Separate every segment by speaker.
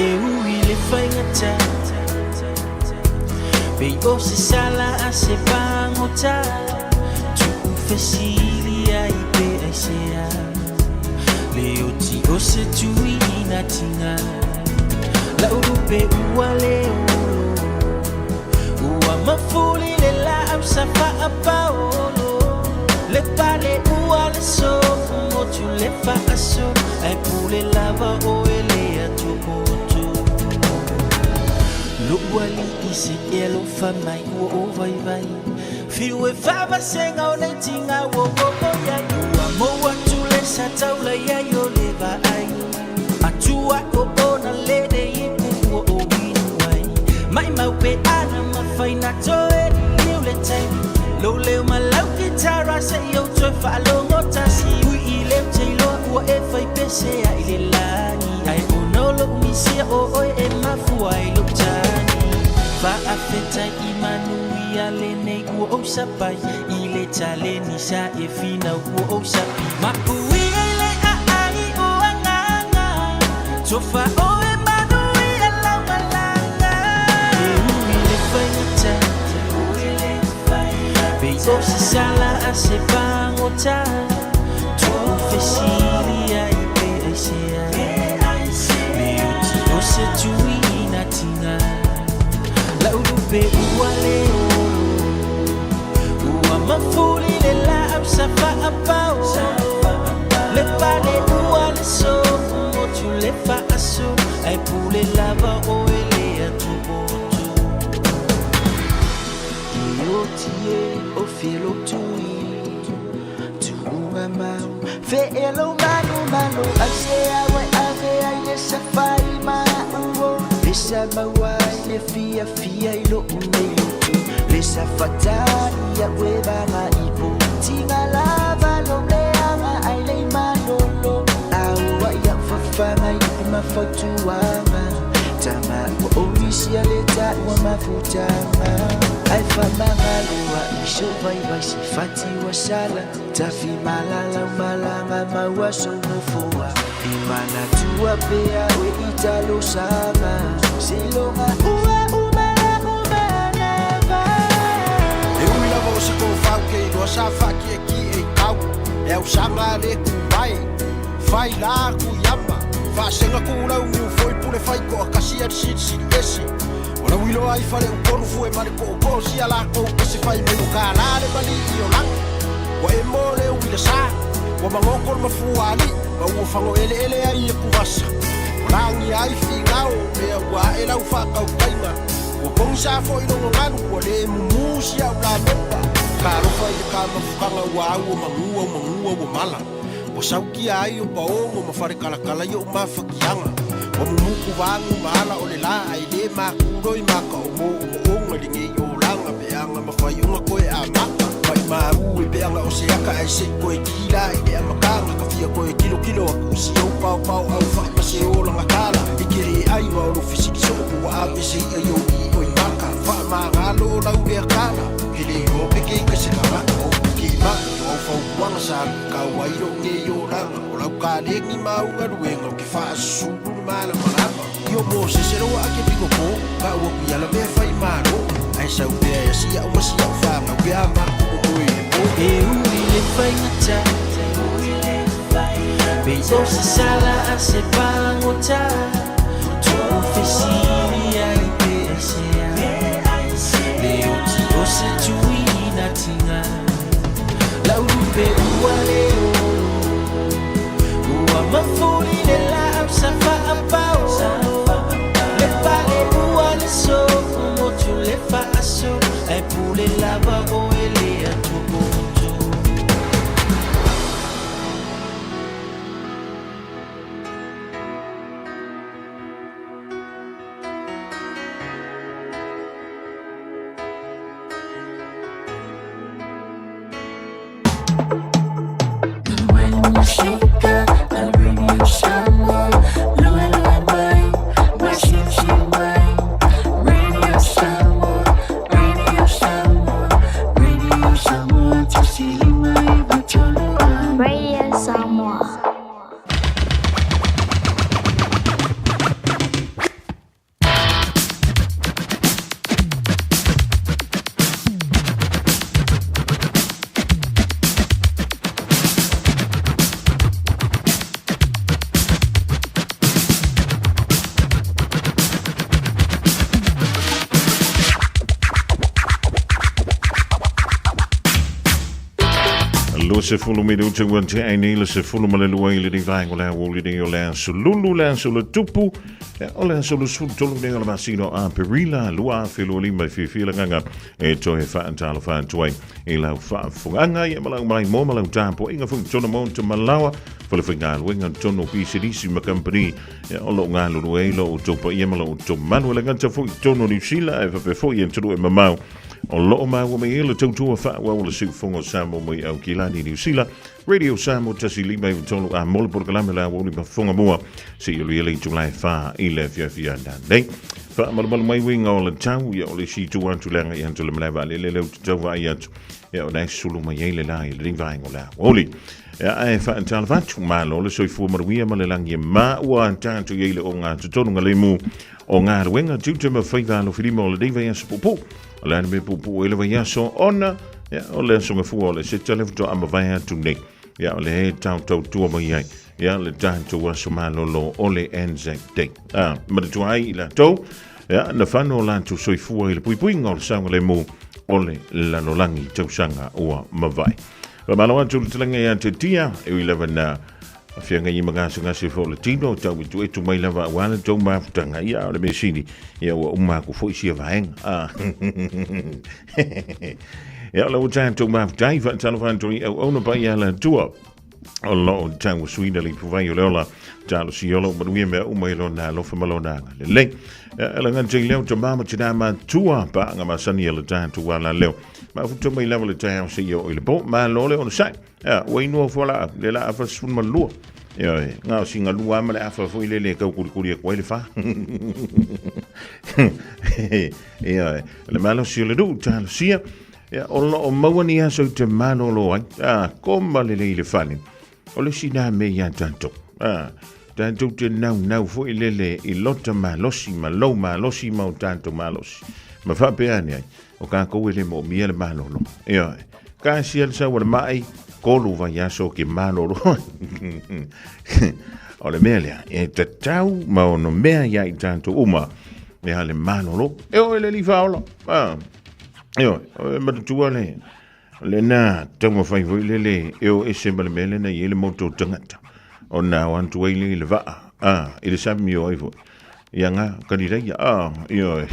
Speaker 1: E ui le faigata Pei o se sala a se pagota Tuu fesili ai pe aisea Le oti o se tui ina tiga Lau lupe ua le olo Ua mafuli le laau sa faapaolo Le pale ua le sofu motu le faasolo Ae pule lava o ele atopoto Lo'u alii se e alofa mai ua o vaivai Fiu e faavasegaina o nei tiga ua oo iai Ua mou atu le sa taula iai o le vaai Atua o ona lele ipu ua o inu ai Mai mau pe ana mafai na toe liu le taimi Lou leo ma lau kitara se i ou toe faalogo tasi Ui i leo teiloa ua e fai pese ai le lagi Ai ona o lou misia o oe e mafua ai lou tagi Faafetai i manuia lenei ua ou sapai I le taleni sa e finau ua ou sapi Mapuia i le aai o agaga Tofa o e manuia lau malaga E ui le faigata Pei o se sala a se pagota Tuu fesili ai pe aisea Le oti o se tui ina tiga Lau lupe ua le olo Ua mafuli le laau sa faapaolo Le pale ua le sofu motu le faasolo Ae pule lava o ele atopoto E oti e o felo tui Tuunga mau Fe elo manu malo Ai se awe ave ai le safai ma uo Le sa maua ai le fia fia i lo unei lotu Le sa fatani ya we banga ipo Tinga lava lo leanga ai le malolo Aua ia fafanga i mafautuanga Tama ua omisia le ta ua mafutanga Ai famangaloa i so vaivai se fati ua sala Tafi malala malanga maua sonofoa E manatua pea oe i talosaga Seiloga ua umala umanava
Speaker 2: E ui lava o se tofau ke iloa sa faakiekie i tau E ausaga le kuvae Fai la ku iama Faasega kulau niu foi pule fai koa kasi a silisili ese O lau iloa ai fale upolu fue ma le poopoo sia lakou ese fai mai ua kalā le malii o lagi Ua e mo le uila sa Ua magoko le mafua alii ma ua fago eleele ai e kuvasa Ua lagia ai figao mea ua ae lau faakautaiga Ua pogisa foi logo galu ua lē mumū sia au lamepa Talofa i le kamafukaga ua au o magua o magua ua mala Ua saukia ai o paogo ma falekalakala i o'u mafakiaga Ua mumuku vagu ma ala o le lā ae lē makuloi maka o mo omooga i lenei olaga peaga ma faioga koe amata Maimau e peaga o se aka ae se'i koe kila i le amataga Ka fia koe kilokilo aku i si ou paopao au fa'i ma se olaga tala E ke lē ai ma o lo fesili soo po ua apese ia i ou i oi maka Faamagalo o lau lea tala Ke le iloa pe ke i ka se tagata o ke ma'i o au fautuaga sa lukau ai lou nei olaga O lau kalegi ma au galuega o ke faasusulu le malamalama Io mo se se loa a ke piko po Ka ua kui ala mea fai malo Ae sau pea e asia'u ma sia'u fagau pe a maku o oe i le po
Speaker 1: E ui le faigata Pei o se sala a se pagota Tuu fesili ai pe aisea Le oti o se tui ina tiga Lau lupe ua le olo Ua mafuli le laau sa faapaolo Le pale ua le sofu motu le faasolo Ae pule lava o ele atopoto
Speaker 3: When you shake up, I radio Samoa, lua mai, masisi mai. Radio Samoa, Radio Samoa, Radio Samoa.
Speaker 4: 20 minute ua tea ai nei le 12 i lenei vaega o le aoauli nei o le aso Lulu, le aso le tupu, o le aso 23 nei o le masina o Aperila 2025. E fiafia le agaga e toe faatalofa atu ai i lau faafofogaaga ia ma lau malaimoa ma lau tapuaiga foi totonu mo te malawa falefaigaluega totonu o pisinisi ma kamupani ia, o loo galulue ai lo outou paia ma lo outou mamalu. E le gata foi i totonu o Niu Sila ae faapea foi i atunuu e mamao o loo maua mai ai le tautua faaauau o le siufofoga o Samoa mai Aukilani Niu Sila, Radio Samoa 153 a mo le polokalame le aoauli ma fofoga mua seia luia le itula e 4 i le afiafi a nanei. Faamalumalu mai uiga o le tau, ia o le isi itu atu le agai atu le malae vaalele lea ou te tau vaai atu, ia o la e sulu mai ai le la i lenei vaega o le aoauli. Ia ae faatalofa atu, malo le soifua manuia ma le lagi e maua tatou i ai le ogatotonu lemu o galuega tiute ma faiva alofilima o lenei vaiaso puupuu. O le a le mea puupuu ai le vaiaso ona, ia, o le aso gafua o le seta le faatoa mavae atu nei. Ia, o le tautautua mai ai, ia, le tatou aso malolo o le Anzac Day. Ah, manatua ai i latou, ia, na fano o latou soifua i le puipuiga o le saogalemu o le lalolagi tausaga ua mavae. Faamalo atu le talaga ia te tia, e ui lava na feagai ma gasegase foi o le tino, tau etuetu mai lava aua le tou mafutaga, ia o le mea sili, ia ua uma aku foi sia vaega. Ah. Ia o le ua tatou mafutai, faatalofa atu i auauna paia le Atua o loo tauasuina le ipuvai o le ola talosia o loo manuia mea uma i lona alofa ma lona agalelei. Ia, e le gata i lea o tama ma tina matua paaga masani a le tatou ala leo. Mafuta mai lava le taeao seia oo i le po. Malo le onosai. Ia, ua inua fualaau, le la afa 12. Ia, e, ngā o singa lua ma le afa foi le le kau kulikuli aku ai le wha. Ia, e, le malosi o le nuu, talosia. Ia, o lo o maua ni aso i te malolo ai. A, koma le lei le fale. O le isi nā mea iā tātou. A, tātou te naunau foi lele i lota malosi ma lou malosi ma o tātou malosi. Ma faapea ane ai, o kākou e le moomia le malolo. Ia, ka sia le sau o le mai, kolu vaiaso ke malolo. O le mea lea, e tatau ma ono mea ia i tātou uma, ia le malolo. E o e le li whaola. Ah, e o, e matutua le, lena taumafai foi lele e o ese ma le mea lena i ai le moto tagata. Ona o atu ai le i le vaa, ah, i le sami o ai foi. Ia ngā, kani reia, ah, ioe.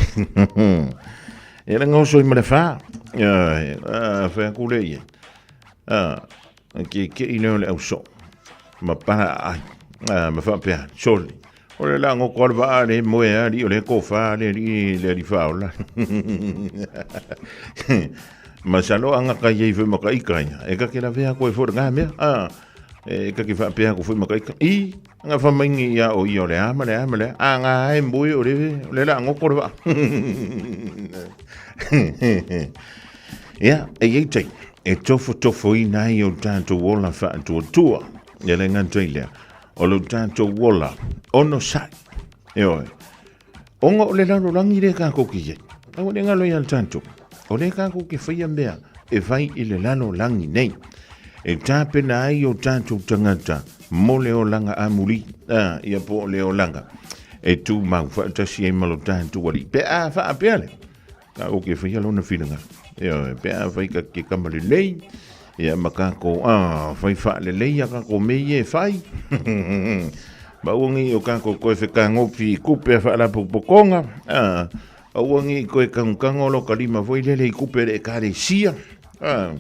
Speaker 4: E le ngaoso i ma le whā, ioe, ah, whai aku le ia. Ah, ke ke i leo le au so, ma para ai, ah, ma whapea, soli. O le la ngoko le vaa le moe a li o le ko whā le li le li whaola. Ma salo anga kai ei fai maka ika ia. E ka ke la vea koe fo ngā mea. Ah, e ka ke whapea ko fai maka ika. I, Nga whamaingi ia o ia o le a ma le a ma le a nga e mbui o le o le la ngoko le wa. Ia, e iei tei, e tofotofo ina ai o tātou ola whaatuatua. Ia le ngata i lea, o lo tātou ola, ono sai. E oe, onga o le lalolagi le kākou ki iei. Aua ne galo ia le tātou. O le kākou ke whaia mea e whai i le lalolagi nei. E tāpena ai o tātou tangata mo le olaga amuli, a, ia po o le olaga e tumau faatasi ai ma lo tātou Alii. Pe a faapea lea, kākou ke faia lona finagalo. Ioe, pe a fai ka ke kama lelei, ia ma kākou, a, fai faalelei a kākou mea ia e fai. Ma aua nei o kākou koe fekagofi i kupe a faalapopotoga, a, aua nei koe kagokago lo ka lima foi lele i kupe le ekalesia, a,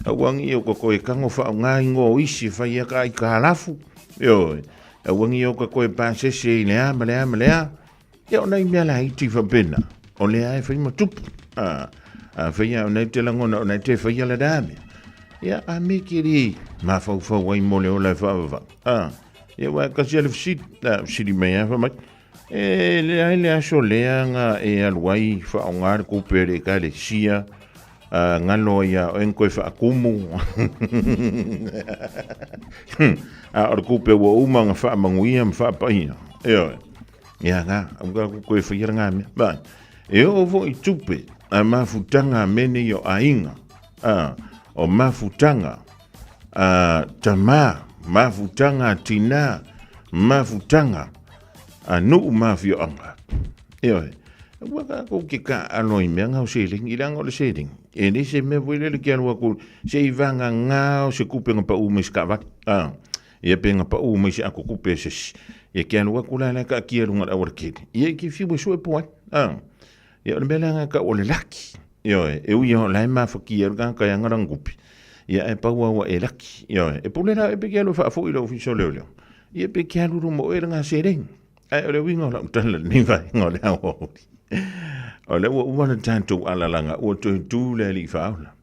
Speaker 4: aua nei o ka koe kago faaaoga ingoa o isi e fai ai ka aikalafu, ioe, aua nei o ka koe pasese i le a ma le a ma le a. Ia o nai mea laiti faapena, o lea e fai ma tupu. A, a fai a o nai te lagona o nai te fai ala da mea. Ia a me ke le mafaufau ai mo le ola e whaavava. A, ia wa kasi ale fesili, a fesili mai a whamai. E le ai le aso lea nga e alu ai whaonga le kupe le ekalesia, a ngalo ai a oe koe whaakumu. A o le kupe ua uma nga whaamanguia ma whaapaia. E oe. Ia ngā, au ka ku koe whai ngā mea. Ba, e oo foi tupe a mafutaga a mea nei o aiga, a, o mafutaga a tamā, mafutaga a tinā, mafutaga a nuu ma afioaga. Ioe, aua kākou ke kāʻalo i mea ngā o seleni, i leaga o le seleni. E le se mea foi lele ke alu aku se i vagagā o se kupe na paʻu mai se taavale. A, ia pe na paʻu mai se ato kupe e se isi. Ia ke alu atu la la e taatia i luga o le auala tele. Ia e te fiu e sue po ai. A, ia o le mea la lena e tau o le laki. Ioe, e ui lava o la e mafatia ai le tagata e ana lana tupe, ia ae pau lava ua e laki. Ioe, e pule la oe pe te alu e faafoi i le ofisa o leoleo, ia pe te alu i luma o oe lena seleni. Ae o le uiga o lau tala i lenei vaega o le aoauli, o lea ua uma le tatou alalaga, ua toe tu le alii faaola.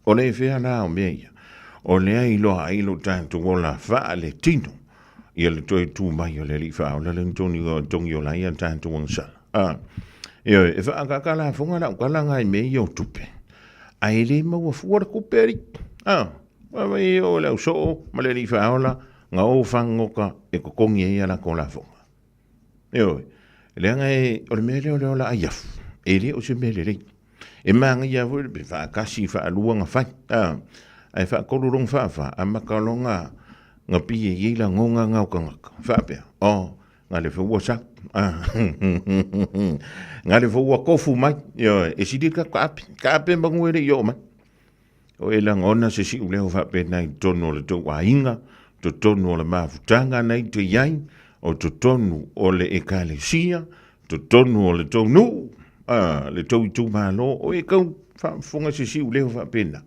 Speaker 4: O le fea la o mea ia, o lea e iloa ai lo tatou ola faaletino, ia le toe tu mai o le Alii Faaola le togi ola ai a tatou agasala. A, ioe, e faaakaakaa lafoga lau tala na i mea ia o tupe, ae le maua fua le tupe alii. A, vaai e oo i le ausoo ma le Alii Faaola, na o fagota e totogi ai a latou lafoga. Ioe, leaga e, o le mea lea o le ola aiafu, e le o se mea lelei. E manaia foi le faatasi, faalua na fai, a, ae faatolu loa na faafa, amata loa na, na pei e i ai lagona na o tagata, faapea, oh, na le foi ua sau, a, na le foi ua tofu mai, ioe, e sili le tatou taape, taape manu e le i oo mai. O e lagona se siuleo faapena i totonu o le tou aiga, totonu o le mafutaga na i te i ai, o totonu o le ekalesia, totonu o le tou nuu, a, le tou itumalo, o e tau faafofoga se siuleo faapena.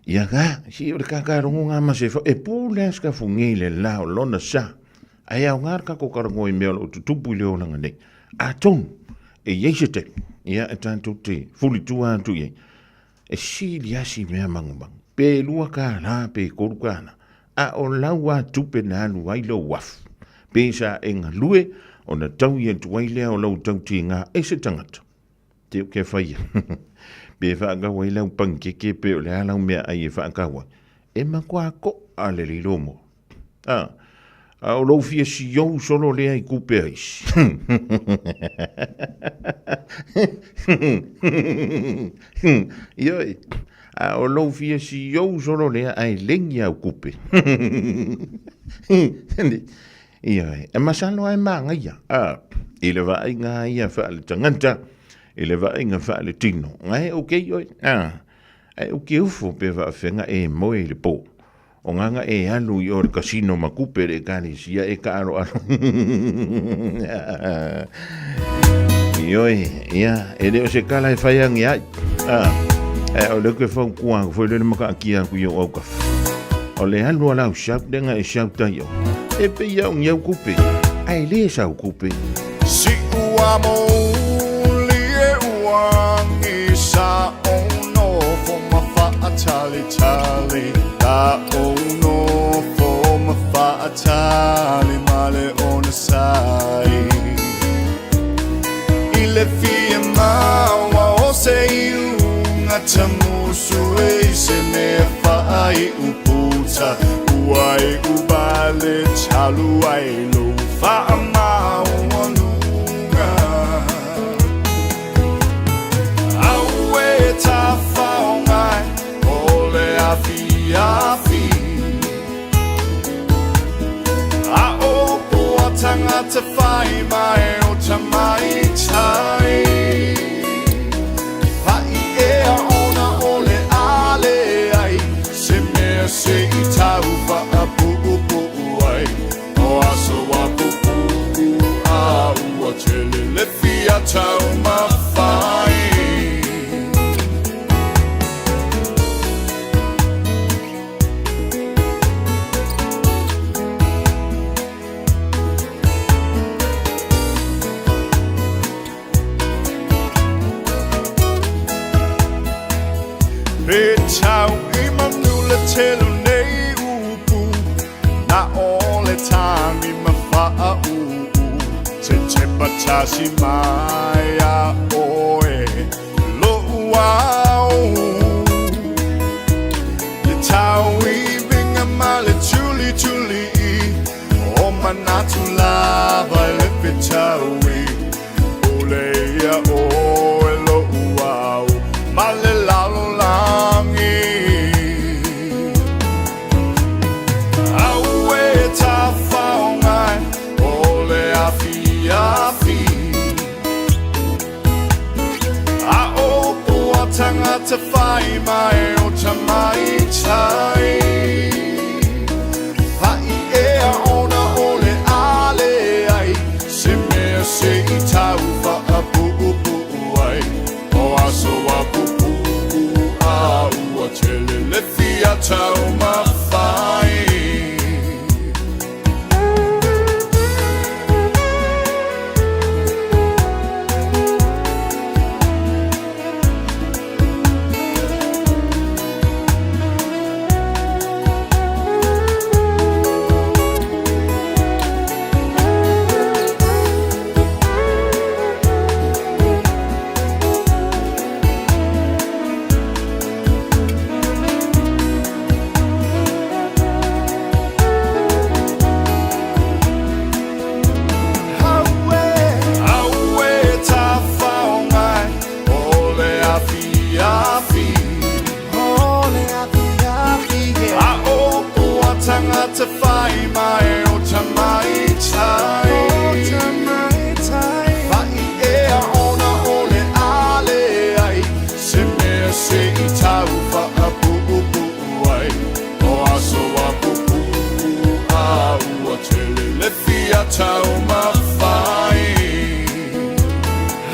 Speaker 4: Ia ka, si o le kakalogo ngā ma se fa, e pule a se kafuge i le la o lona sa, ae aoga le kako talanoa i mea o lo o tutupu i le olaga nei. Atonu, e i ai se taimi, ia e tatou te fulitua atu i ai, E sili lava si mea magumagu, pe $2 pe $3, a o lau lava tupe na alu ai lou afu, pe sa e galue ona taui atu ai lea o lau tautiga e se tagata. Te o ke whaia. Pe whaakau ai lau panikeke pe o le a lau mea ai e whaakau ai. E matua ko'a le lilo mo. A, a o lou fia siou solo lea i kupe aisi. Ioi, a o lou fia siou solo lea ae lengi au kupe. Ioe, e masalo ae magaia, a, i le vaaiga ia faaletagata, i le vaaiga faaletino, ae okay oe, a, ae ou te ufo pe faafefea e moe i le po. O nganga e alu i o le kasino ma kupe le ekalesia e kaaloalo. Ioe, ia, e le o se kala e whai angi ai. Ah, e o le ke whau kua, fo le maka akia ku i o au kafa. O le alu ala au shout lenga e shout ai o. E pe ia o ngiau kupe. Ai le sau kupe.
Speaker 5: Si ua mo li e uangi sa ono fo ma faatalitali la ono fo ma faatali ma le ona sai i le fia maua o se iuga tamusu e se mea faai uputa ua e ubale talu ai lo faamaualuga Aue tafaogai o le afiafi A o poa tangata whai mai o tamaitai Whai ea ona o le ale ai Se mea se i tau whaapuupuu ai O aso a pupuu a ua tele le fia taumafai. Pe tau i manu le telu nei upu Na o le tagi ma faauu Te tepa tasi mai a oe Lo'u ao Le tau i vinga ma le tuli tuli i O manatu lava i le fetaui Pule ia oe lo'u ao Ma le lalolagi Aue tafaogai o le afiafi A o tangata whai mai o tamaitai. Whai ea ona o le ale ai, se mea se i tau whaapuupuu ai. O aso a pupuu a ua tele le fia taumafai. Aue tafaogai o le afiafi. A o ua tangata whai mai o tamaitai. Whai ea ona o le ale ai, se mea se i tau whaapuupuu ai. O aso a pupuu a ua tele le fia taumafai.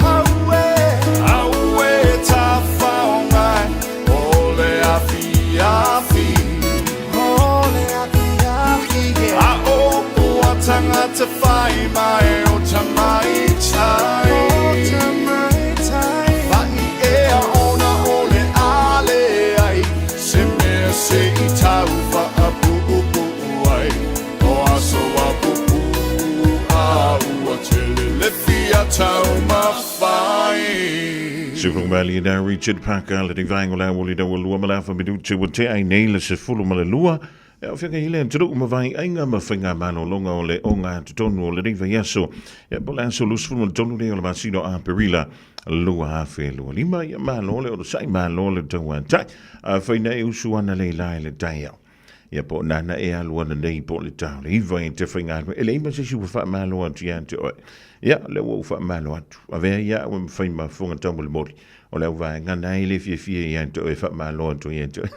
Speaker 5: Aue tafaogai o le afiafi. A o ua tangata whai mai o tamaitai. Whai ea ona o le ale ai, se mea se i tau whaapuupuu ai. O aso a pupuu a ua tele le fia taumafai.
Speaker 4: Sufungmali na Richard Parker le vaenga o le aoauli na ua lua ma le afa minuti ua tea ai nei le 12. E ao fianga i le atunuu ma vaiaiga ma faigamalologa o le ogatotonu o lenei vaiaso, ia po o le aso 23 nei o le masina o Aperila 2025. Ia malo le onosai, malo le tauatai. Afai na e usu ana le la i le taeao, ia po o nana e alu ana nei po o le tao le iva i te faigaluega, e leai ma se isi ua faamalo atu ia te oe. Ia, lea ua ou faamalo atu. Avea ia au e mafai ma fofoga taumolimoli o le au vaega na e le fiafia ia te oe e faamalo atu ia te oe.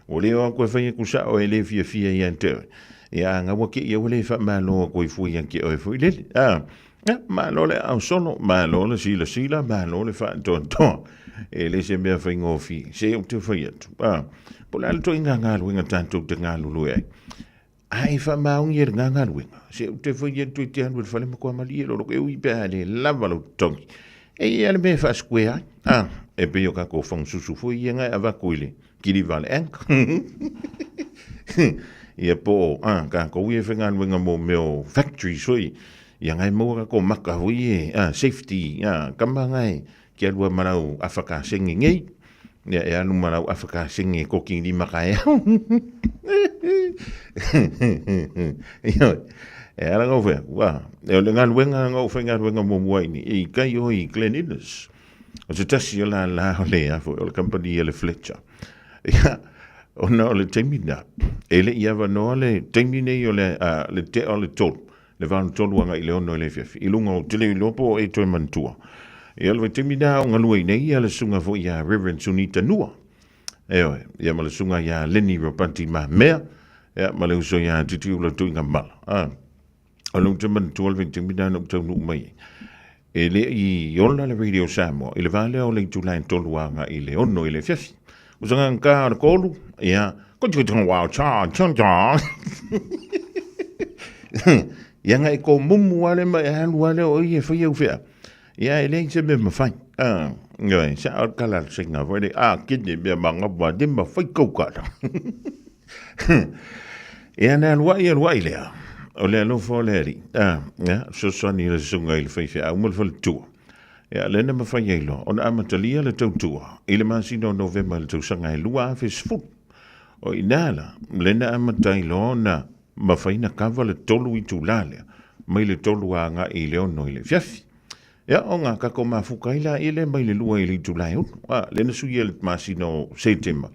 Speaker 4: Ua le o aku e fai aku sao e le fiafia ia te oe. Ia, a gaua ke ia ua le faamalo aku i fua ia ke oe foi lele. A, ia, malo le ao solo, malo le silasila, malo le faatoatoa. E le se mea faigofie, se ou te fai atu. A, po o le a le ituaiga galuega tatou te galulue ai. A e faamaoni e lena galuega, se ou te fai atu e te alu i le fale matua malie lolo e ui pe a le lava lou totogi. E i ai le mea e faasquare ai. A, e pei o kākou fagasusu foi ia nga e avatu i le kiliva a le anchor. Ia po o, a, kākou ia e faigaluega mo mea o factories foi, ia nga e maua kākou maka foi e, a, safety, a, kama nga e Ke alu a ma lau afa kasenge nei, ia e alu ma lau afa kasenge koki lima kaeao. Ioe, e ala ngau whea, ua, e o le galuega ngau whai galuega muamua ini, i kai o i Glen Innes. O se tasi o la la o le afo, o le company e le Fletcher. Ia, ona o le taimi na, e le i awanoa le taimi nei o le, a, le tea o le tolu, Le 83 agai i le 6 i le afiafi. I luga o te leo iloa po o e toe manatua. Ia le vaitaimi na o galue nei ia le susuga foi ia Reverend Sunita Nua. Eoe, ia ma le susuga ia Lenny Ropanti Mamea, ia ma le uso ia Titiula Tuigamala. Ah. O le te manatua le vaitaimi na na ou taunuu mai ai. E le i ola le Radio Samoa i le va lea o le itula e tolu agai i le 6 i le afiafi. O se gagata o le kolu, ia, ko te tanga wao cha, cha cha. Ia ngai ko mumu ale ma e alu ale o ia whai au whea. Ia e leai se mea mawhai. Ah, ngai, sa al kala se ngā whaere, ah, kene mea ma ngā wā, ne ma whai kau kala. Ia ne alu ai, alu ai lea. O le alofa o le ari. Ah, ia, sosoani le sunga i le whai whea, au ma le whaletua. Ia, lea na mafai ai loa ona amatalia le tautua i le masina o Novema i le tausaga e 2010. O i ina la, lea na amata ai loa ona mafai ona kava le tolu itulā lea, mai le tolu agai i le ono i le afiafi. Ia, o ngā kako mafuka ai la ia lea mai le lua i le itulā e ono, a, lea na suia i le masina o Setema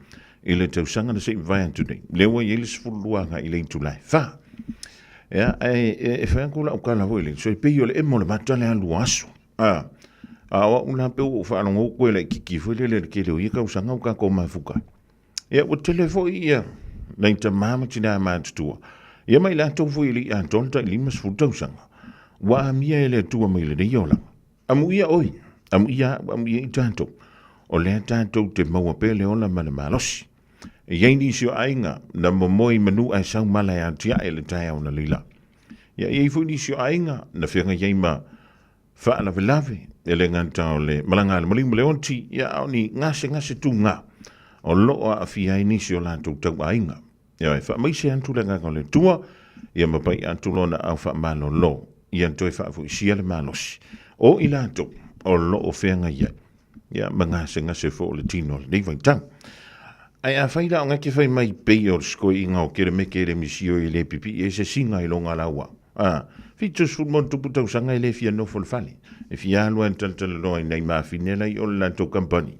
Speaker 4: i le tausaga na se i mavae atu nei, lea ua i ai le 12 agai i le itulā e whā. Ia, e, e, e whai aku lau kala foi le, so e pei o le emo le mata le alu aso. A, A o au la pe ua ou faalogo atu e laitiiti foi lele i le tele o ia tausaga ua tatou mafuta ai. Ia ua tele foi ia nai tama ma tinā matutua, ia ma i latou foi e le i atoa le tai 50 tausaga, ua amia e le Atua mai lenei olaga. Amuia oe, amuia au, amuia i tatou, o lea tatou te maua pea le ola ma le malosi. E i ai nisi o aiga na momoe i manu ae sau mala e atiae le taeao na leila. Ia e i ai foi nisi o aiga na feagai ai ma faalavelave, e le gata o le malaga a le maliu ma le oti, ia a o ni gasegase tuga o lo o aafia ai nisi o latou tauaiga. Ioe, faamaise atu le agaga o le Atua, ia mapai atu lona au faamalolo, ia toe faafoisia le malosi o i latou o lo o feagai ai, ia ma gasegase foi o le tino o lenei vaitau. Ae afai la o gake fai mai pei o le sikoiina o kelemeke le misio i le pipii ai se singa i loga laua. A, 70 ma tupu tausaga e le fia nofo le fale. E fia alu a e talatalanoa i nai mafine la i o le latou kampani.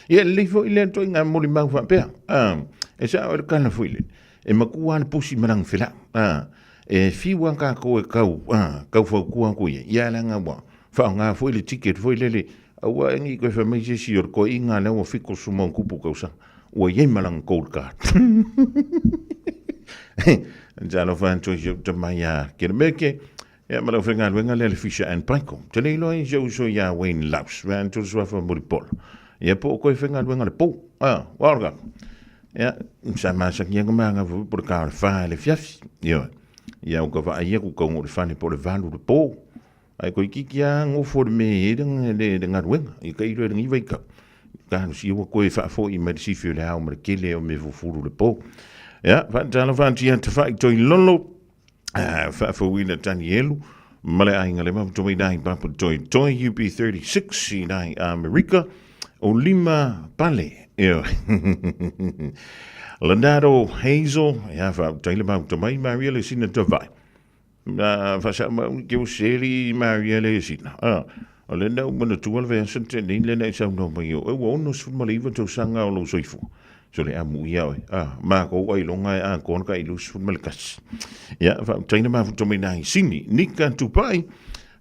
Speaker 4: Ia e lelei foi lea ituaiga molimau faapea. A, e sao e le kala foi lele. E matua lava le pusi ma lana felau. A, e fiu lava tatou e tau, a, tau fautua atu i ai. Ia leaga ua faaaoga foi le ticket foi lele, aua e ne i toe fai mai se isi o le toeaina lea ua 70+ tausaga, ua i ai ma lana gold card. Talofa atu i si ou tama ia Kelemeke, ia ma le aufaigaluega lea le Fisher and Paykel. Te le iloa i si ou uso ia Wayne Laus, vae atu le suafa Mulipola. Ia po o koe faigaluega le po. Ah, wa o le kaka. Ia, sa masani ana maga foi po le ka o le fa i le fiafi. Ioe. Ia u ka vaai aku kau o le fale po o le 8 le po. Ae toeitiiti lava nofo i le mea e i ai le galuega, i ka iloa i lenei vaitau. Talosia ua toe faafoi mai le sifi o le ao ma le tele o mea fufulu i le po. Ia, faatalofa atu ia Tafaitoilolo, faafouina Tanielu ma le aiga le mafuta mai nai Papa Toetoe UB36 i nai Amerika o lima pale. Ioe. Leonardo Hazel, ia faafetai le mafuta mai Maria le sina Tavai. Na faasaumau i ke seli Maria le sina. Ah, o le na manatua le vaiaso na tea nei lea na e saunoa mai ai oe ua 69 tausaga o lou soifua. So le amu ia oe. Ah, makou ailoga e atoa le tai 21. Ia, faafetai na mafuta mai nai sini. Nika Tupai,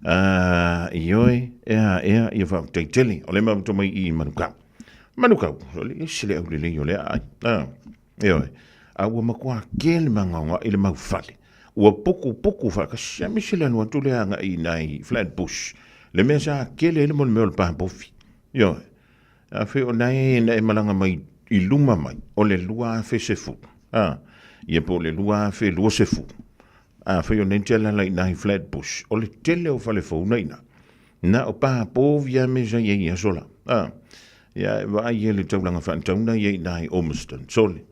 Speaker 4: ah, ioe, ea, ea, ia faafetai tele. O le mafuta mai i Manukau. Manukau, o le ese le aulelei o lea ai. Ah. Ioe, a ua matua tele magaogaʻi le mau fale, ua pukupuku faatasi, aemaise le alu atu lea agai i nai Flatbush, le mea sa tele ai le mea o le papofi. Ioe, afai o nae na e malaga mai i luma mai, o le 2010, a, ia po o le 2020, afai o nei te alala i nai Flatbush, o le tele o fale fou na ina, Na o papovi a me sa i ai i aso la. A, ia e vaai ai le taulaga faatauna ia i ina i Ormiston. Sole,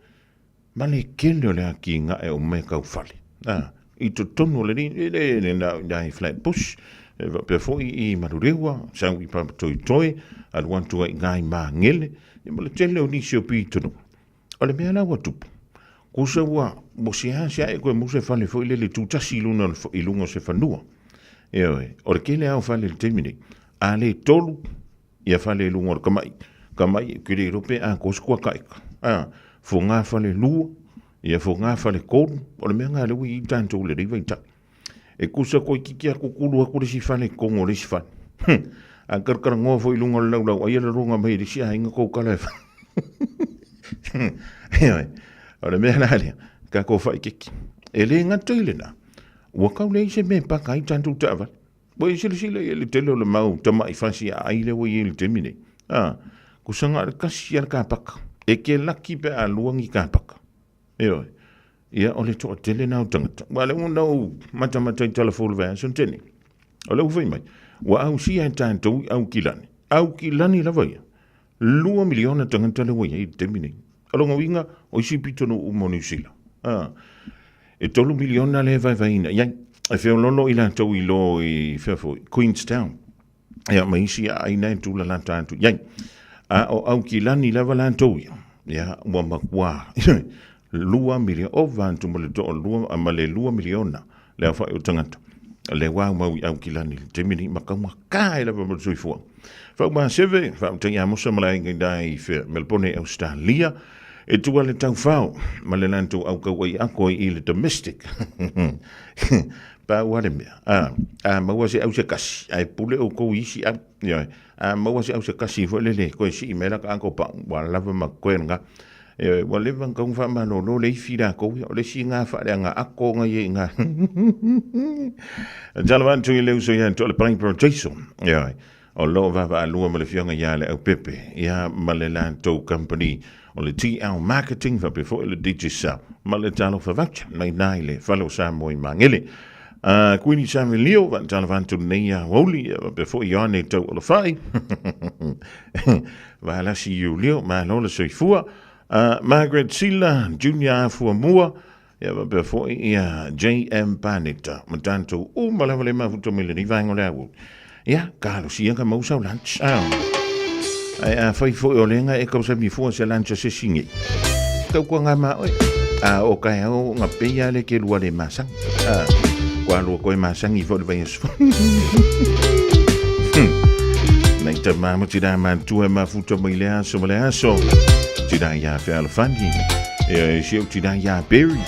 Speaker 4: ma le kele o le aki gaʻe o mea kau fale. A, i totonu o le ni, e le, le na o ina i Flatbush, e faapea foi i Manurewa, sau i Papatoetoe, alu atu ai i ina i Magele, ia ma le tele o nisi o pitonuu. O le mea la ua tupu, kusa ua ua seaseaʻe koe mo se fale foi lele tutasi i luna i luga o se fanua. Ioe, o le tele lava o fale i le taimi nei, a le tolu ia fale i luga o le kamaʻi, kamaʻi ou te le iloa pe atoa se kuataʻika. A, fogafale lua, ia fogafale tolu, o le mea lena lea ua i ai tatou i lenei vaitau. E tusa toeitiiti lava tutulu atu le isi fale i totonu o le isi fale. A talatalanoa foi i luga o le laulau ai e lagona mai e le isi aiga tou tala e fai. Ioe, o le mea la lea, tatou faaeteete. E le gata i lena, ua tau leai se mea e paka ai tatou taavale. Ua e silasila i ai i le tele o le mau tamai fasi aai lea ua i ai i le taimi nei. A, kusa na o le tasi lava le kapaka. E te laki pe a lua ni kapaka. Ioe. Ia, o le toatele na o tagata. Ua lea ua na ou matamata i tala fou le vaiaso na tea nei. O lea ua fai mai, ua ausia e tatou i Aukilani. Aukilani lava ia. 2 miliona tagata lea ua i ai i le taimi nei. O lona uiga, o isi pitonuu uma o Niu Sila. Ah, e 3 miliona lea e vaevaeina i ai. E feololo i latou i lo i fea foi, Queenstown. Ia, ma isi aiga e tulalata atu i ai. A o Aukilani lava latou ia, ia, ua matua 2 miliona, ova atu ma le toalua, ma le 2 miliona le aofai o tagata. Lea ua aumau i Aukilani i le taimi nei, ma taugata ai lava ma le soifua. Faumaseve, faafetai Amosa ma le aiga i la i fea, Melbourne, Australia, e tua le taufao ma le latou aukauai ako i le domestic. Pau lava le mea, a, a maua se au se kasi, ae pule outou i isi au. Ioe. A maua se au se kasi foi lele, toe sii mai la ka uncle pau, ua lava ma totoe lena. Ioe, ua leva ona tatau ona faamalolo le ifi latou ia, o le isi lena faaleaga ato na i ai i ina. Talofa atu i le uso ia Toalepai Jason. Ioe. O lo o vaavaalua ma le Afioga ia Leaupepe, ia ma le latou company o le TL Marketing faapea foi le Digicel ma le Talofa Voucher mai na i le Fale o Samoa i Magele. Kuini Savelio, vaatalofa atu lenei aoauli, ia faapea foi Ioane Taualofai. Valasi Iulio, malo le soifua. Margaret Sila, Junior Afuamua, ia faapea foi ia JM Paneta ma tatou uma lava le mafuta mai lenei vaega o le aoauli. Ia, talosia ka mau sau lunch. Ae afai foi o lenga e tausami fua se lunch a se isi nei, tautuaga ma oe. A o taeao na pei lava le ke lua le masani. Kua lua koe masani foi le vaiaso. Nei tama ma tina matua e mafuta mai le aso ma le aso. Tina ia Fealofani. E si au tina ia Barry.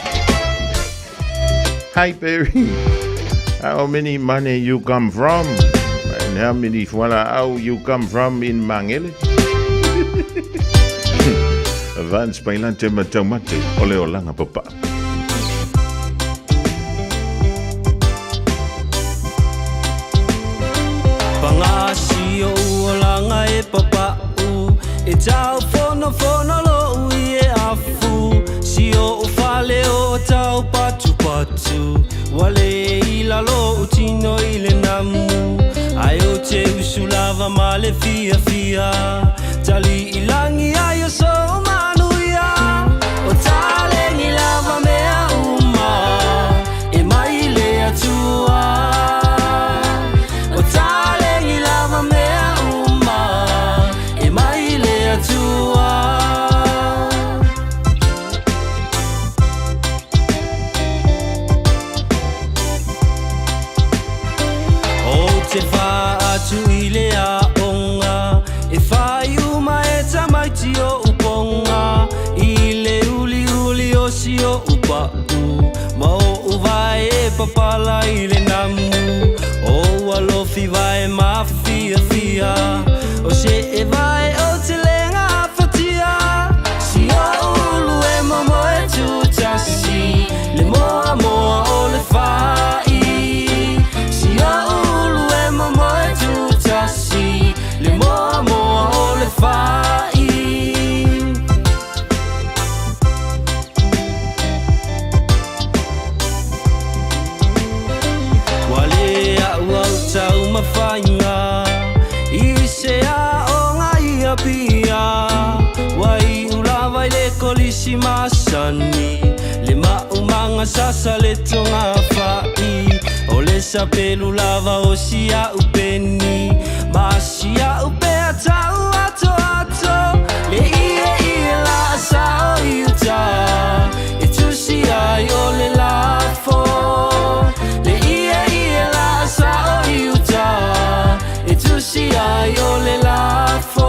Speaker 4: Hi Barry. How many money you come from? And how many fualaau you come from in Mangele? Vance Pailante ma taumate o le olaga papa.
Speaker 1: Pagasi o olaga e papa'u E tau fonofono lo'u i e afu Si o'u fale o tau patupatu Ua le i lalo o'u tino i le namu Ae ou te usu lava ma le fiafia Tali i lagi ai o sou manuia O taleni lava mea uma E mai le Atua O taleni lava mea uma E mai le Atua. Ou te whaatu i le aonga E whai uma e tamaiti o uponga I le uliuli o si o upa'u Ma o'u vae e papala i le namu O alofi vae mafiafia O se e vae o te lenga afatia Si o ulu e momo e tutasi Le moa moa o le fai Si o ulu e momo e tutasi Le moa moa o le fai. Ua le a'u au taumafaiga I se aoga i Apia Ua iu lava i le kolisi masani Le maumaga sasa le togafa'i O le sapelu lava o si a'u peni Ma si a'u pea tau atoato Le ie ie la sao i uta E tusi ai o le lafo Le ie ie la sao i uta E tusi ai o le lafo.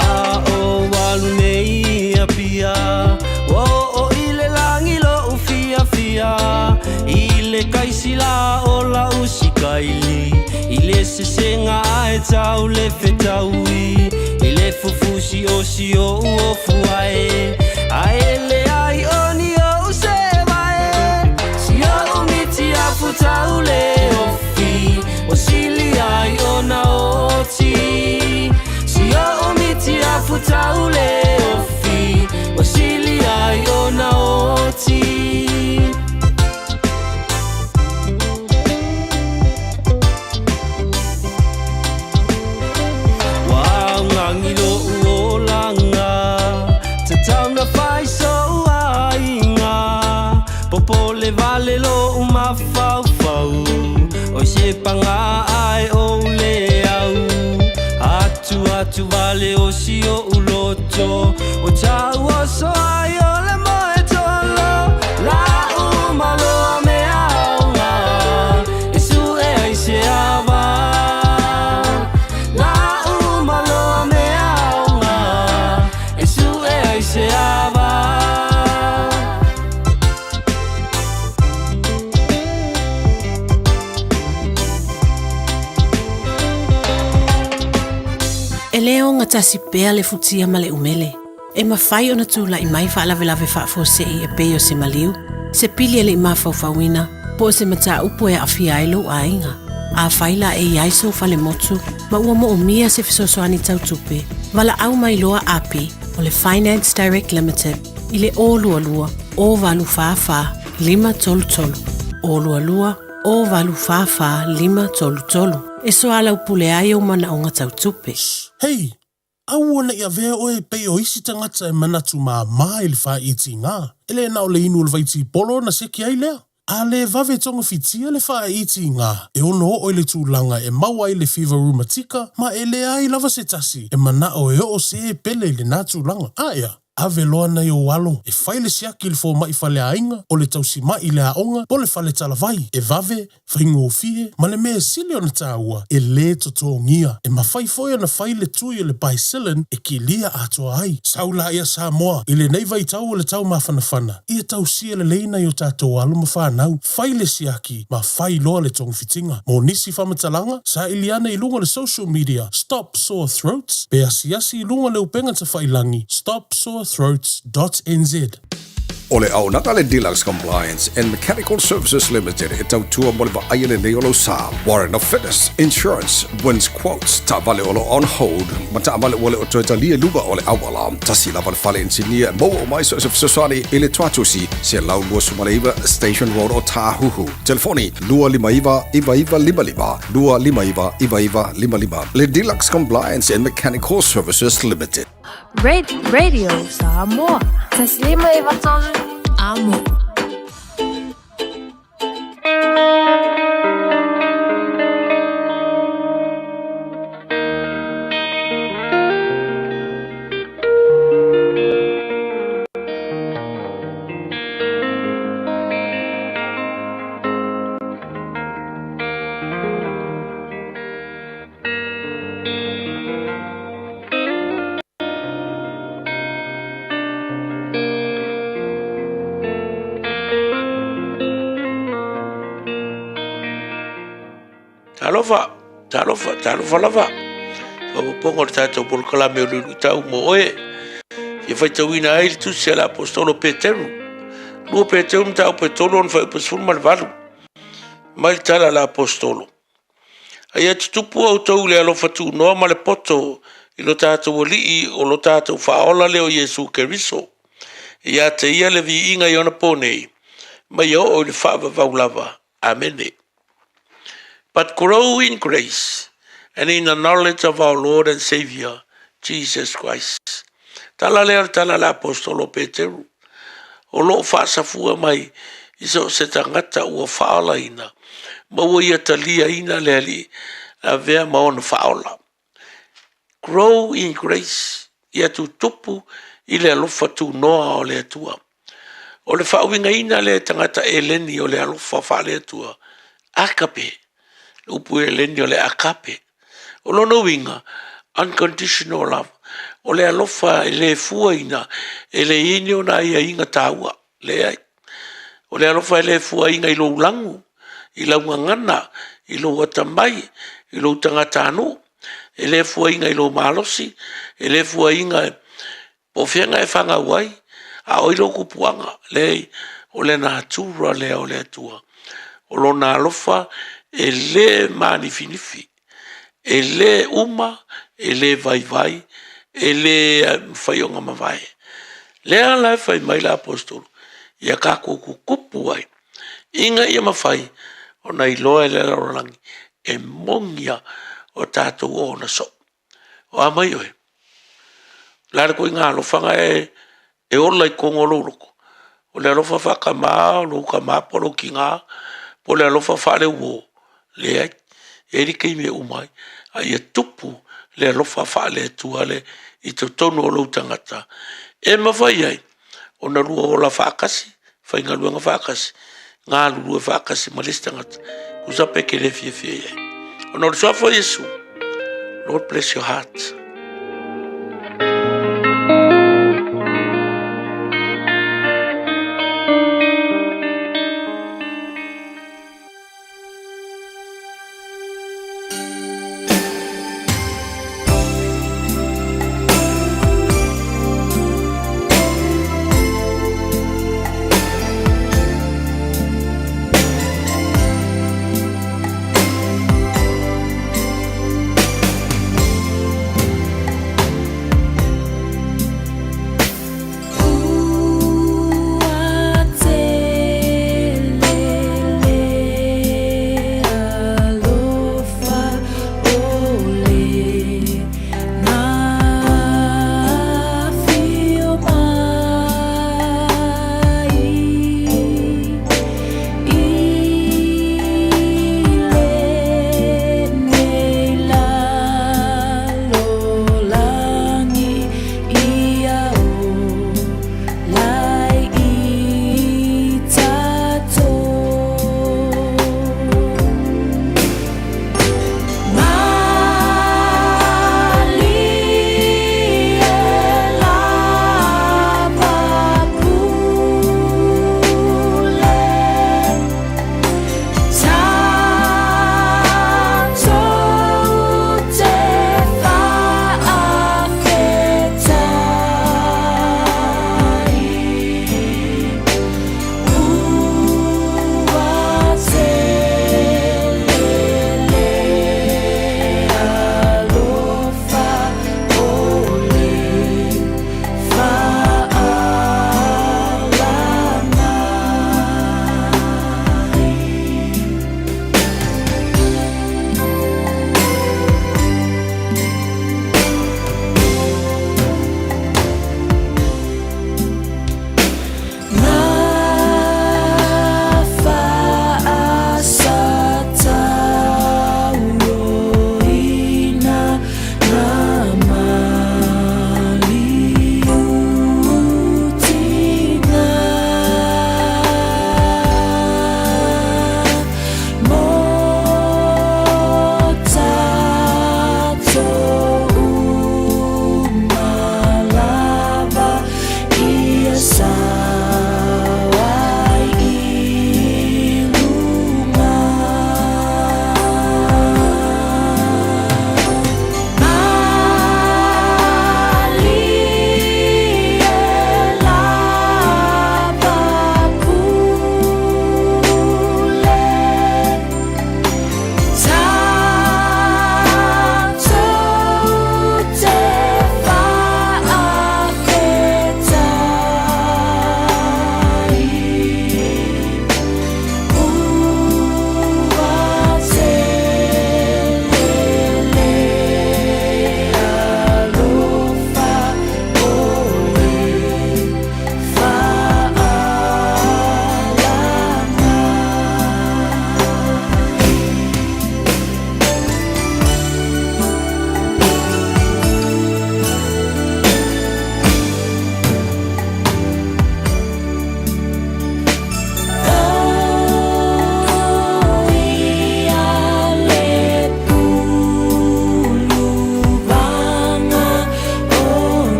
Speaker 1: A o alu nei i Apia Ua oo i le lagi lo'u fiafia I le kaisila o la'u sikaili I le sesega ae tau le fetaui I le fufusi o si o'u ofu ae Ae leai o ni o'u sevae Si o'u miti afu tau le ofi O sili ai ona oti Si o'u miti afu tau le ofi. se paga ae ou le au Atu atu vale o si oʻu loto O tau oso ai o le moe tolo La uma loa mea aoga E suʻe ai se ava La uma loa mea aoga E suʻe ai se ava.
Speaker 6: E le ogatasi pea le futia ma le umele. E mafai ona tulai mai faalavelave faafuasei e pei o se maliu, se pili e le i mafaufauina, po o se mataupu e aafia ai lou aiga. Afai la e i ai sou falemotu ma ua moomia se fesoasoani tau tupe, valaau mai loa api o le Finance Direct Limited i le 022 084 533 022 084 533 e soalaupule ai ou manaoga tau tupe.
Speaker 7: Hei, aua ne i avea oe e pei o isi tagata e manatu māmā i le fāiitiga, e le na o le inu o le vaitipolo ona seki ai lea. A le vave togafitia le fāiitiga, e ono oo i le tulaga e maua ai le fiva rumatika ma e leai lava se tasi e manao e oo se pele i lenā tulaga. A ea, ave loa nai ou alo e fai le siaki i le fomai faleaiga, o le tausimaʻi i le aoga, po o le fale talavai, e vave, faigofie, ma le mea e sili ona taua, e lē totogia. E mafai foi ona fai le tui o le Bicillin e kilia atoa ai. Sau laia Samoa, i lenei vaitau o le tau mafanafana, ia tausia lelei nai o tatou alo ma fanau, fai le siaki ma fai loa le togafitiga. Mo nisi faamatalaga, saili ane i luga o le social media Stop Sore Throats pe asiasi i luga o le upega tafailangi stopsorethroats dot nz.
Speaker 8: O le auaunaga a le Deluxe Compliance and Mechanical Services Limited e tautua mo le vaaia lelei o lou sa. Warrant of Fitness, Insurance, Wins Quotes, taavale o lo o on hold, ma taavale ua le o toe talia i luga o le auala. Tasi lava le fale inisinia e maua uma ai so o se fesoasoani i le Tuatusi, 129 Station Road o Tāhuhu. Telefoni 259 9955 259 9955. Le Deluxe Compliance and Mechanical Services Limited.
Speaker 9: Radio Samoa. Taslima e vatolu. Amo.
Speaker 10: Talofa, talofa, talofa lava. Faapopoga o le tatou polokalame o le luitau mo oe. Fia faitauina ai le tusi a le Aposetolo Peteru. 2 Peteru mataupu e 3 ona fuaiupu 18. Mai le tala a le Aposetolo. A ia tutupu outou i le alofa tuunoa ma le poto i lo tatou Alii o lo tatou Faaola lea o Iesu Keriso. Ia te ia le viiga i ona po nei, ma ia oo i le faavavau lava. Amene. But grow in grace and in the knowledge of our Lord and Savior, Jesus Christ. Tala lea o le tala a le Aposetolo o Peteru, o lo o faasafua mai i so o se tagata ua faaolaina ma ua ia taliaina le Alii avea ma ona faaola. Grow in grace, ia tutupu i le alofa tunoa o le Atua. O le faauigaina lea e tagata Eleni o le alofa faale-Atua, agape, le upu Eleni o le agape. O lona uiga, unconditional love, o le alofa e le fuaina, e leai ni ona aiaiga taua, leai. O le alofa e le fuaina i lou lagu, i lau gagana, i lou atamai, i lou tagatanuu, e le fuaina i lou malosi, e le fuaina po o fea na e fanau ai, a o ai lou tupuaga. Leai, o le natura lea o le Atua. O lona alofa e le manifinifi, e le uma, e le vaivai, e le mafai ona mavae. Lea la e fai mai le Aposetolo, ia tatou tutupu ai, ina ia mafai ona iloa e le lalolagi e moni lava o tatou o ona soo. O a mai oe? O le a le ituaiga alofa lena e ola i totonu o lou loto? O le alofa faatamā o lou tama po o lou tina, po o le alofa faaleuo? Leai, e i ai le taimi e uma ai, a ia tupu le alofa faale-Atua lea i totonu o lou tagata, e mafai ai ona lua ola faatasi, faigaluega faatasi, galulue faatasi ma le isi tagata, tusa pe te le fiafia i ai. Ona o le suafa o Iesu, Lord bless your heart.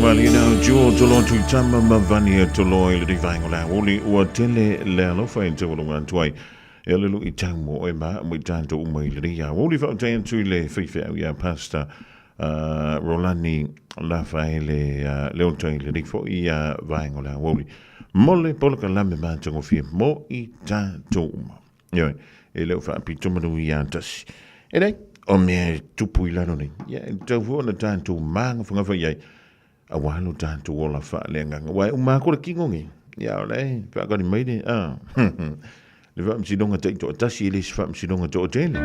Speaker 4: Tomalina Jewel Tolo Tuitama ma Vania Tolo i le vaenga o le aoli ua tele le alofa i te walunga atu ai. E le lui tau mo oe ma mo i tātou uma i lenei aoli whaotai atu i le whaiwheau ia Pastor Rolani Lafaele Leota i lenei foi vaenga o le aoli. Mo le polokalame matagofie mo i tātou uma. Ioe, e le o faapito manu ia tasi. E nei, o mea e tupu i lalo nei, ia e tau fua ona tātou māgafagafa i ai, auā lo tātou ola faaleagaga. Ua e uma aku le kino nei, ia o le whaakari mai le, a, le whaamasinoga taitoatasi e le se whaamasinoga toatele.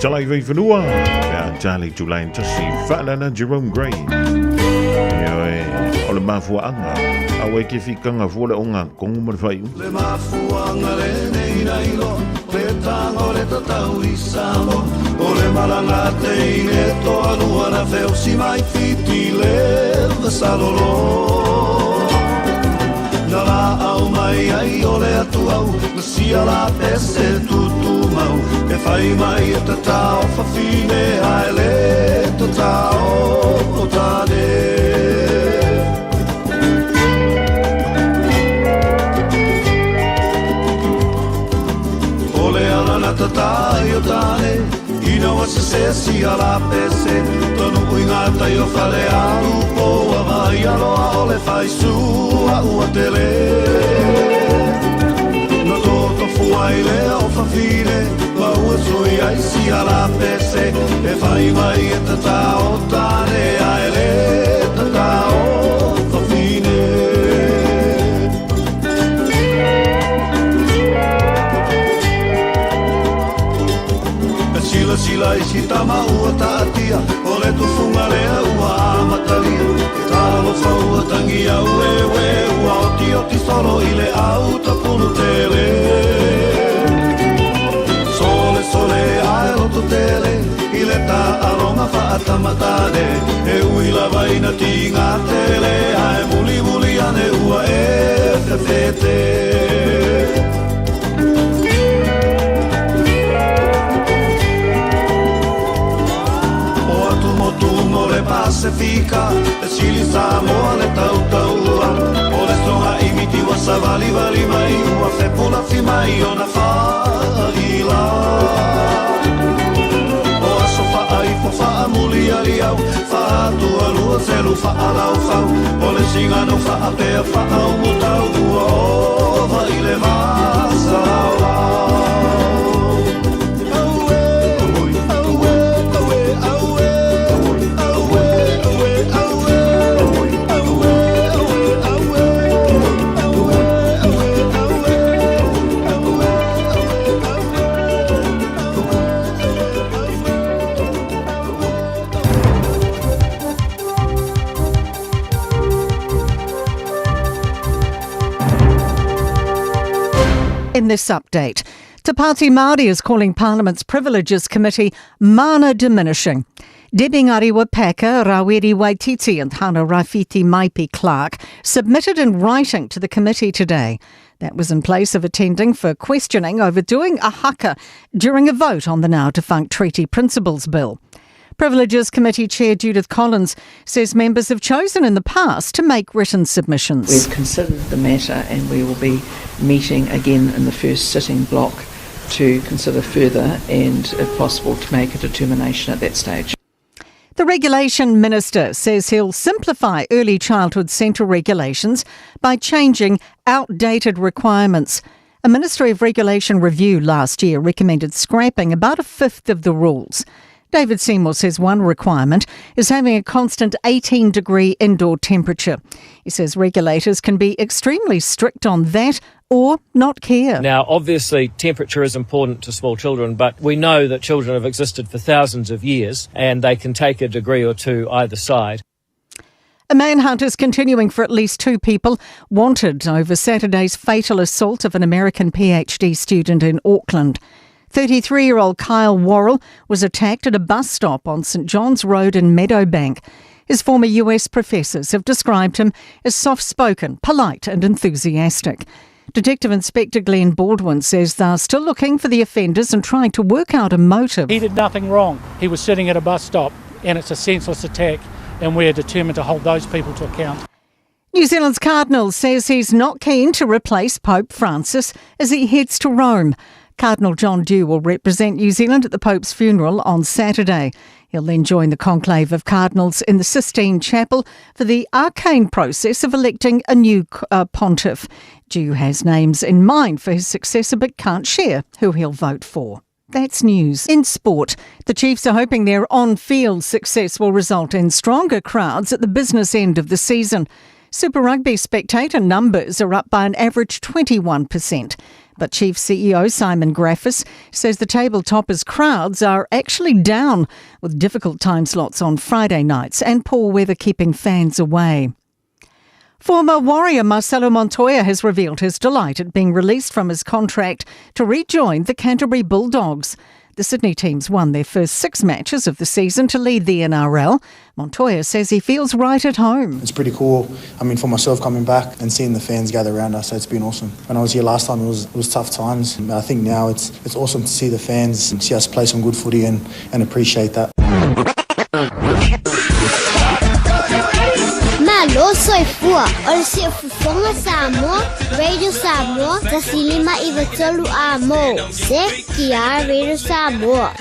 Speaker 4: Talai vai whanua, pea tali tulain tasi, whaalana Jerome Gray. Ioe, o le mafuaanga, aua e ke whikanga fua le o ngā kongo ma le whaiu.
Speaker 11: Le mafuanga lenei na iloa Le taga o le tatau i Samoa O le malaga teine toalua Na feosi mai Fiti le vasalolo Na laau mai ai o le atuau Na sia la pese tutumau E fai mai e tatao fafine Ae le tatao o tane. O le ala na tatai o tane Ina ua sese sia la pese Tonu ui ngā tai o whare aru Po ua vai aloa o le whai sua ua tele Na tō ai le o whawhine Ma ua tui ai sia la pese E whai mai e tata o tane Ae le tata o whawhine. E sila sila i si tama ua taatia O le tufunga lea ua amatalia E talofa ua tangi au e ue Ua oti oti solo i le au tapulu tele Sole sole ae loto tele I le taaloga faatamatane E ui lava ina tiga tele Ae mulimuli ane ua e fefete. O atumotu mo le Pasefika E sili Samoa le tautaua O le soga i miti ua savalivali mai Ua fepulafi mai ona faaila O aso faaifo faamuliali au Faatualua selu faalaufau O le sigano faapea faaumutau Ua ova i le vasalaolau.
Speaker 12: In this update, Te Pāti Māori is calling Parliament's Privileges Committee mana diminishing. Debbie Ngariwa Packer, Rawiri Waititi and Hana Rafiti Maipi Clark submitted in writing to the committee today. That was in place of attending for questioning over doing a haka during a vote on the now defunct Treaty Principles Bill. Privileges Committee Chair Judith Collins says members have chosen in the past to make written submissions.
Speaker 13: We've considered the matter and we will be meeting again in the first sitting block to consider further and, if possible, to make a determination at that stage.
Speaker 12: The Regulation Minister says he'll simplify early childhood centre regulations by changing outdated requirements. A Ministry of Regulation review last year recommended scrapping about a fifth of the rules. David Seymour says one requirement is having a constant 18 degree indoor temperature. He says regulators can be extremely strict on that or not care.
Speaker 14: Now, obviously, temperature is important to small children, but we know that children have existed for thousands of years and they can take a degree or two either side.
Speaker 12: A manhunt is continuing for at least two people wanted over Saturday's fatal assault of an American PhD student in Auckland. 33 year old Kyle Worrell was attacked at a bus stop on St John's Road in Meadowbank. His former US professors have described him as soft spoken, polite, and enthusiastic. Detective Inspector Glenn Baldwin says they're still looking for the offenders and trying to work out a motive.
Speaker 15: He did nothing wrong. He was sitting at a bus stop and it's a senseless attack. And we are determined to hold those people to account.
Speaker 12: New Zealand's Cardinal says he's not keen to replace Pope Francis as he heads to Rome. Cardinal John Dew will represent New Zealand at the Pope's funeral on Saturday. He'll then join the conclave of cardinals in the Sistine Chapel for the arcane process of electing a new pontiff. Dew has names in mind for his successor but can't share who he'll vote for. That's news. In sport, the Chiefs are hoping their on field success will result in stronger crowds at the business end of the season. Super Rugby spectator numbers are up by an average 21%. But Chief CEO Simon Graffis says the tabletoppers' crowds are actually down, with difficult time slots on Friday nights and poor weather keeping fans away. Former Warrior Marcelo Montoya has revealed his delight at being released from his contract to rejoin the Canterbury Bulldogs. The Sydney teams won their first six matches of the season to lead the NRL. Montoya says he feels right at home.
Speaker 16: It's pretty cool. I mean, for myself coming back and seeing the fans gather around us, it's been awesome. When I was here last time, it was it was tough times. I think now it's it's awesome to see the fans and see us play some good footy and, and appreciate that.
Speaker 17: Malo soifua o le siufofoga Samoa, Radio Samoa, 1993 a mo. Se ki Radio Samoa.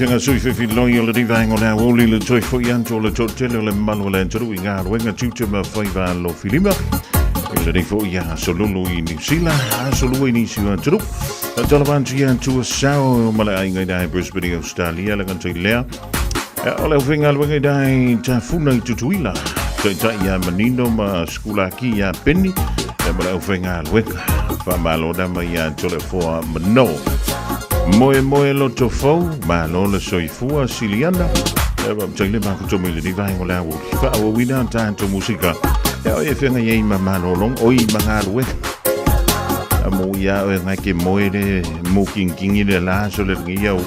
Speaker 4: Fiafiaga sui fefiloi o lenei vaega o le aoauli le toe foi atu o le toatele o le mamalu o le atunuu i galuega tiute ma faiva alofilima i lenei foi aso lulu i Niu Sila, aso lua i nisi o atunuu. Faatalofa atu ia Tua Sao ma le aiga i dai Brisbane i Australia le gata i lea. O le aufaigaluega i dai Tafuna i Tutuila, taitai ia Manino ma Sekulaki ia Penny, ma le aufaigaluega. Faamalo nama ia Toleafoa Mano. Moe moe loto fou, malo le soifua Siliana. E wa mtaile mafuto mai lenei vaega o le aoauli. Faaauauina tatou musika. E o e feagai ai ma malolong, oi ma galuega. A mo ia o e ngai ke moe le mo kingingi le la so le ngi au.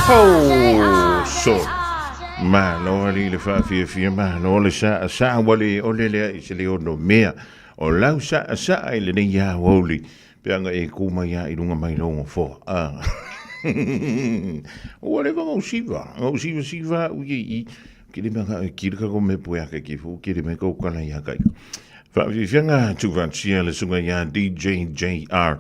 Speaker 4: Oh, so. Malo ali le whaafiafia, malo le saa saa wale o le lea i se leo no mea. O lau saa saa i le nei ia wauli. Pe anga e kuma ia i lunga mai longo foa. Ah. Ua leva ngau siva, ngau siva siva u i i. Kiri mea ka kiri ka ko me pue ake ki fu, kiri me kau kala ia kai. Whaafiafianga tuvatia le sunga ia DJ JR.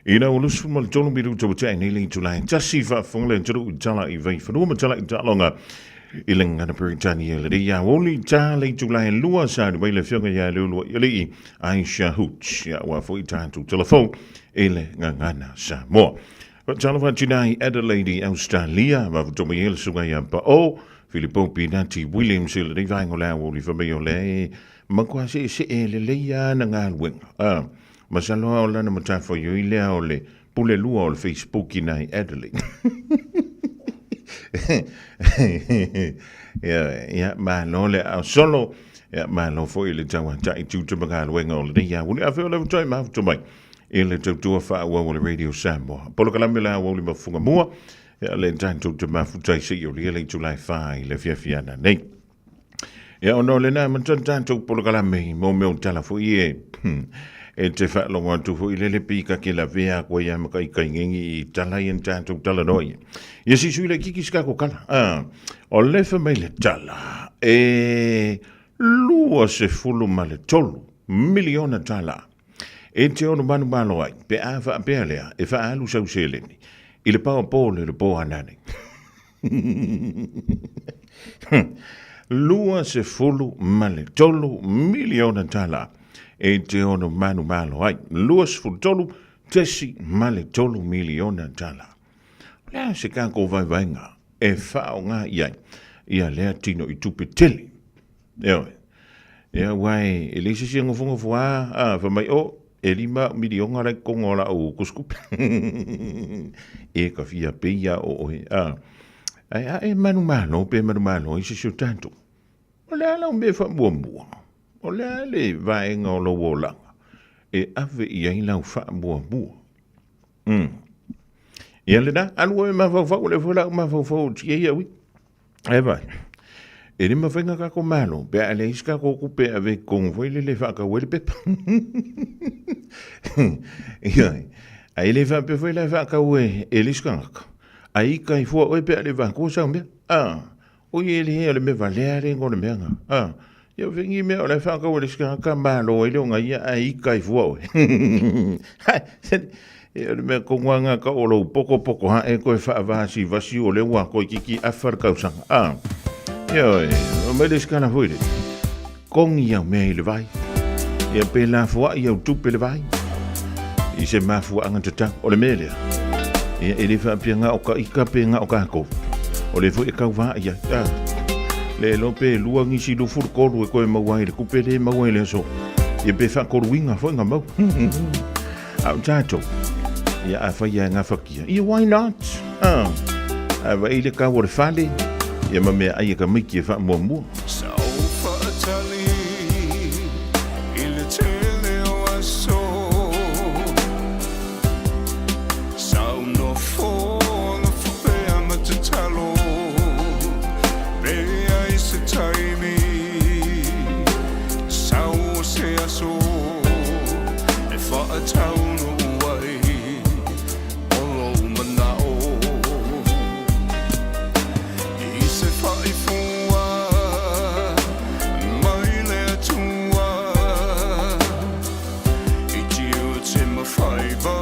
Speaker 4: Ina o lusu ma le tolu miru tau te nei le tulai. Tasi whaafonga le tulu i tala i vei whanua ma tala i talonga. I le ngana Peritania le ria oli tā le tulai lua sa ni wei le whionga ia le ulua i alii Aisha Hooch. Ia ua fo i tātou telefon i le ngangana Samoa. Talofa tinai Adelaide, Australia, ma futomi e le sunga ia pa o Filipo Pinati Williams i le nei vaenga o le aoauli whamei o le makua se se e le leia na ngā luenga. Ah, masaloa o lana matafo i oi lea o le pule lua o le Facebook i nai Adelaide. Ia, ia, malo le au solo, ia, malo foi le taua tai tū te mga luenga o le nei aoauli. A whio le futoi mafuto mai. I le tautua whaua o le Radio Samoa. Polokalame le aoauli mafunga mua, ia le tātou te mafutai se i o lia le tulai whai le fiafiana nei. Ia ono le nā matan tātou polokalame mō meo tala fo i e. E te whaalongo atu fo i lele pika ke la vea koe ia maka i kaingengi i tala i en tātou tala noi. Ia si sui le kiki skako kala. Ah, o lefa mai le tala e 23 miliona tala. E te ono manu malo ai, pe a wha pea lea, e wha alu sau seleni, i le pao pō le le pō anane. 23 miliona tala, e te ono manu malo ai, 23.3 miliona tala. O lea se kako vai vainga, e whao ngā iai, ia lea tino i tupe tele. Eo, ia wai, e le sisi ngofongo fua, a, fa mai o, e 5 milionga lai kongo la o kuskupe. E ka fia peia o oe, a. Ai a e manu malo, pe manu malo, i sisi o tātou. O lea lau me wha mua mua. O lea le vaenga o lau olanga. E ave i ai lau wha mua mua. Ia le na, alu e mawhauwhau, le fua lau mawhauwhau, tia ia ui. E vai. E lima whainga kako malo, pe a le iska ko kupe a ve kongo foi le le whaka wele pepa. Ia, a ele wha pe foi le whaka ue e le iska ngaka. A i kai fua oe pe a le wha ko sa mea. A, o i ele he o le me valea le ngo le mea nga. A, ia whengi mea o le whaka wele iska ngaka malo e le o ngai a i kai fua oe. Hai, e o le mea kongoanga ka o lou poko poko ha e koe whaavasi vasi o le ua koe kiki awhar kausanga. A, ia oe, o mai le skana foi le. Kongi au mea i le vai. Ia pe la fua i au tupe le vai. I se mafua anga te tau o le mea lea. Ia e le whaapia ngā o ka ika pe ngā o kako. O le foi e kau wā ia. A, le lo pe lua ngisi lufuru kolu e koe maua i le kupe le maua i le aso. Ia pe whakoruinga foi ngā mau. Au tātou. Ia a whai ia ngā whakia. Ia why not? Ah, a wai le kau o le whale. Ia ma mea ai e ka miki e wha mua mua.
Speaker 5: Sa o whaatali i le tele o aso. Sa o nofo nofo pea ma te talo. Pea i se taimi. Sa o se aso. E whaatau no ai o lou manao. I se whaifua mai le atua. I tiu te mawhaiva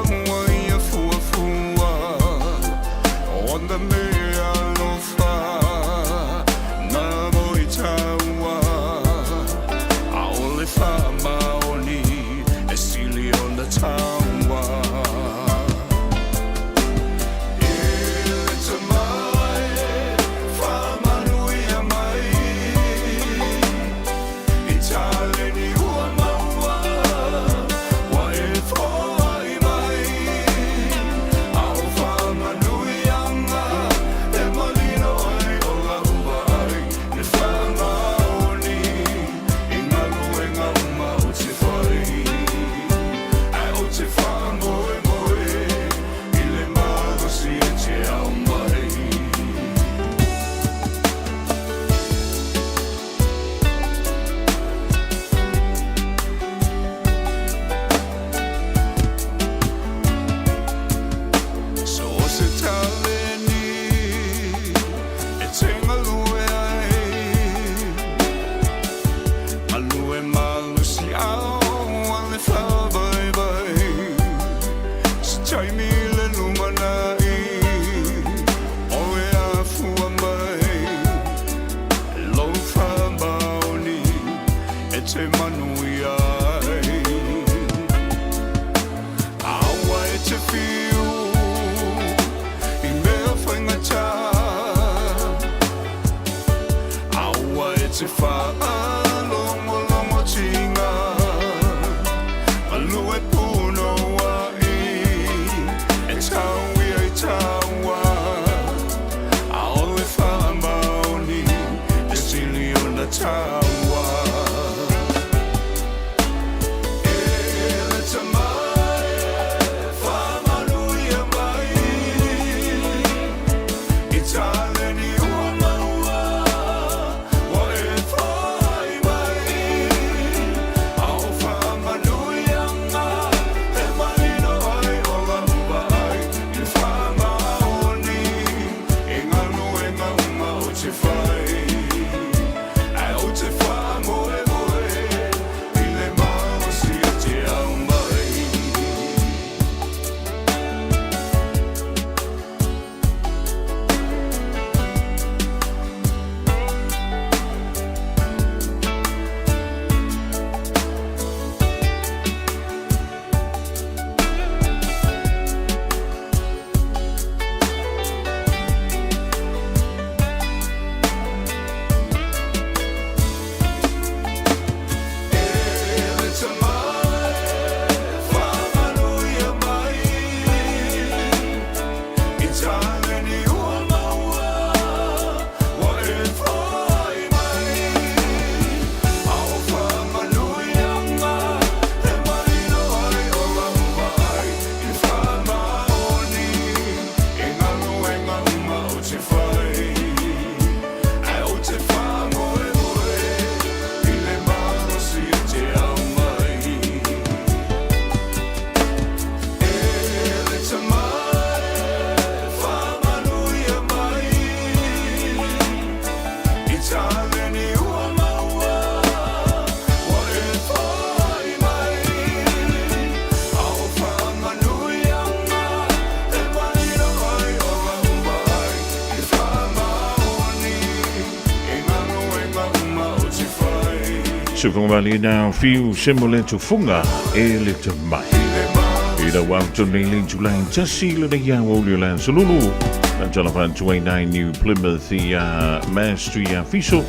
Speaker 5: ua ia fua fua. Onda mea alofa nā mo i taua. A o le wha maoni e sili o na taua. E le te mai, wha manuia mai. I tāleni ua maua, wa e whoai mai. A o wha manuianga, te whaalongolongo tinga Malu e puno ai E tau ia i taua A o le whaamaoni Te sili o na taua E le tamai Whaamanuia mai I taleni ua maua Wa e whai mai A o whaamanuianga E marino ai o lau vaai I whaamaoni I galuega uma o te whai Ae o te whaamoemoe I le malosi e te aumai. E le tamai whaamanuia mai I taleni ua maua Wa e whai mai A o whaamanuianga E marino ai o lau vaai I whaamaoni I galuega uma o te whai Ae o te whaamoemoe I le malosi e te aumai E le tamai whaamanuia mai I taleni ua maua Wa e whai mai A o whaamanuianga E marino ai o lau vaai I whaamaoni I galuega uma o te whai
Speaker 4: Sufongamalina fiu se mo le tufuga e le tamai. I lau auto nei le itulagi 1 i lenei aoauli o le Aso Lulu. Faatalofa atu ai nai New Plymouth ia Master ia Fiso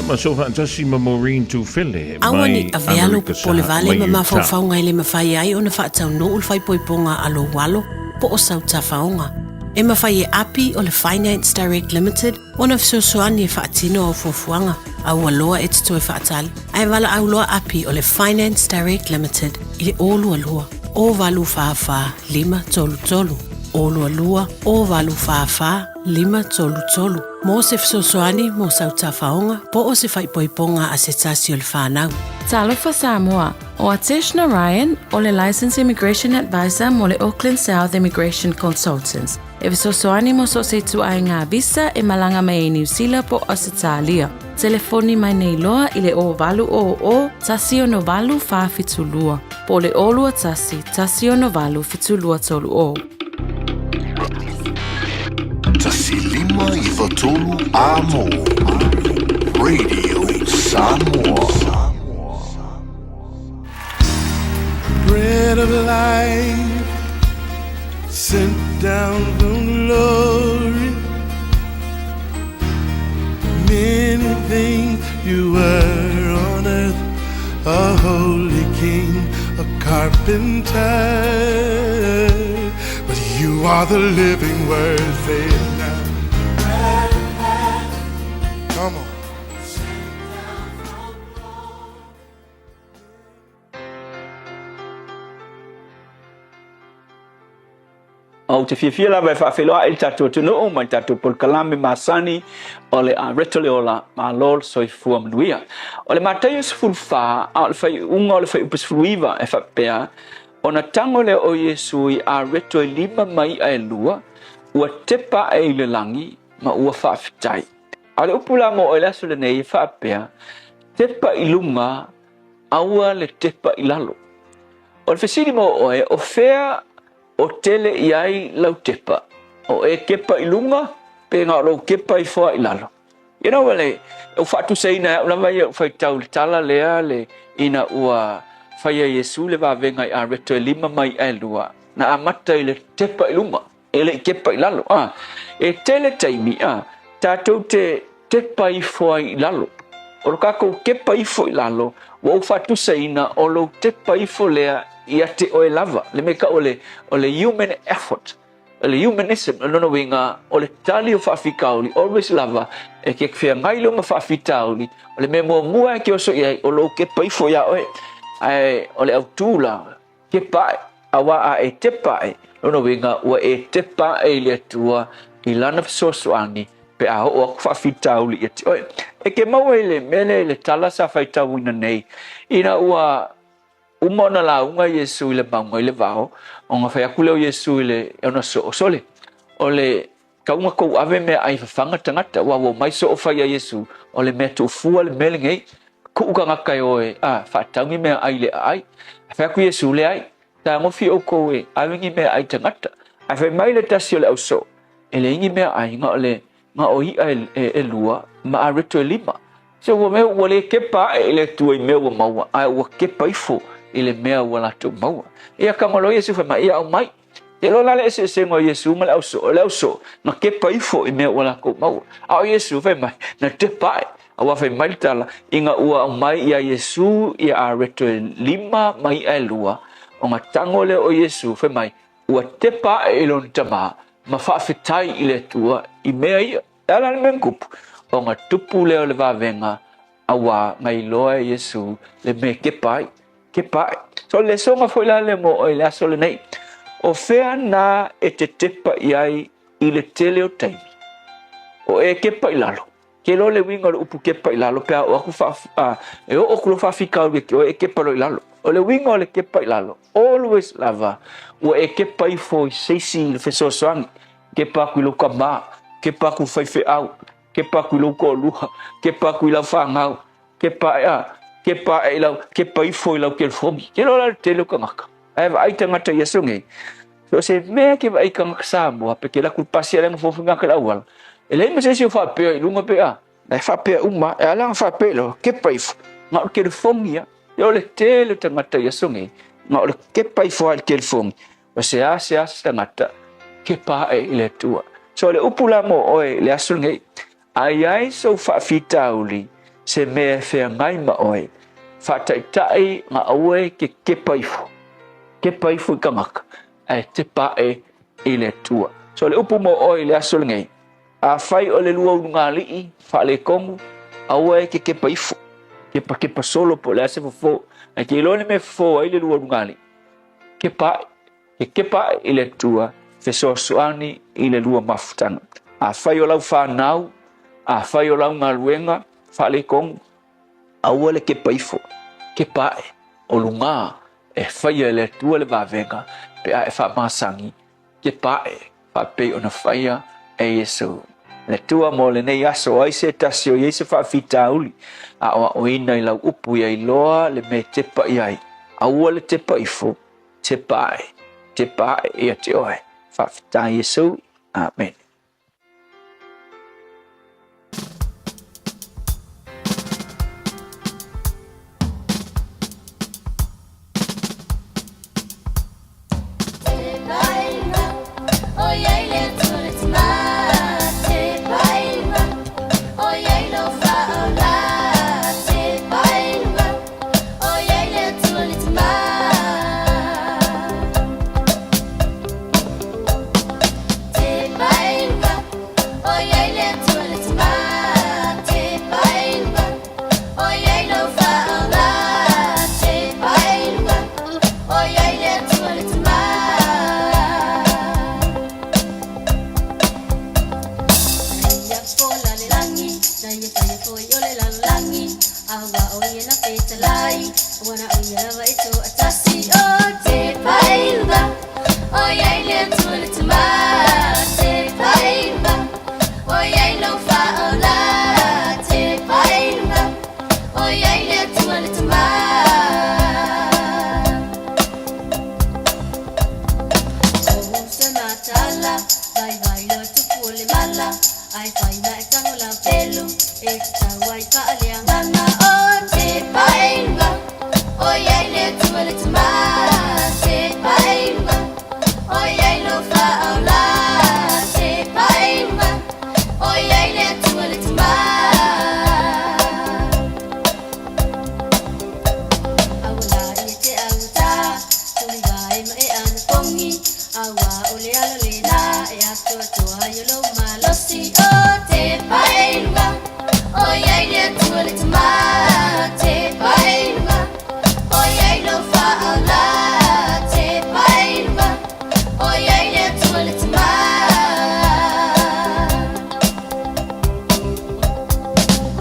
Speaker 4: ma so faatasi ma Maureen Tufele
Speaker 6: Aua
Speaker 4: mai
Speaker 6: ne i avea lou
Speaker 4: Amerika
Speaker 6: popole
Speaker 4: Saha
Speaker 6: vale
Speaker 4: mai
Speaker 6: ma
Speaker 4: Utah.
Speaker 6: mafaufauga e le mafai ai ona faataunuu le faaipoipoga a lou alo po o sau tafaoga. E mafai e api o le Finance Direct Limited ona fesoasoani e faatino au fuafuaga. Aua loa e te toe faatali, ae valaau loa api o le Finance Direct Limited i le 022 084 533, 022 084 533 mo se fesoasoani mo sau tafaoga po o se faaipoipoga a se tasi o le fanau.
Speaker 9: Talofa Samoa, O Atesh Narayan, o le Licensed Immigration Advisor mo le Auckland South Immigration Consultants, e fesoasoani mo so o se ituaiga visa e malaga mai ai Niu Sila po o Ausetalia. Telefoni mai nei loa i le 0800 168 472 po o le 021 168 7230.
Speaker 18: 1593 Amo Radio Samoa.
Speaker 5: Bread of life sent down from glory. Many things you were on earth, a holy king, a carpenter. But you are the living word, say it now. Come on.
Speaker 19: Ou te fiafia lava e faafeiloai i le tatou atunuu ma le tatou polokalame masani o le Areto le Ola, Malo le Soifua Manuia. O le Mataio 14, a o le faaiuga o le fuaiupu 19 e faapea, Ona tago lea o Iesu i areto e lima ma i'a e lua, ua tepa aʻe i le lagi, ma ua faafetai. A o le upu la mo oe i le aso lenei e faapea, Tepa i luga, aua le tepa i lalo. O le fesili mo oe, o fea o tele i ai lau tepa? O e kepa i luga, pe na o lou kepa ifo i lalo? You know, le, ua faatusaina e au lava ia ua faitau le tala lea le ina ua faia Iesu le vavega i areto e lima mai ae lua, na amata i le tepa i luga, e le i kepa i lalo. A, e tele taimi, a, tatou te tepa ifo ai i lalo. O lo tatou tepa ifo i lalo, ua ou faatusaina o lou tepa ifo lea ia te oe lava, le mea e tau o le, o le human effort, o le humanism, o lona uiga, o le tali o faafitauli, always lava, e te feagai loa ma faafitauli, o le mea muamua e te oso i ai, o lou tepa ifo iā oe. Ae o le autu la, tepa ae, auā a e tepa ae, lona uiga, ua e tepa ae i le Atua i Lana fesoasoani pe a oo atu faafitauli ia te oe. E te maua i le mea lea i le tala sa faitauina nei, ina ua uma ona lauga Iesu i le mauga i le vao, ona fai atu lea o Iesu i le ona soo, Sole, o le tau na tou ave meaai fafaga tagata, aua ua omai soo fai ia Iesu, o le mea tuufua le mea lenei, tuu tagata e o e, a, faatau ni meaai i le aai. Ae fai atu Iesu, Leai, tagofi outou e ave ni meaai i tagata. Ae fai mai le tasi o le ausoo, E leai ni meaai, na o le, na o iʻa e, e, elua ma areto e lima. So ua mea ua le kepa aʻe i le Atua i mea ua maua, ae ua kepa ifo i le mea ua latou maua. Ia tago loa Iesu fai mai, ia aumai. Te iloa la le eseesega o Iesu ma le ausoo, o le ausoo na kepa ifo i mea ua latou maua. A o Iesu fai mai, na tepa aʻe. Aua fai mai le tala, ina ua aumai iā Iesu ia areto e lima ma iʻa e lua, ona tago lea o Iesu, fai mai, ua tepa aʻe i lona Tamā ma faafetai i le Atua i mea ia. E ala le mea na tupu, ona tupu lea o le vavega, auā na iloa e Iesu le mea e tepa ai, tepa aʻe. So o le lesoga foi la lea mo oe i le aso lenei, o fea na e te tepa i ai i le tele o taimi? O e kepa i lalo. Ke iloa le uiga o le upu kepa i lalo pe a oo atu faa, a, e oo atu loa faafitauli ia te oe e kepa loa i lalo. O le uiga o le kepa i lalo, always lava ua e kepa ifo i se isi i le fesoasoani, kepa atu i lou tama, kepa atu i le faifeau, kepa atu i lou toalua, kepa atu i lau fanau, kepa ae a, kepa ae i lau, kepa ifo i lau telefoni. Ke iloa la le tele o tagata. Ae vaai tagata i aso nei, so o se mea ke vaai tagata Samoa, pe ke alu atu i le pasi ale na fofu gata i le auala, e leai ma se isi o faapea i luga pe a, e faapea uma, e ala ona faapea i lalo, kepa ifo, na o le telefoni ia. E o le tele o tagata i aso nei, na o le kepa ifo lava i le telefoni, ua seasea se tagata, kepa ae i le Atua. So o le upu la mo oe i le aso lenei, a i ai sou faafitauli, se mea e feagai ma oe, faataitai ma aua e te kepa ifo, kepa ifo i tagata, ae tepa ae i le Atua. So o le upu mo oe i le aso lenei, afai o le lua ulugalii faaletonu, aua e te kepa ifo, kepakepa solo po o le a se fofo, ae te iloa le mea e fofo ai le lua ulugalii, kepa ae. Ke kepa ae i le Atua, fesoasoani i le lua mafutaga. Afai o lau fanau, afai o lau galuega faaletonu, aua le kepa ifo, kepa ae, o luga e faia e le Atua le vavega pe a e faamasani, kepa ae faapei ona faia e Iesu. Le Atua mo lenei aso, o ai se tasi o i ai se faafitauli, aoaoina i lau upu ia iloa le mea e tepa i ai, aua le tepa ifo, Tepa ae, tepa ae ia te oe. Faafetai Iesu. Amene.
Speaker 3: mai o lou malosi o te pae i luga O iai le Atua le Tama te pae i luga O iai lou faaola te pae i luga O iai le Atua le Tama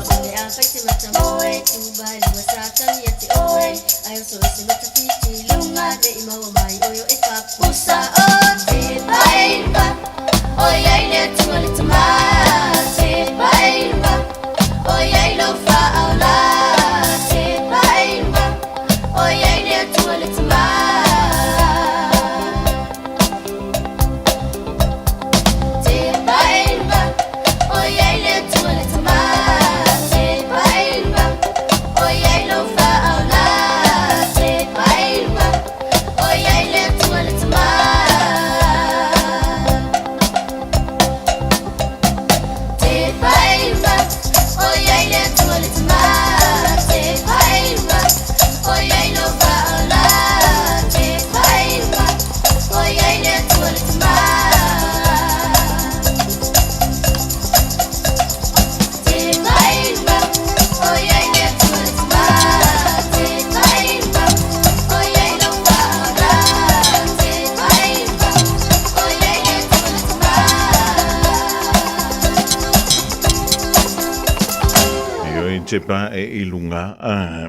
Speaker 3: O le a fai se mata moe Tuba lua sa tau ia te oe Ai o so e se mata whiti lunga Ne i maua mai oe o e papusa O te pae i luga O iai le Atua le Tama Te pae i luga O iai lou faaola Te pae i luga O iai le Atua le Tama Te pae i luga O iai le Atua le Tama Te pae i luga O iai lou faaola Te pae i luga O iai le Atua le Tama Te pae i luga O iai le Atua le Tama Te pae i luga O iai lou faaola Te pae i luga O iai le Atua le Tama Te pae i luga O iai le Atua le Tama Te pae i luga O iai lou faaola Te pae i luga O iai le Atua le Tama
Speaker 4: Ioe te pae i luga,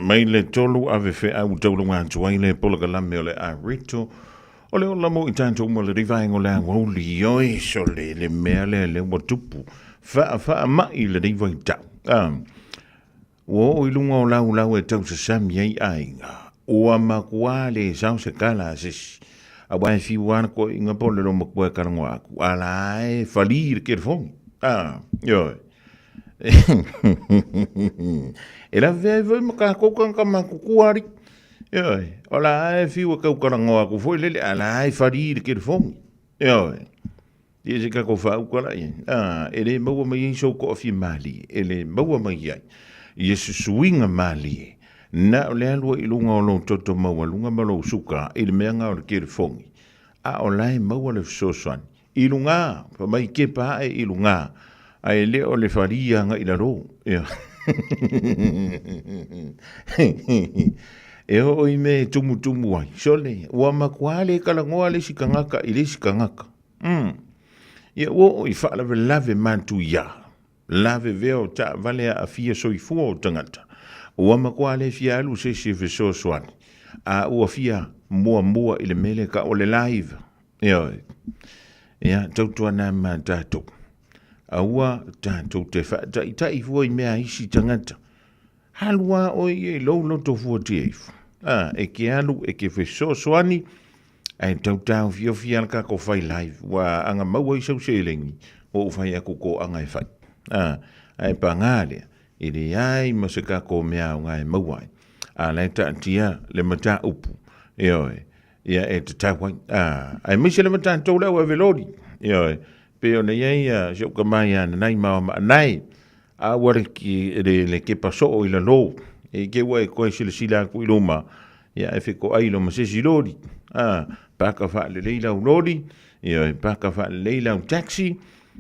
Speaker 4: mai le tolu ave feau taulunga atu ai le polokalame o le Areto o le ola mo i tatou ma le rivaenga o le aoauli. Ioe, sole le mea lea lea ua tupu faafaamai lenei vaitau. Ua oo i luga o laulau e tausasami ai aiga. Ua makuā le sao se kala a sesi. Aua e fiu lava le koiga po o le lomakua e kalagoa aku, a la e falī le kelefogi. Ioe. E lavea ai foi ma kākou tagata matutua alii. Ioe, o la e fiu e taukalagoa atu foi lele, a la e falī le kelefogi. Ioe. Ia se tatou faauka la i ai. A, e le maua mai ai sou toafia malie, e le maua mai ai ia se suiga malie, na o le alu ai i luga o lou toto maualuga ma lou suka i le mea na o le kelefogi, a o la e maua le fesoasoani i luga, fai mai kepa ae i luga, ae le o le falia agai i lalo. Ia. E oo i mea e tumutumu ai, sole, ua matua le talanoa le isi tagata i le isi tagata. Ia ua oo i faalavelave matuia, lavevea o taavale aafia soifua o tagata. Ua matua le fia alu se isi e fesoasoani, a ua fia muamua i le mea lea tau o le live. Ioe. Ia, tautuana ma tatou. Aua tatou te faataitai fua i mea a isi tagata. Alu lava oe ia i lou loto fuatia ifo. A, e ke alu, e ke fesoasoani, ae tau taofiofi lava le tatou fai live, ua aga maua ai sau seleni, ua ou fai atu toaga e fai. A, ae paga lea, e leai ma se tatou mea aoga e maua ai. A la e taatia le mataupu, ioe, ia e tatau ai. A, aemaise lava tatou le au ave loli, ioe, pei ona i ai si ou tama ia Nanai Maoa Maanai, A ua le, le, le kepa soo i lalo, e ke ua e koe silasila aku i luma, ia e fetoai lo ma se isi loli. A, paka faalelei lau loli, ia e paka faalelei lau taxi,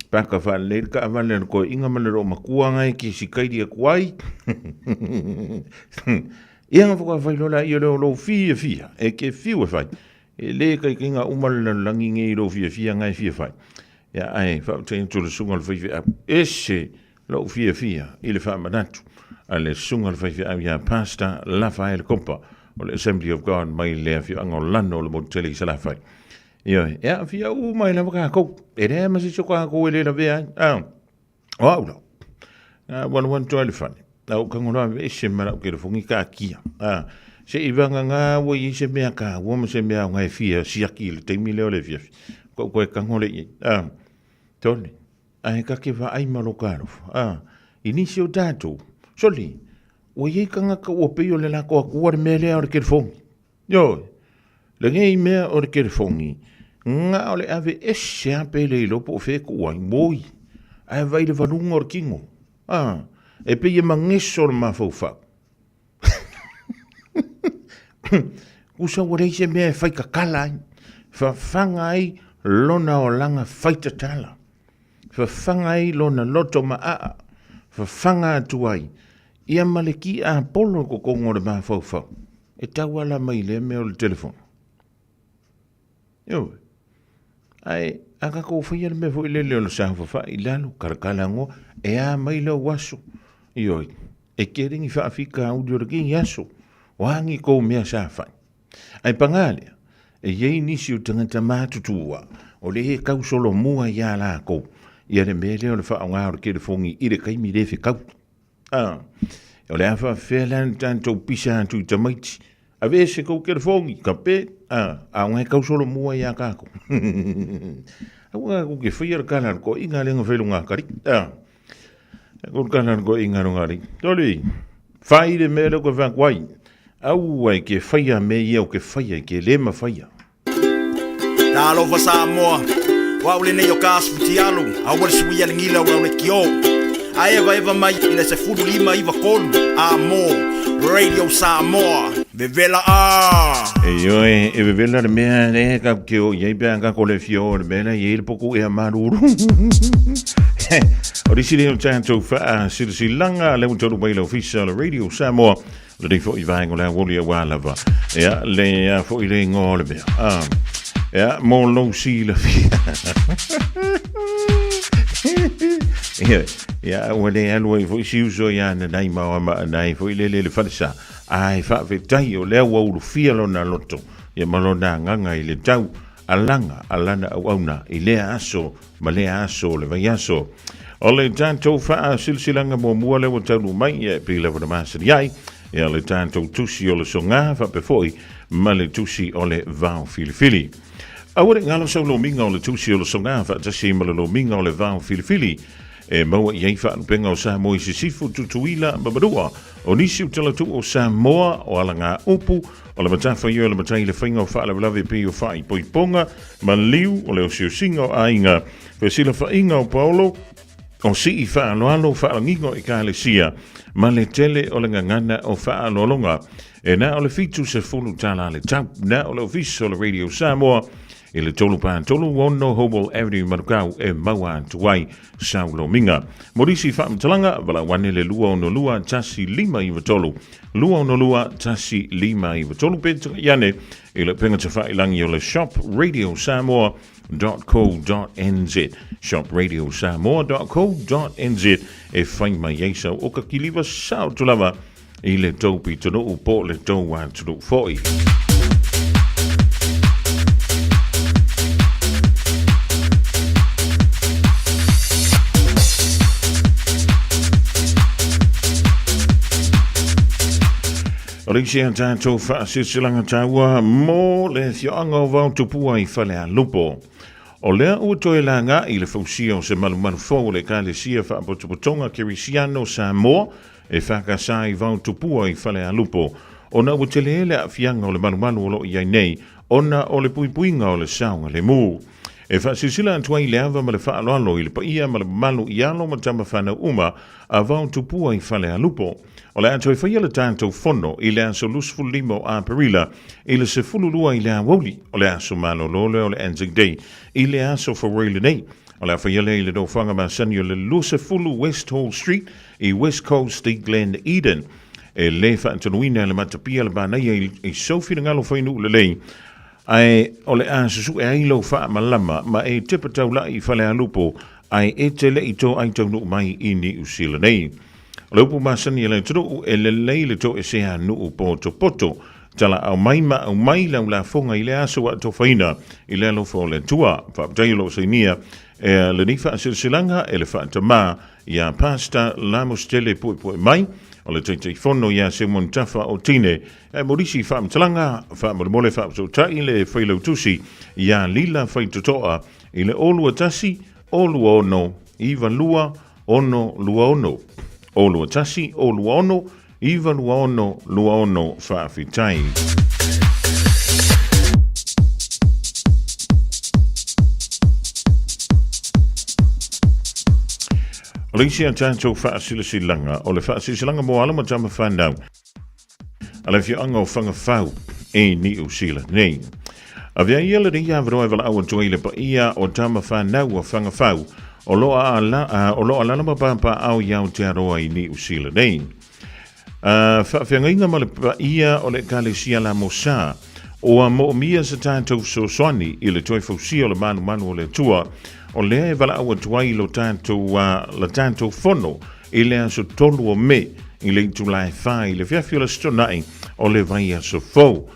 Speaker 4: paka faalelei le taavale a le toeaina ma le loomatua na e te sikaili atu ai. Ia na faatoa fai loa laia lea o lou fiafia, e te fiu e fai. E le taitaiga uma le lalolagi nei i lou fiafia na e fia fai. Ia, ae faafetai atu i le susuga i le faifeau. Ese lou fiafia i le faamanatu a le susuga i le faifeau ia Pastor Lafaele Kopa o le Assembly of God mai le afioaga o Lano o le motu tele i Salafai. Ioe, e aafia uma ai lava tatou. E leai ma se isi o tatou e le lavea ai. Ah, o au lau. Na ua alu atu ai le fale. Na ou tago loa aveese ma lau telefoni taatia. Ah, se i vagana ua i ai se mea taua ma se mea aoga e fia siaki i le taimi lea o le afiafi. Ua ou toe tago lea i ai. Ah, tole, ae ta te vaai ma lota alofa. Ah, i nisi o tatou, sole, ua i ai tagata ua pei o le latou atua le mea lea o le telefoni. Ioe, lenei mea o le telefoni, na o le ave ese lava pe le iloa po o fea e tuu ai, moi, ae vaai i le valuga o le tino. Ah, e pei e mageso le mafaufau. Tusa ua leai se mea e fai tatala ai, fafaga ai lona olaga fai tatala. Fafaga ai lona loto maaa, fafaga atu ai, ia ma le kiapolo i kokoga o le mafaufau, e tauala mai i lea mea o le telefoni. Ioe. Ae a tatou faia le mea foi lele o le saofafai i lalo, kalakala agoa, e a mai lou aso. Ioe. E tele ni faafitauli o lenei aso, o a ni tou mea sa fai. Ae paga lea, e i ai nisi o tagata matutua o lea e tau solomua iā latou ia le mea lea o le faaaoga o le telefoni i le taimi le fetau. A, o le a faafefea la le tatou pisa atu i tamaiti, aveese tou telefoni, kape, a, a o lena e tau solomua iā tatou. Aua tatou te faia le tala a le toeaina lea na fai i lona atalii, a. Ko le tala a le toeaina i lona alii, Toli, fai le mea lea ou te fai atu ai, aua e te faia mea ia ou te faia e te le mafaia.
Speaker 20: Talofa Samoa, o au lenei o ka asu futialu, aua le suia le gila o lau lekiō. A evaeva mai i le 15 93 a mo Radio Samoa. Vevela a!
Speaker 4: Ioe, e vevela le mea lea tatou te o i ai pe a tatou le fia o i le mea lea e i ai le potu ea malulu. O le isi lea o tatou faasilasilaga lea ua taunuu mai i le Ofisa o le Radio Samoa, lenei foi vaega o le aoauli aua lava ia le a foi le igoa o le mea. Ah, ia, mo lou silafia. Ia, ia, ua le alu ai foi si uso ia nanai ma o ma anai foi lele le falesa. Ae faafetai o lea ua ulufia lona loto ia ma lona agaga i le tau alaga a lana auauna i lea aso ma lea aso o le vaiaso. O le tatou faasilasilaga muamua lea ua taunuu mai ia e pei lava ona masani ai ia le tatou tusi o le soga faapea foi ma le tusi o le vao filifili. Aua ne i galo sau lomiga o le tusi o le soga faatasi ma le lomiga o le vao filifili e maua i ai faalupega o Samoa i Sisifo, Tutuila ma Manua. O nisi o talatuu o Samoa, o alagaupu, o le matafaioi o le matai i le faiga o faalavelave pei o faaipoipoga, maliu, o le osiosiga o aiga, fesilafaiga o paolo, o sii faaaloalo, faalagiga o ekalesia, ma le tele o le gagana o faaaloaloga. E na o le $70 le tau. Na o le Ofisa o le Radio Samoa i le 3 4 3 6 Hobel Avenue, Manukau e maua atu ai sau lomiga. Mo nisi faamatalaga, valaau ane le 262 1593, 262 1593 pe tagai ane i le upega tafailagi o le Shop Radio Samoa .co.nz shopradiosamoa.co.nz e fai mai ai sau oka kiliva sao atu lava i le tou pitonuu po o le tou atunuu foi. O le isi a tatou faasilasilaga taua mo le afioaga o Vaotupua i Falealupo. O lea ua toe laga i le fausia o se malumalu fou o le Ekalesia Faapotopotoga Kerisiano Samoa e FKS i Vaotupua i Falealupo, ona ua tele le aafiaga o le malumalu o lo o i ai nei ona o le puipuiga o le saogalemu. E faasilasila atu ai le ava ma le faaaloalo i le paia ma le mamalu i alo ma tama fanau uma a Vaotupua i Falealupo. O le a toe faia le tatou fono i le aso 25 o Aperila i le 12 i le aoauli o le aso malolo lea o le Anzac Day i le aso Faraile lenei. O le a faia lea i le nofoaga masani o le 20 West Hall Street i West Coast i Glen Eden. E le faatonuina e le matapia le manaia i sou finagalo fainuu lelei, ae o le a susue ai lou faamalama ma e tepa taulai i Falealupo ae e te le i toai taunuu mai i Niu Sila nei. O le upu masani a le atunuu, e lelei le toesea nuu potopoto. Talaau mai ma aumai lau lafoga i le aso ua atofaina i le alofa o le Atua. Faafetai o lo o sainia e lenei faasilasilaga e le faatamā iā Pastor Lamositele Puepuemai, o le Taitaifono iā Simon Tafa o Tine, e mo nisi faamatalaga, faamolemole faafesootai le Failautusi iā Lila Faitotoa i le 021 026 92 626. 021 026 926 26 Faafetai. O le isi a tatou faasilasilaga, o le faasilasilaga mo alo ma tama whanau a le afioaga o Fagafau e Niu Sila nei. Avea ia lenei avanoa e valaau atu ai i le paia o tama whanau o Fagafau. o lo o alaala ma papaaao i Aotearoa i Niu Sila nei. Faafeagaiga ma le paia o le Ekalesia Lamosa, ua moomia se tatou fesoasoani i le toe fausia o le malumalu o le Atua, o lea e valaau atu ai lo tatou, la tatou fono i le aso 3 o Me i le itula e 4 i le afiafi o le Aso Toonai o le vaiaso fou.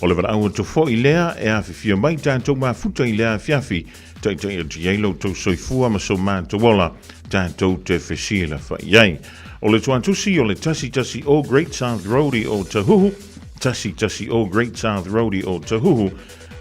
Speaker 4: O le valaau atu foi lea e afifio mai tatou mafuta i lea afiafi, taitai atu i ai lo outou soifua ma so matou ola, tatou te fesilafai ai. O le tuatusi o le 110 Great South Road i Otahuhu, 110 Great South Road i Otahuhu.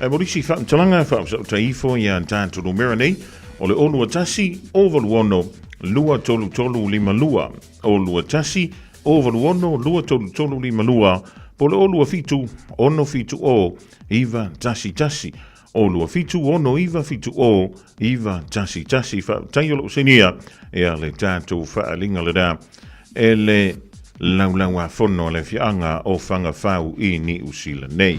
Speaker 4: E mo nisi faamatalaga faafesoota ifo ia tatou numera nei, o le 021 086 23352, 021 086 23352, po o le 027 670 911. O 276970 911. Faafetai o lou sainia ia le tatou faaaliga lena e le Laulau-a-Fono a le Afioaga o Fagafau i Niu Sila nei.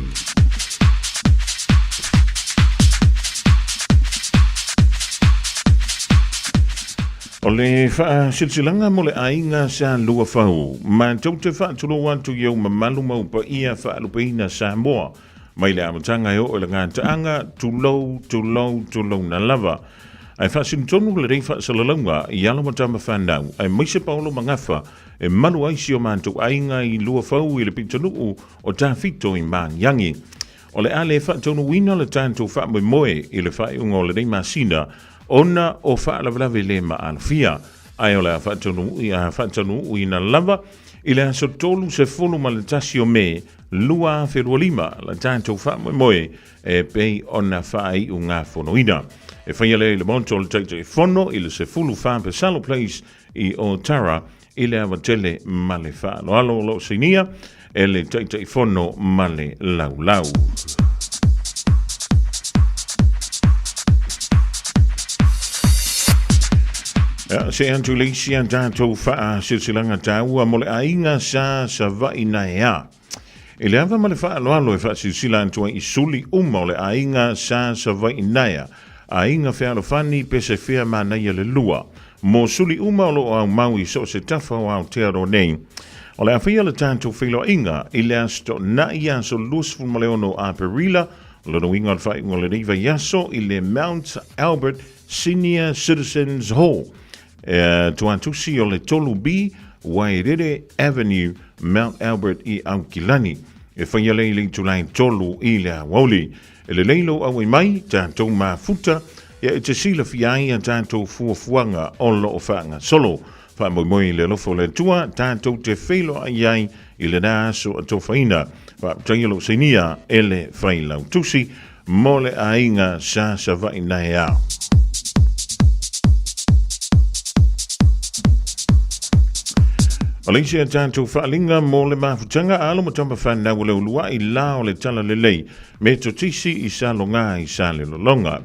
Speaker 4: O le faasilasilaga mo le aiga sa Luafau, matou te faatulou atu i ou mamalu ma ou paia faalupeina Samoa, Mai le amataga e oo i le gataaga, tulou, tulou, tulouna lava. Ae faasino tonu lenei faasalalauga i alo ma tama fanau, aemaise paolo ma gafa e malu ai si o matou aiga i Luafau i le pitonuu o Tafito i Magiagi. O le a le faataunuuina le tatou faamoemoe i le faaiuga o lenei masina ona o faalavelave le maalofia, ae o le a faataunuuina lava i le aso 31 o Me 2025 la tatou faamoemoe e pei ona faaiugafonoina. E faia lea i le Maota o le Taitaifono i le 14 Pesalo Place i Otara i le avatele ma le faaaloalo o lo o sainia e le Taitaifono ma le Laulau. Se atu le isi a tatou faasilasilaga taua mo le aiga sa Savaii naea. I le ava ma le faaaloalo e faasilasila atu ai i suli uma o le aiga sa Savaii naea, aiga fealofani pese fea manaia le lua. Mo suli uma o lo o aumau i so o se tafa o Aotearoa nei. O le a faia le tatou feiloaiga i le Aso Toonai aso 26 o Aperila, lona uiga o le faaiuga o lenei vaiaso i le Mount Albert Senior Citizens Hall, e tuatusi o le 3B Wairere Avenue, Mount Albert i Aukilani. E faia lea i le itula e 3 i le aoauli. E lelei lou auai mai, tatou mafuta, ia e te silafia ai a tatou fuafuaga o lo o faagasolo. Faamoemoe i le alofa o le Atua, tatou te feiloai ai i lena aso atofaina. Faafetai o lou sainia e le Failautusi mo le aiga sa Savaii naea. O le isi a tatou faaaliga mo le mafutaga a alo ma tama fanau o le uluai la o le Talalelei Metotisi i Saloga i Salelologa.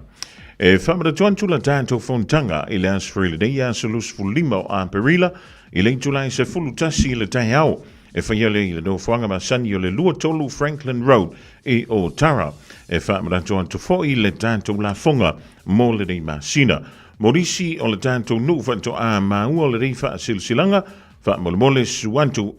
Speaker 4: E faamanatu atu la tatou fonotaga i le Aso Faraile nei aso 25 o Aperila i le itula e 11 i le taeao e faia lea i le nofoaga masani o le 23 Franklin Road i Otara. E faamanatu atu foi le tatou lafoga mo lenei masina. Mo nisi o le tatou nuu faatoa maua lenei faasilasilaga, faamolemole susu atu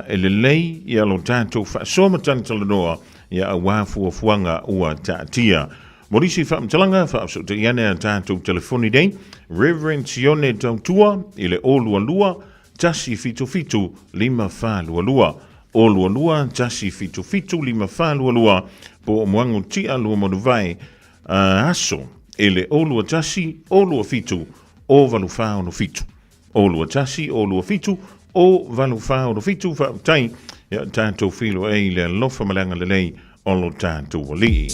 Speaker 4: e lelei ia lo tatou faasoa ma talatalanoa ia auā fuafuaga ua taatia. Mo nisi faamatalaga, faafesootai ane a tatou telefoni nei, Reverend Sione Tautua i le 022 177 5422, 022 177 5422, po o Moango Tia Luamanuvae Aso i le 021 027 0847. 021 027 0847. Faafetai ia tatou feiloai i le alofa ma le agalelei o lo tatou Alii.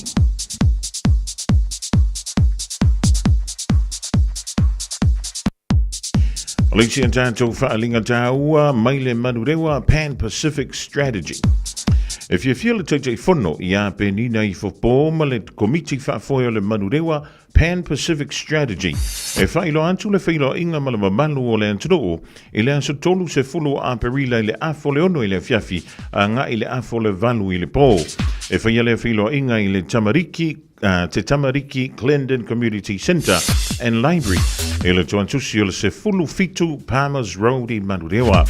Speaker 4: O le isi a tatou faaaliga taua mai le Manurewa Pan Pacific Strategy. E fiafia le Taitaifono ia Penina Ifopō ma le Komiti Faafoe o le Manurewa Pan Pacific Strategy e faailoa atu le feiloaiga ma le mamalu o le atunuu i le aso 30 o Aperila i le afa o le 6 i le afiafi agai i le afa o le 8 i le pō. E faia lea feiloaiga i le Tamariki. Te Tamariki Glendon Community Centre and Library i le tuantusi o le 17 Palmers Road i Manurewa.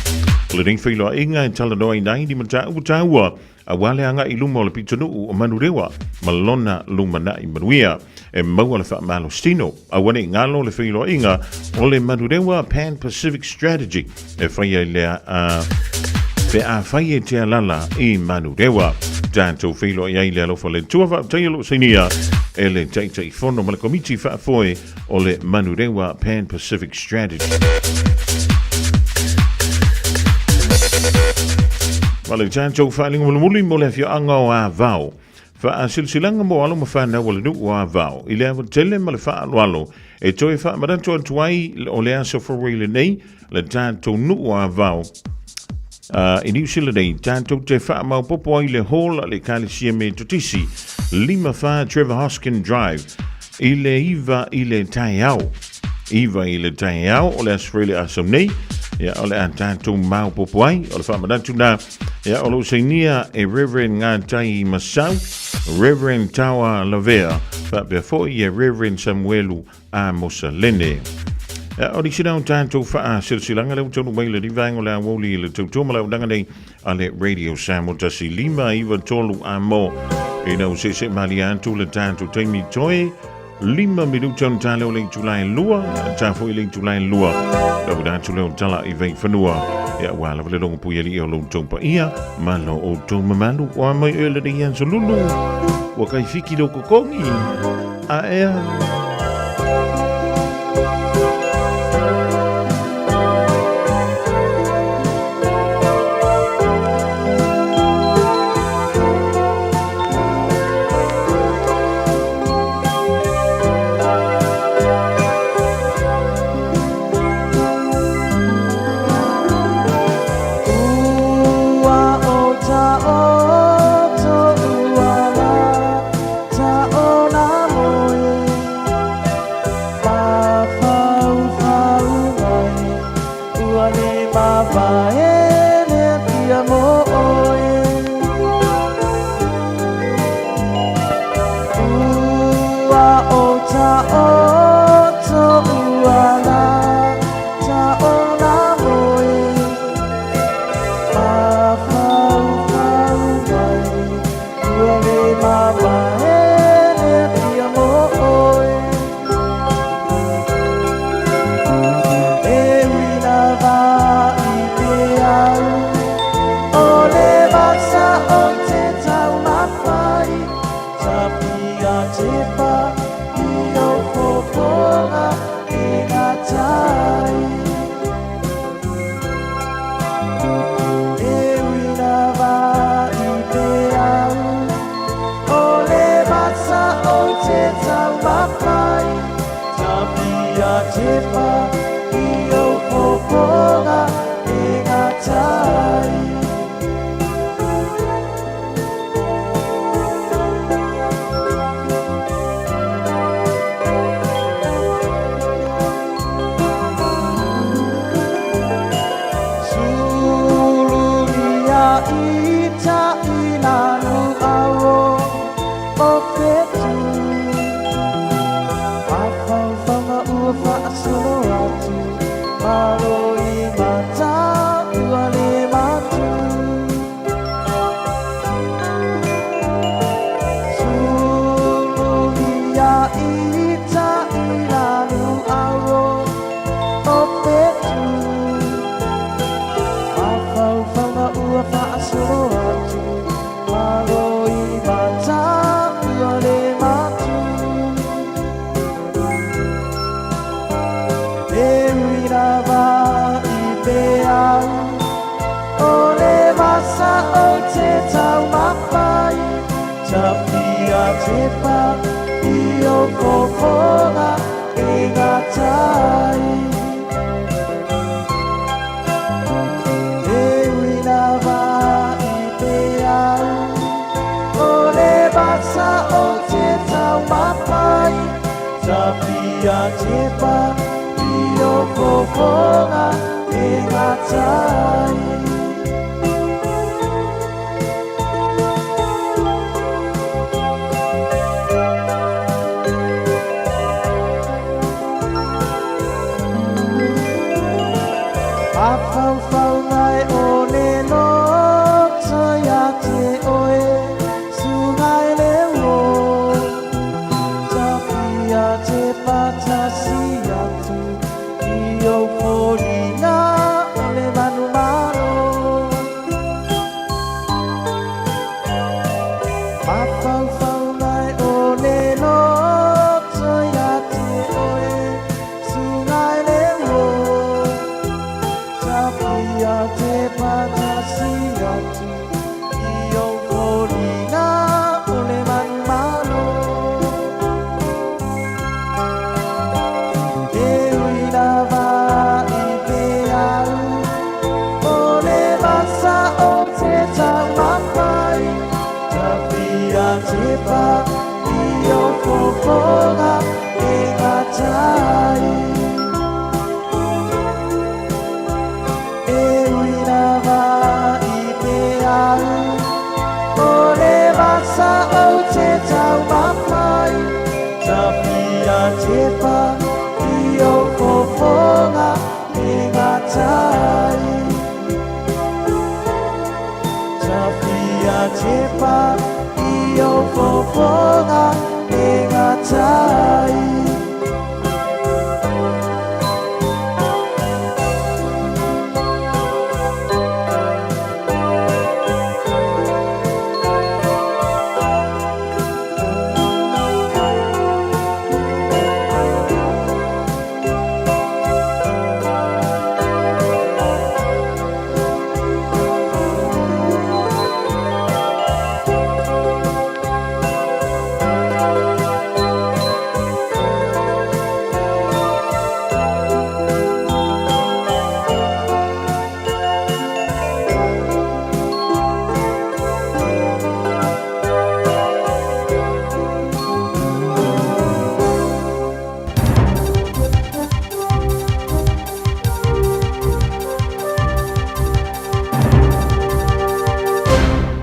Speaker 4: O lenei feiloaiga e talanoaina ai ni mataupu taua aua le agai i luma o le pitonuu o Manurewa ma lona lumanai manuia. E maua le faamalositino, aua ne i galo le feiloaiga o le Manurewa Pan Pacific Strategy e faia i le a pe a fai e te alala i Manurewa. Tatou feiloai ai le alofa le Atua faafetai o loo sainia e le Taitaifono ma le Komiti Faafoe o le Manurewa Pan Pacific Strategy. Ma le tatou faaliga mulimuli mo le afioaga o Avao. Faasilasilaga mo alo ma fanau a le nuu o Avao i le ava tele ma le faaaloalo e toe faamanatu atu ai o le aso Fourway lenei le tatou nuu o Avao i Niu Sila nei tatou te faamaopopo ai le hall a le Ekalesia Metotisi 54 Trevor Hoskin Drive i le 9 i le taeao. 9 i le taeao o le aso Faraile aso nei, ia o le a tatou maopopo ai o le faamanatu na ia o lou sainia e Reverend Ngātai Masau, Reverend Tawa Lavea, faapea foi e Reverend Samuelu Amosa Lene. Ia, o nisi na o tatou faasilasilaga lea ua taunuu mai le vaega o le aoauli i le tautua ma le auaunaga nei a le Radio Samoa 1593 amo ina ua seesee malie atu le tatou taimi toe 5 minuta ona ta lea o le itula e 2, ta foi le itula e 2 lauina atu lea o tala i Vaifanua. Ia, ua lava le logo pui alii o lo outou paia ma lo outou mamalu ua mai oe lenei aso lulu ua kai fiki lou kokogi a ea.
Speaker 1: Mafaufauga e o le loto ia te oe, suga e le uo. Tafia te patasi atu i ou foliga o le manumalo. Mafaufauga e o le loto ia te oe, suga e le uo. Tafia te patasi atu i ou foliga o le manumalo. E ui lava i peau o le vasa o te taumafai, tafia te pa i ou fofoga e gatai. E ui lava i peau o le vasa o te taumafai, tafia te pa i ou fofoga e gatai. Tafia te pa i ou fofoga e gatai.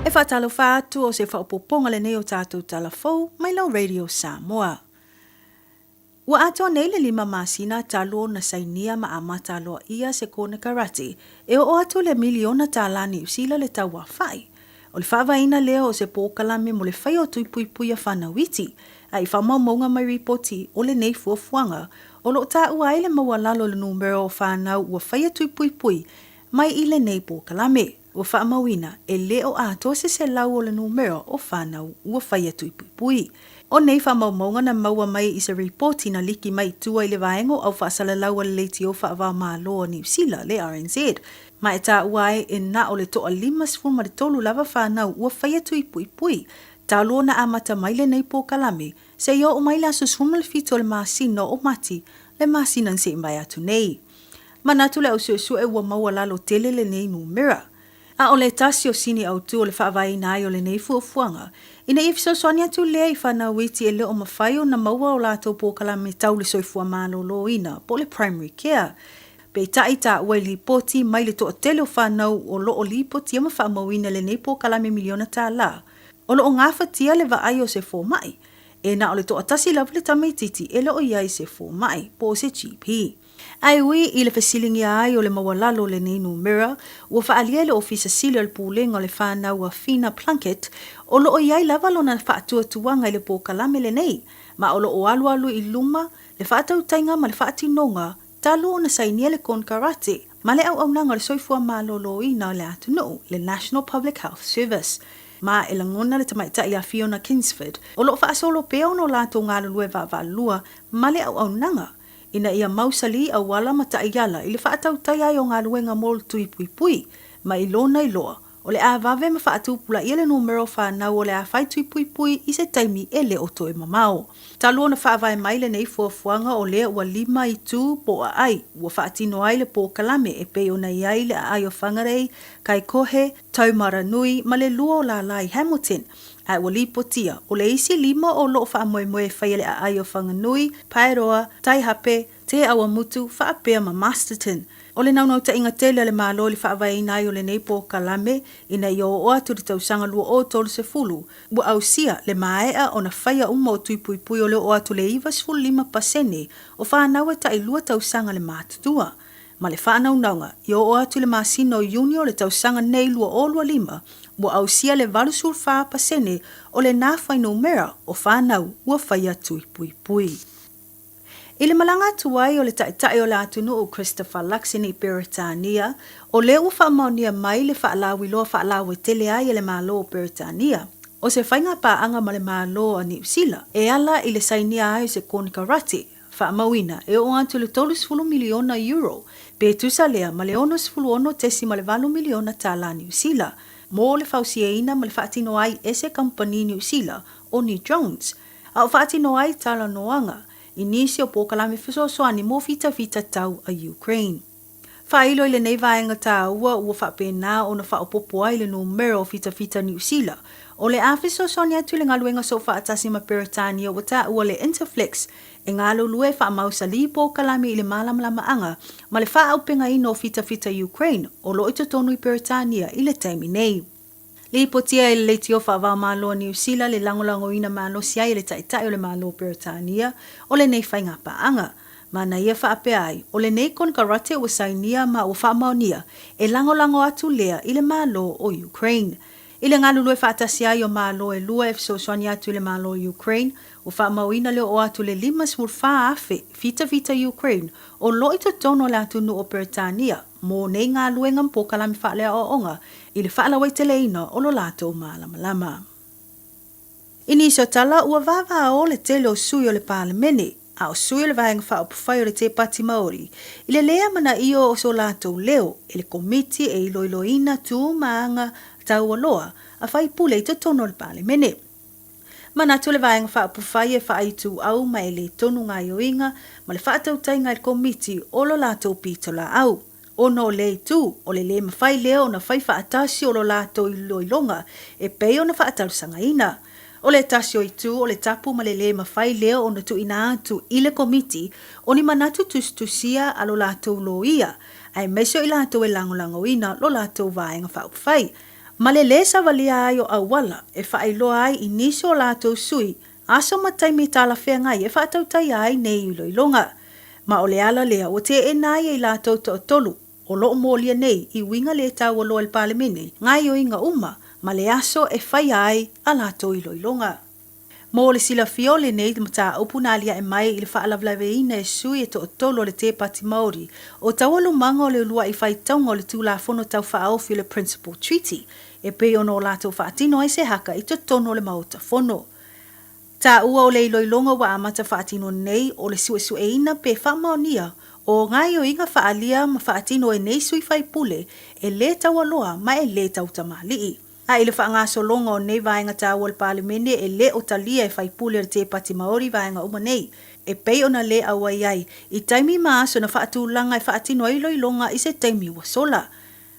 Speaker 21: E faatalofa atu o se faaopoopoga lenei o tatou tala fou mai lau Radio Samoa. Ua atoa nei le lima masina talu ona sainia ma amata aloaia se konekarate e oo atu le miliona tālā Niu Sila le tauafa'i. O le faavaeina lea o se polokalame mo le faia o tui puipuia fanau iti, a i faamaumauga mai ripoti o lenei fuafuaga, o lo o taua ai le maualalo o le numera o fanau ua faia tui puipui mai i lenei polokalame. Ua faamauina, e le o atoa se 100 o le numera o fanau ua faia tui puipui. O nei faamaumauga na maua mai i se ripoti na liki mai i tua i le vaega o au faasalalau a le Leitio Faava-o-Malo a Niu Sila, le RNZ, ma e taua ai e na o le toa 53 lava fanau ua faia tui puipui talu ona amata mai lenei polokalame seia oo mai le aso 17 o le masina o Mati le masina na se'i mai atu nei. Manatu le au suesue ua maualalo tele lenei numera. A o le tasi o sini autū o le faavaeina ai o lenei fuafuaga, ina ia fesoasoani atu lea i fanau iti e le o mafai ona maua o latou polokalame tau le soifua maloloina po o le primary care. Peitai, taua i lipoti mai le toatele o fanau o lo o lipotia ma faamauina lenei polokalame miliona tālā, o lo o gafatia le vaai o se fomai, e na o le toatasi lava le tamaitiiti e le o i ai se fomai, po o se GP. Ae ui i le fesiligia ai o le maualalo o lenei numera, ua faaalia e le Ofisa Sili o le Pulega o le Fanau a Whina Plunket, o lo o i ai lava lona faatuatuaga i le polokalame lenei, ma o lo o alualu i luma le faatautaiga ma le faatinoga talu ona sainia le konekarate ma le Auaunaga o le Soifua Maloloina o le Atunuu, le National Public Health Service. Ma e lagona le tamaitai a Fiona Kingsford, o lo o faasolo pea ona o latou galulue vaavaalua ma le auaunaga ina ia mausali auala ma taiala i le faatautai ai o galuega mo le tui puipui, ma i lona iloa, o le a vave ma faatupulaia le numera o fanau o le a fai tui puipui i se taimi e le o toe mamao. Talu ona faavae mai lenei fuafuaga o lea ua lima itu po o aai ua faatino ai le polokalame e pei ona i ai le aai o Whangarei, Kaikohe, Taumaranui ma le lua o lālā i Hamilton, a ua lipotia, o le isi lima o lo o faamoemoe e faia le aai o Whanganui, Paeroa, Taihape, Te Awamutu, faapea ma Masterton. O le naunautaiga tele a le Malo i le faavaeina ai o lenei polokalame ina ia oo atu i le tausaga 2030, ua ausia le maea ona faia uma o tui puipui o le oo atu le 95 pasene o fanau e tailua tausaga le matutua. Ma le faanaunauga, i oo atu i le masina o Iuni o le tausaga nei 2025, ua ausia le 84% o lena fuainumera o fanau ua faia tui puipui. I le malaga atu ai o le Taitai o le atunuu Christopher Luxon i Peretania, o lea ua faamaonia mai le faalauiloa faalauaitele ai e le Malo o Peretania, o se faiga paaga ma le Malo a Niu Sila e ala i le sainia ai o se konekarate faamauina e oo atu i le 30 miliona euro, pe tusa lea ma le $66.8 miliona tala Niu Sila, mo le fausiaina ma le faatino ai e se kamupani Niu Sila o ni drones, a o faatino ai talanoaga i nisi o polokalame fesoasoani mo fitafita tau a Ukraine. Faailo i lenei vaega taua ua faapena ona faaopoopo ai le numera o fitafita Niu Sila o le a fesoasoani atu i le galuega soofaatasi ma Peretania ua taua le Interflex e galulue e faamausalī polokalame i le malamalamaaga ma le faaaupegaina o fitafita Ukraine o lo o i totonu i Peretania i le taimi nei. Lipotia e le Leitio Faavaomalo a Niu Sila le lagolagoina malosi ai e le Taitai o le Malo o Peretania o lenei faigapaaga. Ma na ia faapea ai, o lenei konekarate ua sainia ma ua faamaonia e lagolago atu lea i le Malo o Ukraine. I le galulue faatasi ai o Malo e lua e fesoasoani atu i le Malo o Ukraine, ua faamauina le oo atu le 54,000 fitafita Ukraine o lo o i totonu o le atunuu o Peretania mo nei galuega ma polokalame faaleaoaoga i le faalauaiteleina o lo latou malamalama. I nisi o tala, ua vavao le tele o sui o le Palemene, a o sui o le Vaega Faaupufai o le Tepati Maori, i le lē amanaia o so latou leo e le Komiti e iloiloina tu ma aga taualoa a faipule i totonu o le Palemene. Manatu le Vaega Faaupufai e faaituau ma e lē tonu gaioiga ma le faatautaiga e le Komiti o lo latou pitolaau. Ona o lea itu, o le lē mafai lea ona fai faatasi o lo latou iloiloga e pei ona faatalosagaina. O le tasi o itu o le tapu ma le lē mafai lea ona tuuina atu i le Komiti o ni manatu tusitusia a lo latou loia, aemaise o i latou e lagolagoina lo latou Vaega Faaupufai, ma le lē savalia ai o auala e faailoa ai i nisi o latou sui aso ma taimi talafeagai e faatautaia ai nei iloiloga. Ma o le ala lea ua teena ai e i latou toatolu o lo o molia nei i uiga lē taualoa i le Palemene gaioiga uma ma le aso e faia ai a latou iloiloga. Mo le silafia o lenei mataupu na aliae mai i le faalavelaveina e sui e toatolu o le Tepati Maori o taualumaga o le uluai faitauga o le Tulafono Tau Faaofi o le Principal Treaty e pei ona o latou faatino ai se haka i totonu o le Maota Fono. Taua o le iloiloga ua amata faatino nei o le suesueina pe faamaonia o gaoioiga faaalia ma faatino e nei sui faipule e lē taualoa ma e lē tautamalii. A i le faagasologa o nei vaega taua o le Palemene e le o talia e faipule o le Tepati Maori vaega uma nei, e pei ona lē auai ai i taimi ma aso na faatulaga e faatino ai iloiloga i se taimi ua sola.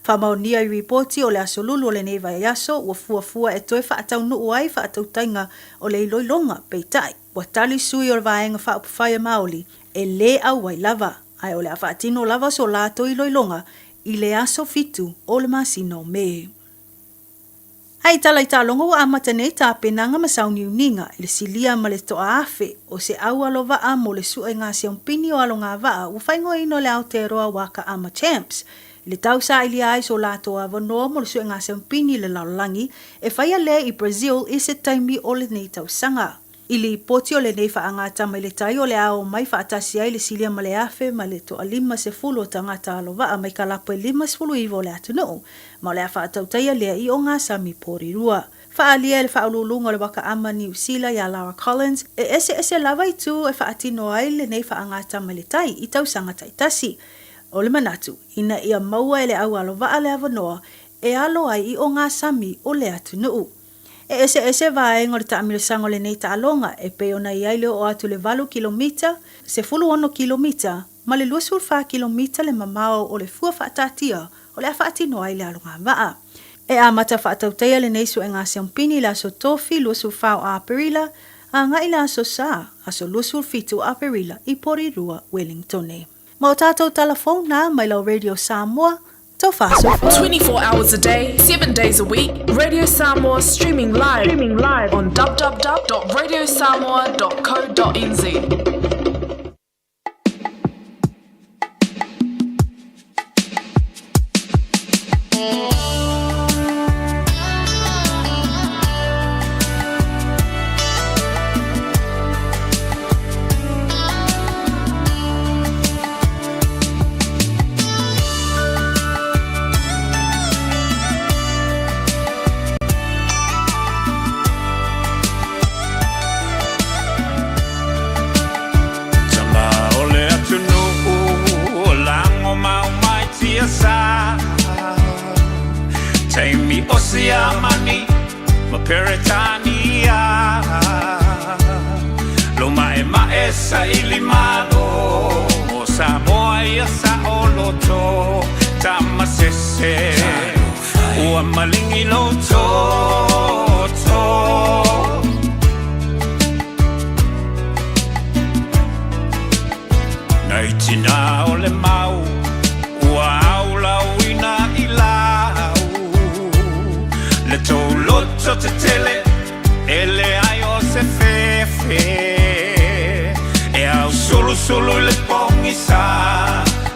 Speaker 21: Faamaonia i ripoti o le aso Lulu o lenei vaiaso ua fuafua e toe faataunuu ai faatautaiga o le iloiloga, peitai, ua tali sui o le Vaega Faaupufai a Maoli e lē auai lava, ae o le a faatino lava so latou iloiloga i le aso 7 o le masina o Me. A i tala i taaloga ua amata nei tapenaga ma sauniuniga i le silia ma le toaafe o se au alo vaa mo le suega siompini o alogavaa ua faaigoaina o le Aotearoa Waka Ama Champs i le tau sailia ai so latou avanoa mo le suega siompini i le lalolagi e faia lea i Brazil i se taimi o lenei tausaga. I lipoti o lenei faagatama i le tai o le a omai faatasi ai le silia ma le afe ma le toalima sefulu o tagata alovaa mai kalapu e 59 o le atunuu, ma o le a faatautaia lea i ogasami porirua. Faaalia e le Faauluuluga o le Waka Ama Niu Sila iā Lara Collins, e eseese lava itu e faatino ai lenei faagatama i le tai i tausaga taitasi. O le manatu, ina ia maua e le au alovaa le avanoa e alo ai i ogasami o le atunuu. E eseese vaega o le taamilosaga o lenei taaloga e pei ona i ai le oo atu i le 8 kilomita, 16 kilomita ma le 24 kilomita le mamao o le fua faataatia o le a faatino ai le alogavaa. E amata faatautaia lenei suega siompini i le aso Tofi 24 o Aperila agai i le aso Sa, aso 27 o Aperila i Porirua, Wellingtone. Ma o tātou tala fou nā mai lau Radio Samoa, Tauwha soifua.
Speaker 2: 24 hours a day, 7 days a week, Radio Samoa streaming live, streaming live on www.radiosamoa.co.nz.
Speaker 7: Siamani ma Peretania. Lo ma'ema'e saili malo mo Samoa ia sa'oloto tamasese ua maligi lou toto. Nai tinā o le mau ua aulauina i lau le tou loto tetele e leai o se fefe e ausulusulu i le pogisa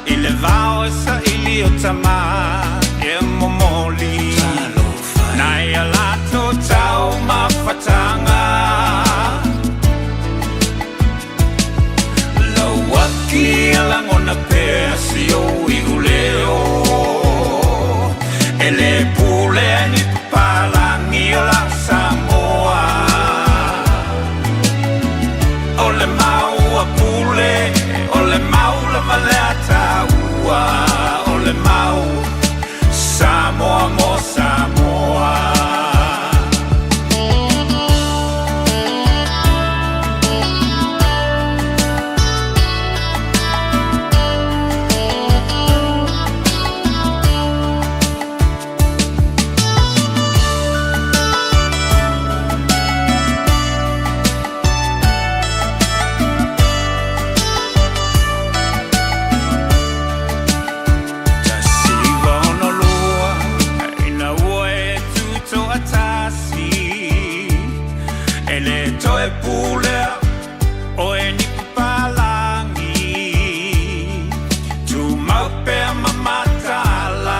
Speaker 7: i le vao e saili o tama e momoli nai a latou taumafataga. Lauaki e lagona pea si ou iuleo e lē pulea e ni papalagi o lau Samoa. O le mau a pule, o le mau lava lea taua, o le mau Samoa mo Samoa. 1962 ina ua e tutoatasi e lē toe pulea oe ni papalagi tumau pea ma mataala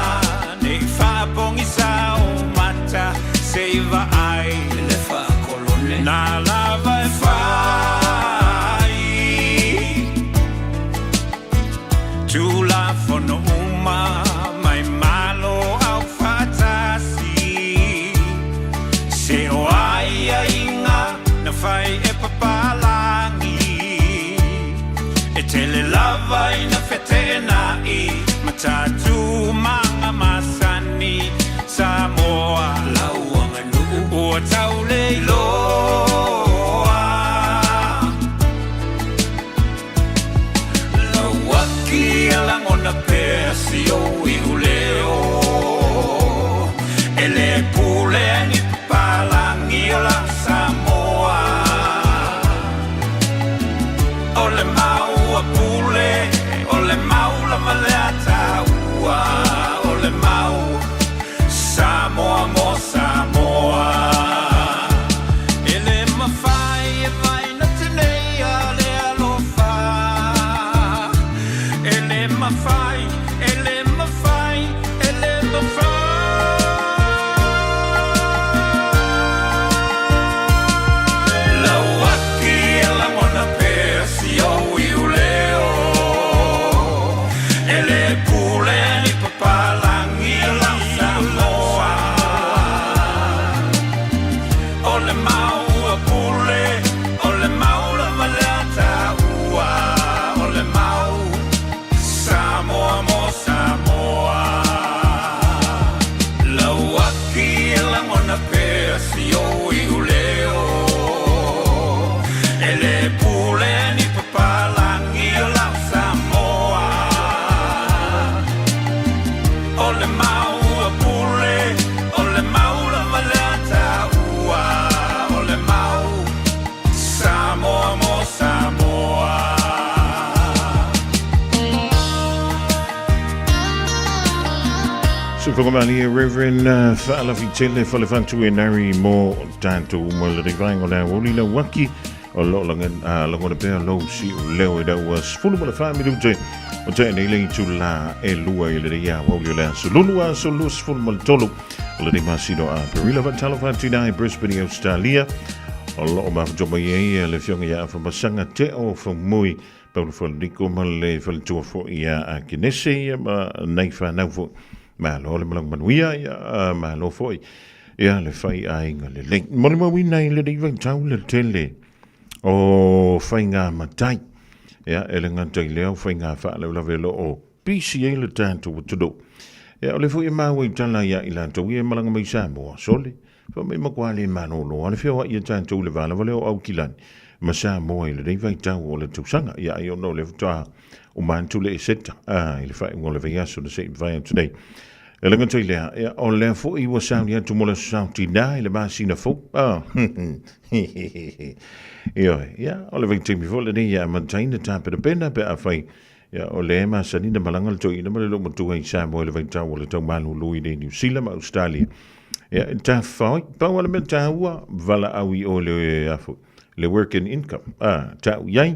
Speaker 7: nei faapogisa o mata se i vaai le faakolone na lava e fai Tulafono uma mai Malo Aufaatasi se o aiaiga na fai e papalagi e tele lava ina feteenai matatumaga masani Samoa lau aganuu ua tauleiloa. Lauaki e lagona pea si ou iuleo e lē pulea e ni papalagi o lau Samoa. O le mau a pule, o le mau lava lea taua, o le mau Samoa mo Samoa. E lē mafai e vaina teneia le alofa. E lē mafai, e lē mafai, e lē mafai. Lauaki e lagona pea si ou iuleo e lē pulea e ni papalagi o lau Samoa. O le mau a pule, o le mau lava lea taua, o le mau Samoa mo Samoa. Lauaki e lagona pea si ou iuleo e lē pulea e ni papalagi o lau Samoa. O le mau a pule, o le mau lava lea taua, o le mau Samoa mo Samoa.
Speaker 4: Sufogamali Reverend Faalafitele Falefantu Enari mo tatou uma le vaenga o le aoauli lauaki o loo lagona pea lou siu leo i lau 14 minute o tea nei le itula e lua i le aoauli o le aso Lulu aso 23 o le masina o Aperila. Faatalofa atu i Brisbane i Australia o loo mafutoa mai ai le afioga ia Afamasaga Teo Faumui Paulo Falaniko ma le faletua foi ia Akenese ia ma nai whanau foi. Malo le malaga manuia ia, malo foi ia le fai aiga lelei. Molimauina i lenei vaitau le tele o faiga matai. Ia, e le gata i lea o faiga faalavelave o lo o pisi ai le tatou atunuu. Ia, o le foi e maua i tala ia i latou ia e malaga mai Samoa, sole, fa mai matua le malolo a le feoai ia tatou i le va lava lea o Aukilani ma Samoa i lenei vaitau o le tausaga. Ia, ai ona o lea faatoa uma atu le Eseta, a, i le faaiuga o le vaiaso na se i mavae atu nei. E le gata i lea, ia, o lea foi ua sauni atu mo le Aso Sa o Tinā i le masina fou. A, Ioe, ia, o le vaitaimi foi lenei e amata ai na tapenapena pe afai Ia, o lea e masani na malaga le toeaina ma le loomatua i Samoa i le vaitau o le tau malulu i nei Niu Sila ma Ausetalia. Ia, e tafafao ai. Pau lava le mea taua, valaau i o i le, a foi, le Work and Income. A, tau i ai,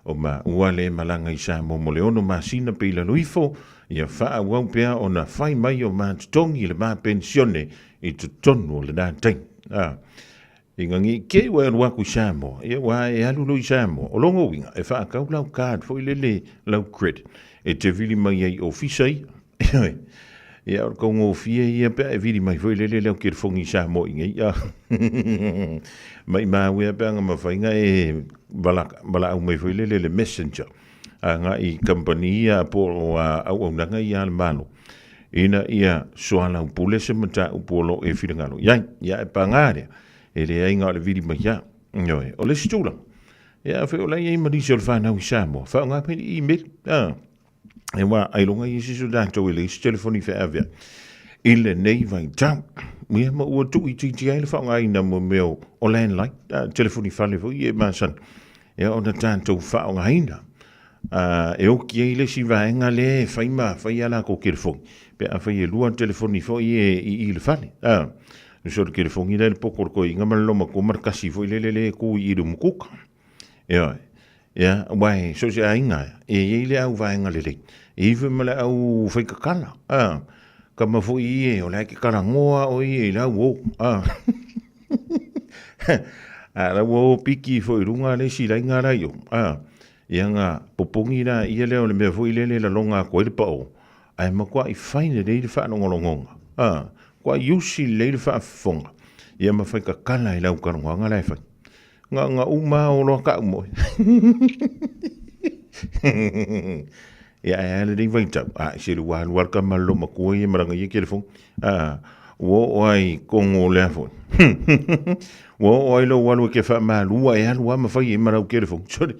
Speaker 4: o maua le malaga i Samoa mo le ono masina pe i lalo ifo, ia faaauau pea ona fai mai o ma totogi i le ma penisione i totonu o lena taimi. A, Inga ngi ke ua alu aku i Samoa, ia ua e alu loa i Samoa. O lona uiga, e faatau lau card foi lele, lau credit, e te vili mai ai i ofisa ia. Ioe. Ia, o le taugofie ia pe a e vili mai foi lele lau telefoni i Samoa i nei. Maimau ea pe a na mafai na e valaau mai foi lele le messenger agai i kamupani ia po o auaunaga ia a le Malo ina ia soalaupule se mataupu o lo o e finagalo i ai. Ia e paga lea, e leai na o le vili mai lava. Ioe, o le isi tulaga, ia afai o la e i ai ma nisi o le fanau i Samoa, faaaoga mai le email, a, e wā, ailoga i isi so tatou e leai se telefoni feaveai i lenei vaitau. Ia ma ua tuuitiitia ai le faaaogaina mo mea o landline, a, telefoni fale foi ia e masani, ia ona tatou faaaogaina. E oki ai le isi vaega lea e fai ma fai a latou telefoni, pe afai e lua telefoni foi e i i le fale. A, so le telefoni lea le poto o le toeaina ma le loomatua ma le tasi foi lele lea e tu i i le umukuka. Ioe. Ia, aua e so o se aiga e i ai le au vaega lelei, e i ai foi ma le au faitatala. A, tama foi ia o la e te talanoa oe ia i lau o. A, a lau o piki foi i luga le isi laina la i o. A, ia na popogi la ia lea o le mea foi lele e lalona atu ai le pao, ae matuai fai lelei le faalogologoga. A, matuai usi lelei le faafofoga, ia ma faitatala i lau talanoaga la e fai. Na na uma o loa ka'u moe. Ia ae a lenei vaitau, a se le ua alu lava le tama a le loomatua ia ma lana ia telefoni. A, ua oo lava i totonu o lea foi. Ua oo lava i lou alu e te faamalu e alu lava ma fai ai ma lau telefoni. Sole,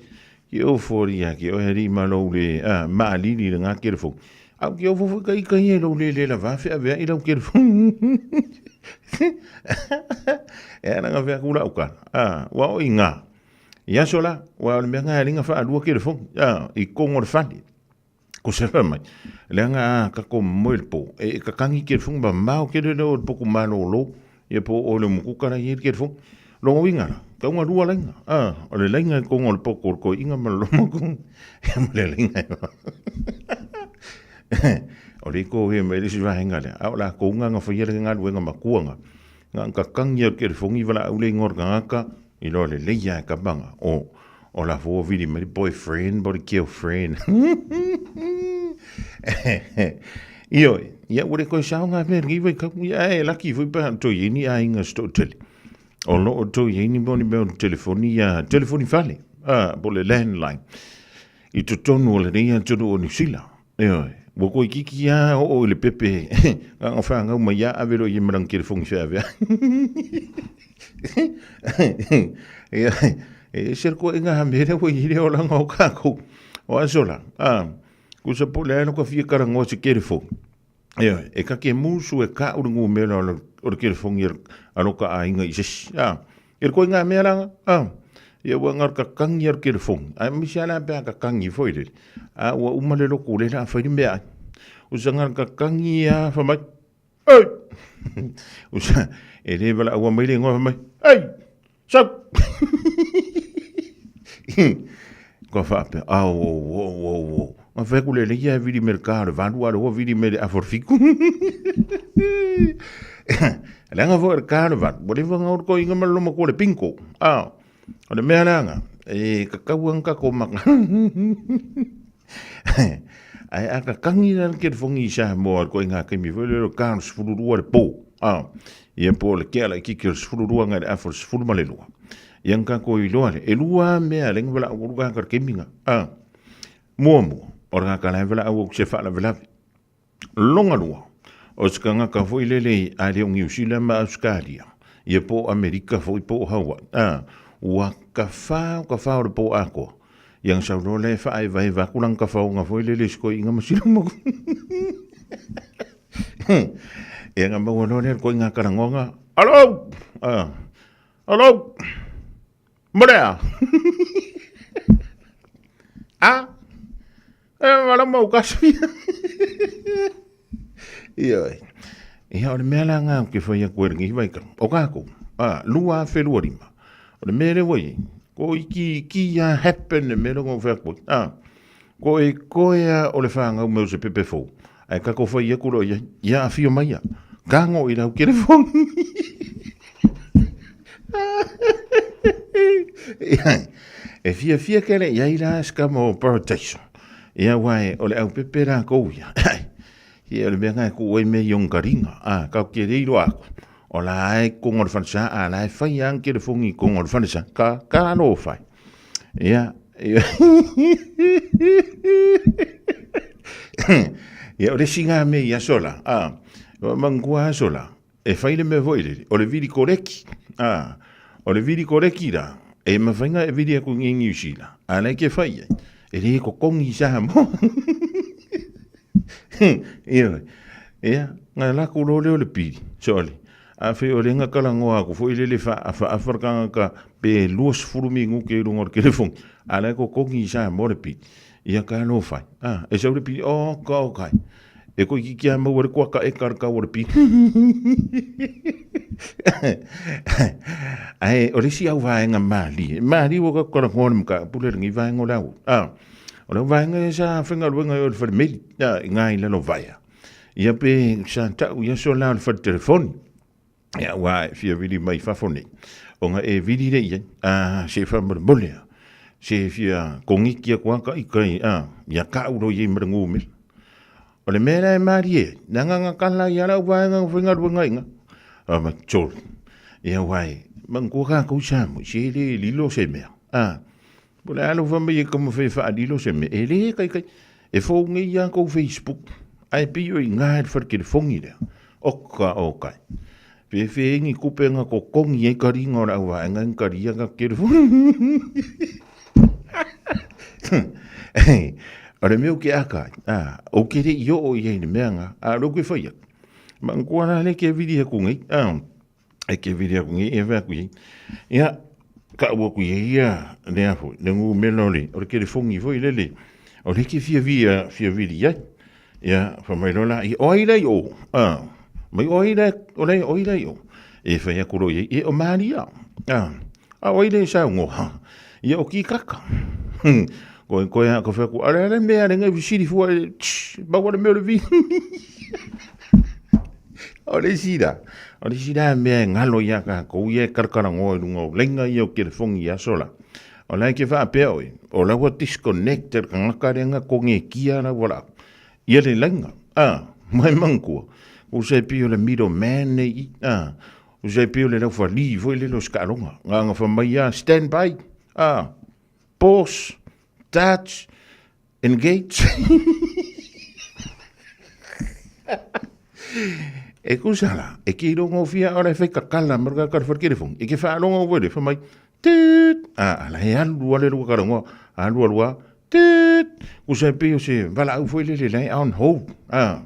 Speaker 4: ke ofo alii ia te oe alii ma lou le, a, maalili i lena telefoni. A ou te ofo foi ta ita ia i lou le lavā feaveai lau telefoni. E ala na fai atu lau tala, a, ua oo i ina, i aso la, aua o le mea lena e ala ai ona faalua telefoni, a, i totonu o le fale. Ko se fai mai, leaga a tatou moe i le po, e tatagi telefoni mamao tele lea o le potu malolo, ia po o le umukuka la e i ai le telefoni. Lona uiga la, tatau ona lua laina, a, o le laina i totonu o le poto o le toeaina ma le loomatua, ia ma le laina e O lea e tohe mai le isi vaega lea, a o latou na na faia le galuega matua na, na ona tatagi lava o le telefoni valaau le igoa o le tagata, iloa lelei lava e tama na, o, o la foi ua vili mai le boyfriend po o le girlfriend. Ioe, ia ua le toe sao na mea i lenei vaitau, ia ae laki foi pe a toe i ai ni aiga se toatele o lo o toe i ai ni mea o ni mea o telefoni ia, telefoni fale, a, po o le landline i totonu o lenei atunuu o Niu Sila. Ioe, ua toeitiiti lava oo i le pepe na ona fanau mai lava ave loa i ai ma lana telefoni feaveai. Ia, e ese le toeaiga mea lea ua i ai le olaga o tatou o aso la. A, tusa po o le a lota fia talanoa i se telefoni, ioe, e ta te musu e ka'u le numera o le telefoni a lota aiga i se isi. A, E koe ngā mea ranga, a, ia ua ngā kakangi ar telefoni. Ai misi ala pe a kakangi foi le. A ua uma le loko le la whai mea ai. Usa ngā kakangi a whamai. Ei! Usa, e le wala aua mai le ngoa whamai. Ei! Sau! Kua whaapea, au, au, au, au, au. Ngā whai ku le ia e viri me le kā le valu a le hoa viri me le awharfiku. Leaga foi o le kā le valu, ua leva ona olo toeaiina ma le loomatua le bingo. A, o le mea leaga, e tatau lava ona tatou maka. Ae a tatagi la le telefoni i Samoa i le ituaiga taimi foi lea o le ta o le 12 le po, a, ia po o le tea laitiiti o le 12 agai i le afa o le 12. Ia ona tatou iloa lea, e lua lava mea e ala ai ona valaau atu le tagata i le taimi lena. A, muamua, o le tagata la e valaau atu i se faalavelave. Longa lua. O se tagata foi lele a le o Niu Sila ma Ausetalia, ia po o Amerika foi po o Hawaii, a, ua kafā o kafā o le pō atoa. Ia na sau loa lea e faaevaeva atu lana tafaoga foi lele i si toeaina ma sina motu. Ia na maua loa lea le toeaina talanoaga, Alo! A, alo! Mo lea! A, e wala mau kasi. Ia, ia o le mea la ngā ke whai aku e rangi vai ka. O kākou, a, 2025. O le mea le wai, ko iki ki a happen le mea longa o whai aku. A, ko e koea o le whāngau meu se pepe fou. Ai ka ko whai aku lo ia, ia a whio mai ia. Ka ngō i rau kerefoni. E fia fia kele ia i la ska mo paradise. Ia wai o le au pepe la kou ia. Ia o le mea ngai ku oi me iong karinga. A ka ke reiro aku. O la ai kongo le whansa a la e whai ang ke le fongi kongo le whansa. Ka lo whai. Ia Ia o le singa me ia sola. A mangua sola. E whai le mea foi rere, o le viri koreki, a, o le viri koreki rā, e mawhainga e viri aku ngi New Zealand, a nei ke whai ai, e re ko kongi sa mo. Ia, ia, ngā lako lo leo le piri, sole. A whai o le nga kala ngoa aku foi lele wha a wha awharkanga ka pe 20 mi nguke i runga o le kerefong, a nei ko kongi sa mo le piri. Ia ka lo whai. A, e sau le piri, o, ka o kai. E koe ki kia mau le koa ka e kar ka o le piri. Ai, o le si au vaenga maali. Maali o ka kora ngone mka pule rangi vaenga o le au. A, o le vaenga e sa whenga luenga i o le whare meli. A, i ngā i lalo vaea. Ia pe sa tau ia so la o le whare telefoni. Ia ua e fia vili mai fafo nei. O nga e vili le ia, a, se wha mole mole a. Se fia kongiki a kua ka i kai, a, ia ka uro i mara ngūmel. O le mea la e marie, na nga nga kala i ala uaenga nga whenga ruenga inga. A ma tol. Ia wai, man kua ka kou samu, se le lilo se mea. A, po le alo wha mai e kama whai wha lilo se mea. E le kai kai, e fō ngi ia kou Facebook. Ai pio i ngā e whare kere fongi rea. Oka o kai. Whe whe ngi kupe nga ko kongi e kari ngā ora uaenga ngi kari ia ka kere fongi. O le mea o ke aka, a, o ke re i o i le mea nga, a lo ke whaia. Ma ngkua la le ke viri aku ngai, a, e ke viri aku ngai, e wha aku i. Ia, ka ua ku ia ia, le a foi, le ngu mela o le, o le ke le fongi foi le le, o le ke fia via, fia viri ai. Ia, wha mai lola, i oi lei o, a, mai oi le, o le oi lei o. E whai aku ro i, e o Maria, a, A oi le sau ngoha. Ia o ki kaka. Koe koe a ka whaku, ale ale mea le ngai visiri fua e, tsh, bawa le mea le vi. O le sira, o le sira mea e ngalo ia ka kou ia e karakara ngoa i runga o lenga ia o kelefongi ia sola. O lai ke wha pea oi, o laua disconnected ka ngaka renga ko nge kia la wala. Ia le lenga, a, mai mangkua. O se pio le middle man nei i, a, O se pei o le laufali foi le lo skaaloga. Nganga fa mai ia stand by. Ah, pause, touch, engage. E kusala, e ki rongo fia ora e whai kakala marka kar wharkerefong. E ke whaalonga o wele, whamai, tut, ah, ala he alu ale rua karangoa, alu alua, tut, kusa e pei o se wala au foi lele lai on hold, ah,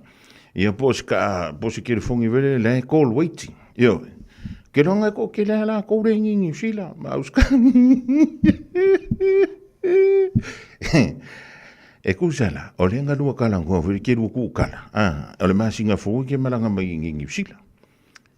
Speaker 4: Ia po se ka po se kere fongi vele le call waiting. Io. Ke ronga ko ke le la ko re ngi sila ma uska. E kusala, o le nga lua kala ngua vele ke lua ku kala. Ah, o le masinga fo ke malanga mai ngi ngi sila.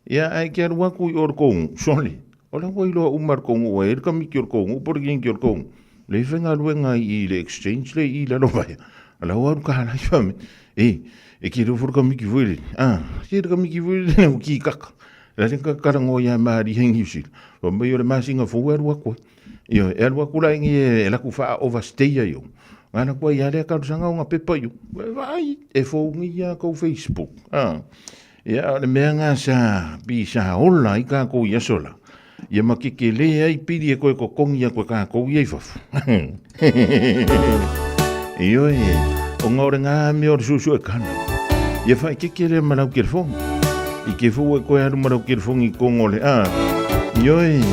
Speaker 4: Ia ai ke alu aku i o le kongu, sole. O la ua iloa uma le kongu ua e le kamiki o le kongu, po le kingi o le kongu. Le faigaluega i le exchange le i lalo vaea. A la ua alu ka hala i fame. E, e ke leo fo le kamiki foi le. Ah, ke le kamiki foi le o ki kaka. La le ka kala ngoa ia maari hei New Zealand. Fa mai o le masinga fou e alu aku ai. Ia, e alu aku la ingi e laku wha overstay ai o. Ngana kua ia lea kalusanga o ngā pepa i o. Vai, e fou ngi ia kou Facebook. Ah. Ia, o le mea ngā sa pi sa ola i kākou i aso la. Ia ma ke ke le ai pili e koe kokongi a koe kākou i ai fafu. Ioe, o ngā ore ngā mea o le susu e kana. Ia whaikeke lea ma lau kelefongi. I ke fua e koe alu ma lau kelefongi i kongo le a. Ioi.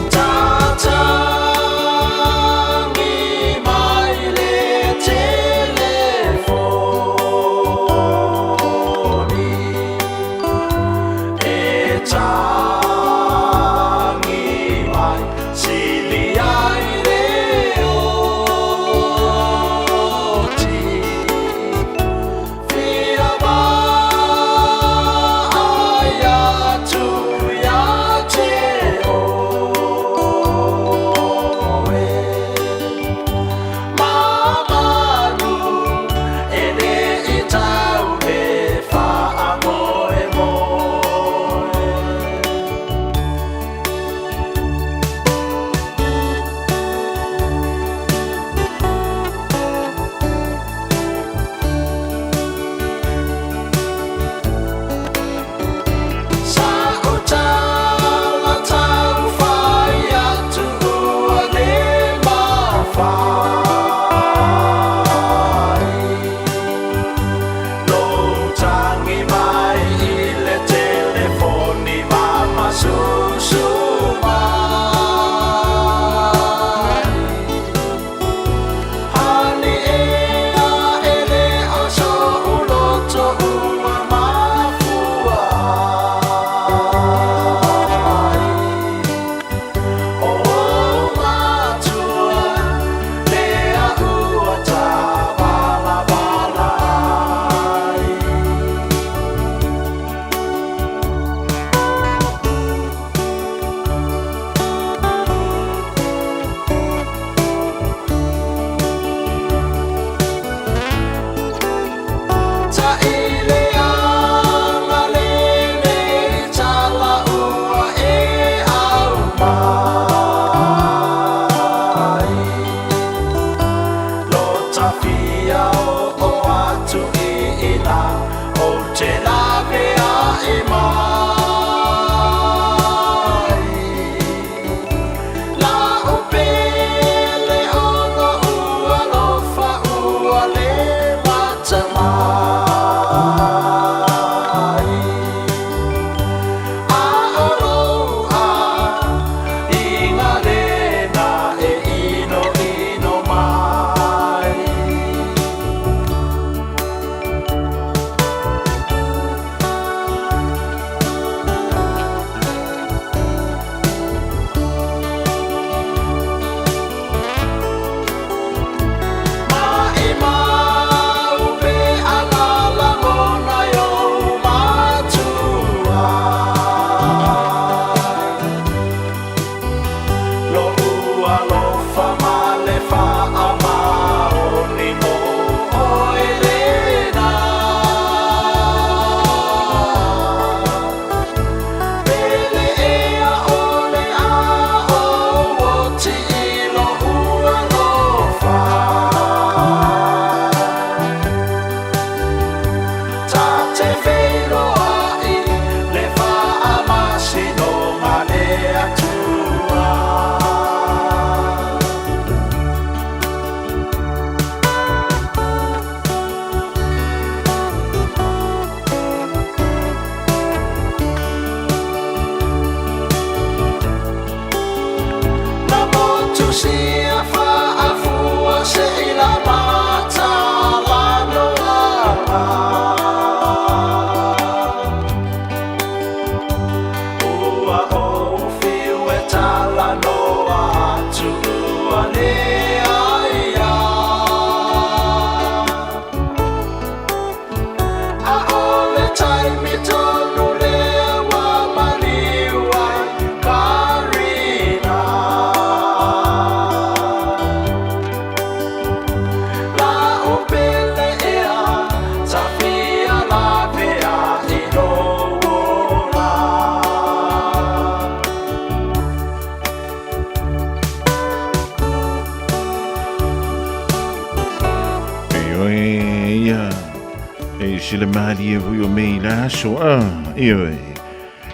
Speaker 4: Se le malie fo i mei la aso a ioe.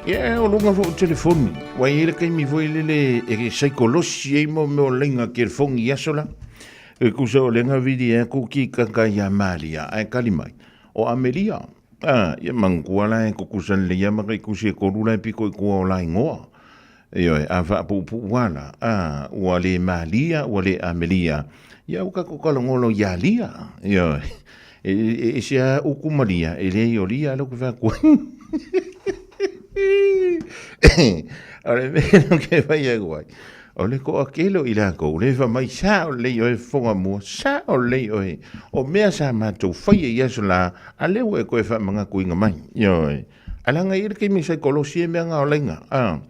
Speaker 4: Ia o lunga fo telefoni. Wa i le kaimi fo i lele e saikolosi e mo me o lenga ke fongi aso la. E kusa o lenga vidi e kuki kaka ia malia. Ai kali mai. O Amelia. A, ia manatua la e tutusa lelei lava ma taitusi e tolu la e pito i tua o laegoa. Ioe, a faapuupuu lava la, a, ua le malia, ua le amelia, ia ua tatou talanoa loa ia lia. Ioe, e ese lava utu ma lia, e leai o lia lea ou te fai atu ai. O le mea lea ou te fai atu ai, o le toatele o i latou, le fai mai, sao lelei oe fofoga mua, sao lelei oe, o mea sa matou faia i aso la, a lea ua e toe faamanatuina mai. Ioe. A leaga e i ai le taimi sa i kolosi ai mea na o laina, a,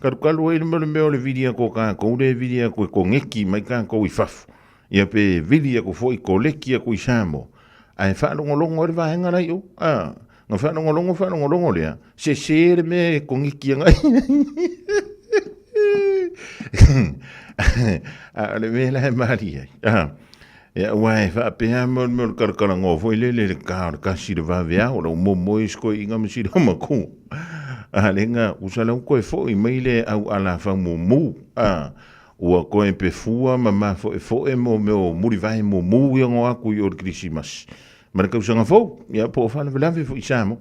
Speaker 4: kalukalu ai le mea o le mea o le vili atu o tatou lea e vili atu e koneki mai tatou i fafo, ia pe vili atu foi koleki atu i Samoa, ae faalogologo ai le vaega la i o, a, na faalogologo faalogologo lea, sese le mea e koneki agai ai. A o le mea la e malie ai, a, Ia, aua e faapea mo le mea o le kalakalanoa foi lele i le ka o le kasi i le vaveao, lau momoe isi toeaiina ma sina matua. A le ga, usa lau toe foi mai le au ala faumumu, a, ua toe pefua ma mafoefoe mo mea o mulivae mumu ia no aku i o le Kerisimasi ma le tausaga fou, ia po o faalavelave foi i Samoa.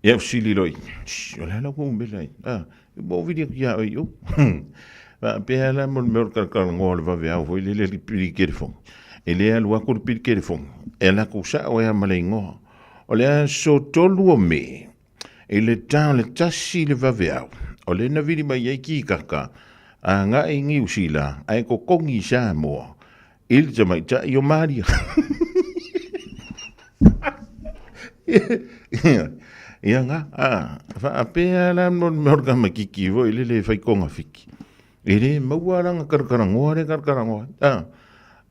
Speaker 4: Ia fesili loa i, Shh, o le a lau umele ai? A, ua ou vili atu ia oe i o. Faapea la mo le mea o le kalakalanoa o le vaveao foi lele le pili telefoni. E le alu atu le pili telefoni, e alu atu sao ai lava ma le igoa. O le aso 3 o Me, i le ta o le 1 i le vaveao, o lea na vili mai ai kikaka agai i Niu Sila ae totogi i Samoa i le tamaitai o Maria. Ia nga, a, faapea la mo le mea o le kamakiki foi lele e fai togafiti. E le maua lana kalakalanoa lea e kalakalanoa ai. A,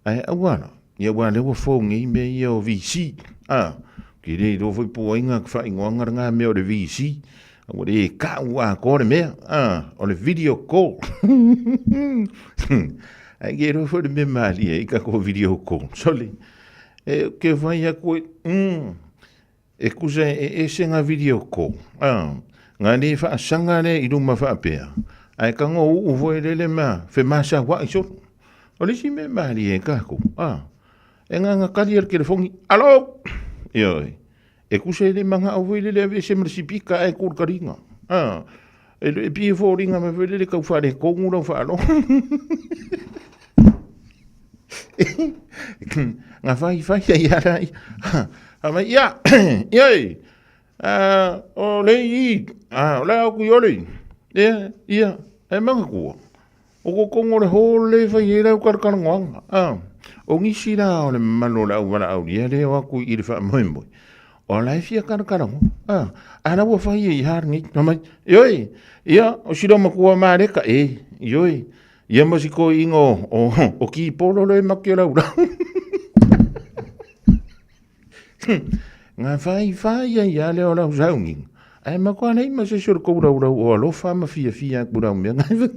Speaker 4: ae aua la, ia aua o lea ua fou nei mea ia o VC. A, ou te le iloa foi po o ai na faaigoaina lena mea o le VC. Ua le kau atoa le mea, a, o le video call. Ae ke iloa foi le mea malie i tatou video call. Sole, e ke fai atu e, e kusa e ese ngā video call. A, ngā le whaasaga le i luma whaapea. Ae ka ngō uu foi lele ma whemasawai solo. O le isi mea malie e kākou. A, e ngā ngā kali al telefoni. Alo! Ioe. E kusa e le mangao foi lele aveese ma le sipika ae ku le kaliga. A, e le pie foliga mai foi lele tau faaletonu lau faalogo. Nga fai fai ai ala ia. Ha mai ia, ioi, o le i, a, o le au kui ole. Ia, ia, e manga kua. O ko kongo le hōle fai e lau kalakalagoaga. A, o nisi la o le mamalu o le au valaaulia le o aku i le faamoemoe. O la e fia kalakalagoa. A, a la ua fai e i ha lenei. Fai mai, ioe, ia, o sila matua Mareka, e, ioe, ia ma si toeaina o, o, o Kipolo le make o lau lau. Ngā whai whai ai a leo lau saunginga. Ae makoa nei ma se isi o le kou laulau o alofa ma fiafia aku lau mea ngai.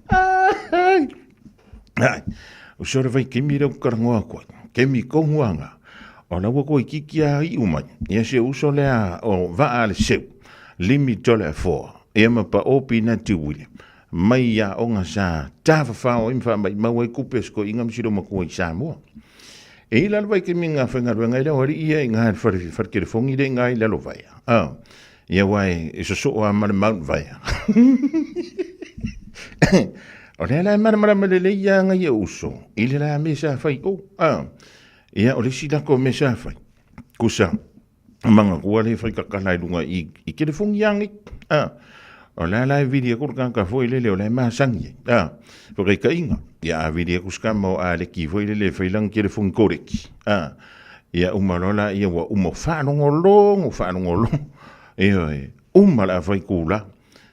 Speaker 4: Ai. Ai. O se ora vai kemi rau karangoa koe. Kemi konguanga. O laua koe kiki a iu mai. Ia se uso lea o vaa le seu. Limi tole a foa. Ia ma pa opi na ti William. Mai ia onga sa tafafao ai ma faamaimau ai kupe o se toeaina ma silo matua i Samoa. E i lalo vai kemi ngā whaingaruenga i leo ari ia i ngā whare, whare telefongi le ngā i lalo vaia. Ah, ia wai e soso a mare mount vaia. O lea la e maramarama lelei ia anga ia uso, i le la me sa whai o. Ah, ia o le si lako me sa whai. Kusa, manga kua le whai kakala i runga i, i telefongi angi. Ah, o la la e vili aku le kaka foi lele o la e masangi ai. Ah, whakaikainga. Ia a vili aku skama o a leki foi lele whai lang telefongi koreki. Ah, ia uma loa la ia ua uma whaalongolongo, whaalongolongo. Ia e, uma la whai kula.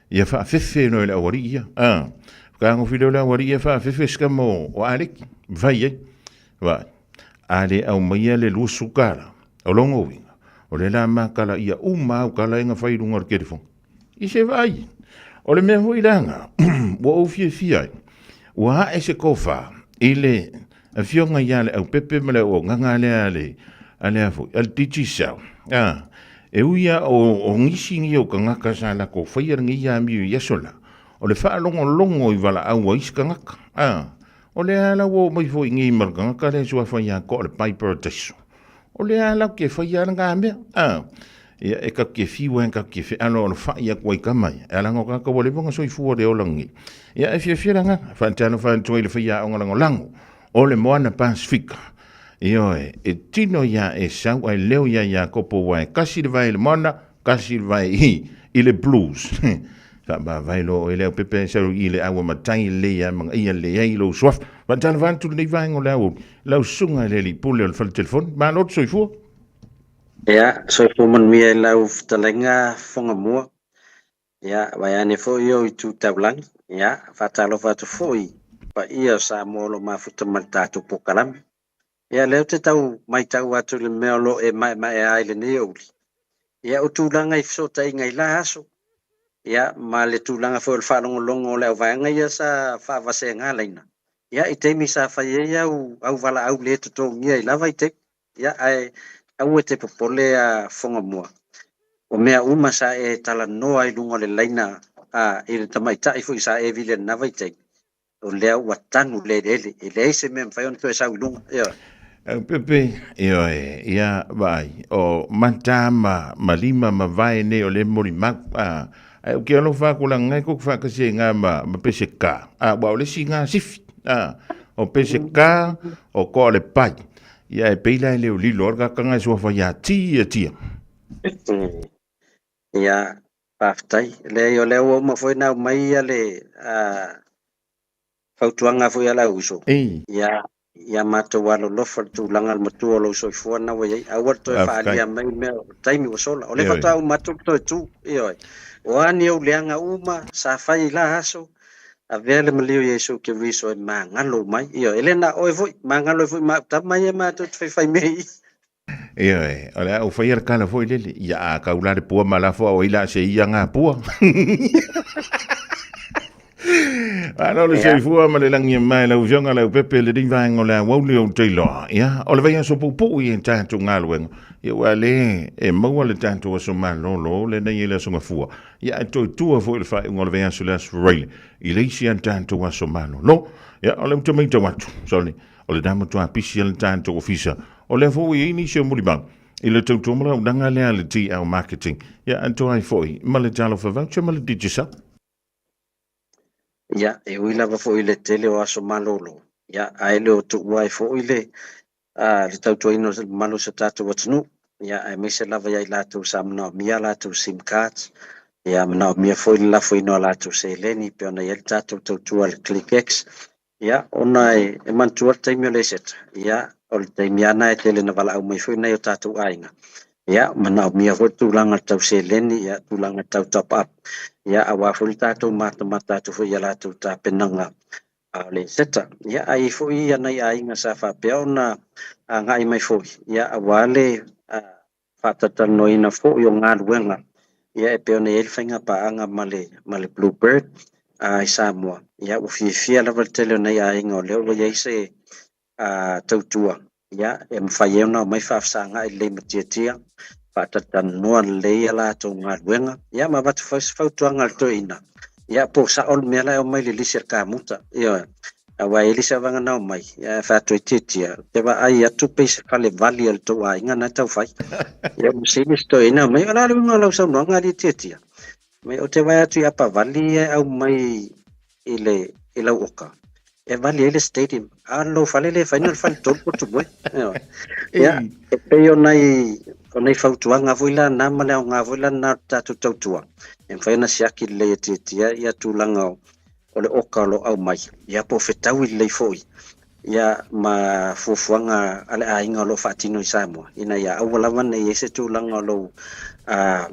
Speaker 4: Ia whaafefe no e le awari ia. Ah, whakaango while o le awari ia whaafefe skama o, o a leki. Whai ai. Wai. A le aumaia le 20 kala o lona uiga, o le la makala ia uma au kala e ga fai i luga o le telefoni. I se vaai, o le mea foi leaga ua ou fiafia ai, ua ae se kofa i le afioga ia Leaupepe ma le auaunaga lea a le, a le a foi, a le Digicel. A, e ui lava o, o nisi nei o tagata sa latou faia lenei amio i aso la, o le faalogologo i valaau a isi tagata. A, O lea la ua oo mai foi i nei ma le tagata lea e suafa ia Koa o le Piper Daiso. O lea a lau ke whai ala ngā mea. A, ia e kau ke whiua e kau ke whealo o le whai aku ai kama ia. E ala ngā kaka wale wanga soifua le olangi. Ia e fia fia langa, whaatalo whaantua i le whai a onga lango lango. O le moana Pasifika. Ioe, e tino ia e sau ai leo ia Iakopo ua e kasi le vai i le moana, kasi le vai i, i le blues. Faamavae loa oe lea pepe e sau i le aua matai le ia manga ia le ai lou suafa. Faatalofa atu lenei vaega o le aoauli, lau susuga i le alii pule o le fale telefoni. Malo le soifua.
Speaker 8: Ia, soifua manuia i lau fetalaiga Fofogamua. Ia, vaeane foi ou itu taulagi. Ia, faatalofa atu foi i paia o Samoa o lo o mafuta ma le tatou polokalame. Ia, lea ou te tau matau atu i le mea o lo o e maemaea ai i lenei aoauli. Ia, o tulaga i fesootaiga i la aso, ia, ma le tulaga foi o le faalogologo o le auvaega ia sa faavaseaga laina. Ia, i taimi sa fai ai au, au valaau le totogia i la vaitaimi. Ia, ae aua e te popole a Fogamua. O mea uma sa e talanoa i luga o le laina a i le tamaitai foi sa e vili i lena vaitaimi, o lea ua tanu le eleele, e leai se mea e mafai ona toe sau i luga. Ioe.
Speaker 4: Pepe, ioe, ia vaai, o mata ma, ma lima ma vae nei o le molimau, a, ae ou te alofa atu leaga ngai tou te faatasi ai i na ma, ma Peseta, a, aua o le isi na sifi, a, o Peseta, o toa o le pai, Ia e pei la e leo lilo le kakanga e suafa ia Tia Tia.
Speaker 8: Ia, faafetai. Leai, o lea ua uma foi ona aumai ia le fautuaga foi a le auuso. Ia, ia matou alolofa i le tulaga o le matua o lou soifua na ua i ai. Aua le toe faaalia mai mea o le taimi ua sola. O lea faatoa uma atu le toe tu. Ioe. O a ni ou leaga uma sa fai i la aso, Avea le maliu i Iesu Keriso e magalo mai. Ioe, e le na o oe foi, magalo ai foi ma au tama ia matou te faifai mea i i.
Speaker 4: Ioe, o le a ou faia le tala foi lele, ia a kau la le pua ma lafo au ai la se ia ngā pua. Malo le soifua ma le lagi e mai lau afioga lau pepe le nei vaega o le aoauli o Tailoa. Ia, o le vaiaso puupuu i e tatou galuega. Ia ua le e maua le tatou aso malolo lenei i le aso Gafua. Ia ae toe tua foi le faaiuga o le vaiaso i le aso Faraile i le isi a tatou aso malolo. Ia, o lea ou te matau atu, sorry, o lena matua pisi a le tatou ofisa. O lea foi ua i ai nisi o mulimau i le tautua ma le auaunaga lea a le TL Marketing. Ia, atoa ai foi ma le Talofa Voucher ma le Digicel.
Speaker 8: Ia, e ui lava foi i le tele o aso malolo, ia, ae le o tuua ai foi le, le tautuaina o le mamalu o si o tatou atunuu, ia, aemaise lava ia i latou sa manaomia a latou sim cards, ia, manaomia foi le lafoina o a latou seleni pei ona i ai le tatou tautua i le ClickX. Ia, ona e manatua le taimi o le Eseta, ia, o le taimi lava lena e tele ina valaau mai foi nai o tatou aiga, ia, manaomia foi le tulaga tau seleni, ia, tulaga tau top up, ia, aua foi le tatou matamata atu foi i a latou tapenaga a o le Eseta. Ia, ae i ai foi ia nai aiga sa faapea ona agai mai foi, ia, aua le faatalatalanoaina foi o galuega ia e pei ona i ai le faiga paaga ma le ma le Blue Bird i Samoa. Ia ua fiafia lava le tele o nai aiga o lea ua i ai se tautua ia e mafai ai ona omai faafesagai lelei ma tiatia, faatalatalanoa lelei a latou galuega ia ma avatu foi se fautuaga a le toeaina ia po o sao le mea la e omai i le lisi a le kamuta. Ioe. Aua e i ai le isi vaega na omai, ae fai atu ai Tiatia, ou te vaai atu pei se fale vali a le tou aiga na e tau fai. Ia ua sili se toeaina omai, o le a le uiga o lau saunoaga alii Tiatia? Mai ou te vaai atu i apa vali ia e aumai i le i lau oka, e vali ai le stadium, a o lou fale lea e fai na o le faletolu potu moe. Ioe. Ia, e pei o nai o nai fautuaga foi la na ma le aoga foi la na o le tatou tautua, e mafai ona siaki lelei e Tiatia ia tulaga o o le oka o lo o aumai, ia po o fetaui lelei foi ia ma fuafuaga a le aiga o lo o faatino i Samoa, ina ia aua lava ne i ai se tulaga o lou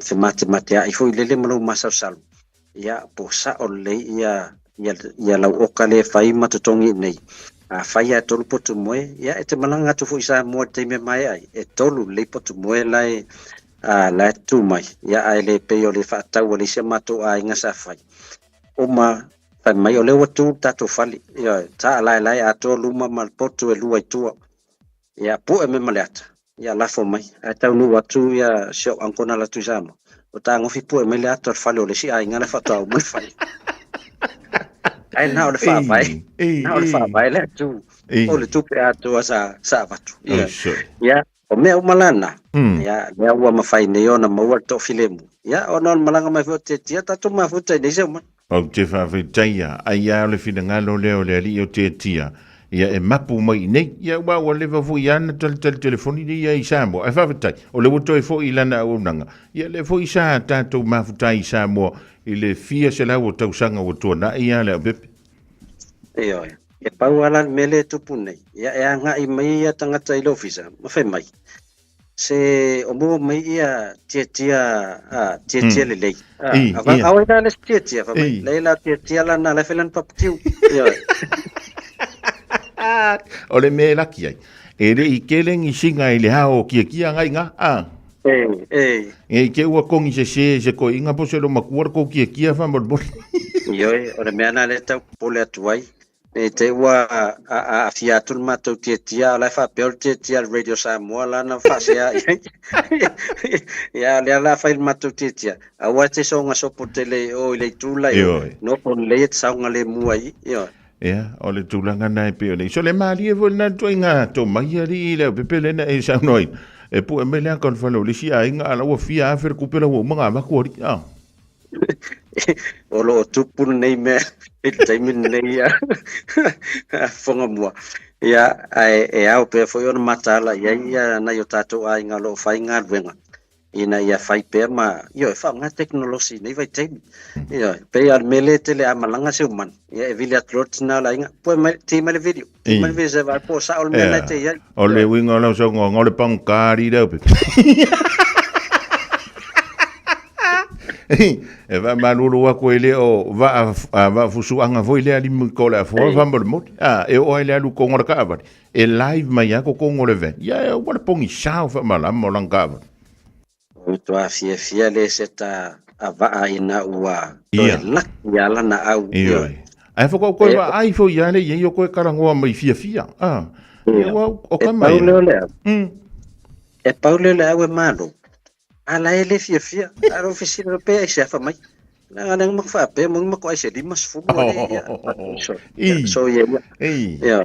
Speaker 8: fematematea'i foi lele ma lou masalosalo, ia po o sa'o lelei ia ia lau oka lea e fai ma totogi i inei. Afai lava e tolu potu moe, ia e te malaga atu foi i Samoa i le taimi e maea ai, e tolu lelei potu moe la e la e tutū mai, ia ae le pei o le faatau a le isi a matou aiga sa fai. Uma fai mai o lea ua tu le tatou fale, ioe, taalaelae atoa luma ma le potu e lua i tua. Ia pue mai ma le ata, ia lafo mai. Ae taunuu atu ia si ou uncle na alu atu i Samoa, ua tagofi pue mai le ata o le fale o le isi aiga la e faatoa uma le fale. Ae na o le faavae, na o le faavae le atu o le tupe atoa sa avatu. Ioe. Ia. O mea uma lana, ia, lea ua mafai nei ona maua le toafilemu. Ia, ona o le malaga mai foi o Tiatia, tatou mafuta i nei se uma.
Speaker 4: Ou te faafetaia, ai lava o le finagalo lea o le alii o Tiatia, ia e mapu mai i nei. Ia, aua ua leva foi lava ona talitali telefoni nei ia i Samoa. Ae faafetai, o lea ua toe foi i lana auaunaga. Ia, lea foi sa tatou mafuta ai i Samoa i le fia selau o tausaga ua tuanai ia Leaupepe.
Speaker 8: Ioe. E pau lava la le mea lea e tupu nei, ia e agai mai ia tagata i le ofisa ma fai mai, se o maua mai ia tiatia, a, tiatia lelei. A,
Speaker 4: I,
Speaker 8: a,
Speaker 4: ia.
Speaker 8: a oi la le isi tiatia, fai mai,
Speaker 4: I.
Speaker 8: lei la tiatia lana, la e fai lana papatiu. Ioe.
Speaker 4: O le mea e laki ai, e le i kele ni singa i le hao o kiakia ngai ngā, a.
Speaker 8: E, e.
Speaker 4: E i te ua kongi se se se koiinga po se lo makua le kou kiakia faamolemole.
Speaker 8: Ioe, o le mea lena lea e tau popole atu ai, ne i te i ua aafia atu le matou tiatia, a o la e faapea o le tiatia a le Radio Samoa la na faasea i ai. Ia, o lea la fai le matou tiatia, aua e te soga sopo tele i o i le itu la i o,
Speaker 4: Ioe.
Speaker 8: nofo lelei e te saogalemu ai i, ioe.
Speaker 4: Ia, o le tulaga na e pei o nei. So le malie foi lena ituaiga tomai alii le aupepe lea na e saunoa ai. E pue mai le aka o le fale o le isi aiga a la ua fia afe le kupe la ua uma ona avatu alii. Ah.
Speaker 8: O lo o tupu lenei mea i le taimi lenei ia fofoga mua. Ia, ae e ao pea foi ona mataala i ai ia nai o tatou aiga o lo o fai galuega. ina ia fai pea ma, ioe, faaaoga tekonolosi i nei vaitaimi. Ioe, pei lava o le mea lea e tele a malaga se umana, ia e vili atu loa le tina o le aiga, pue mai, ti mai le video, ti mai le video se vaai po o sao le mea lena e te i ai.
Speaker 4: O le uiga o lau saunoaga, o le pagota alii lea upe. E faamalulu atu e le o vaa, vaafusuaga foi lea limu i ko le afoa faamolemole. A, e oo ai le alu i koga o le kaavale. E live mai a kokogo o le van. Ia e ua le pogisa o faamalama o lana kaavale.
Speaker 8: Ua matua fiafia le seta a vaa ina ua toe
Speaker 4: Ia.
Speaker 8: laki a lana au.
Speaker 4: Ioe. Ae whakau koe
Speaker 8: E,
Speaker 4: wa ai fo ia le ia koe karangoa mai fiafia. Ah. Ia
Speaker 8: Ia.
Speaker 4: ua o
Speaker 8: E
Speaker 4: ka mai.
Speaker 8: pau lea o le au. E pau lea o le au e malo. A la e le fiafia. A lo fesili loa pe aisea fai mai. Leaga lea na matou faapea mo ni matou aisa e 50 ale ia. So,
Speaker 4: I.
Speaker 8: so ia ia.
Speaker 4: I.
Speaker 8: Ia.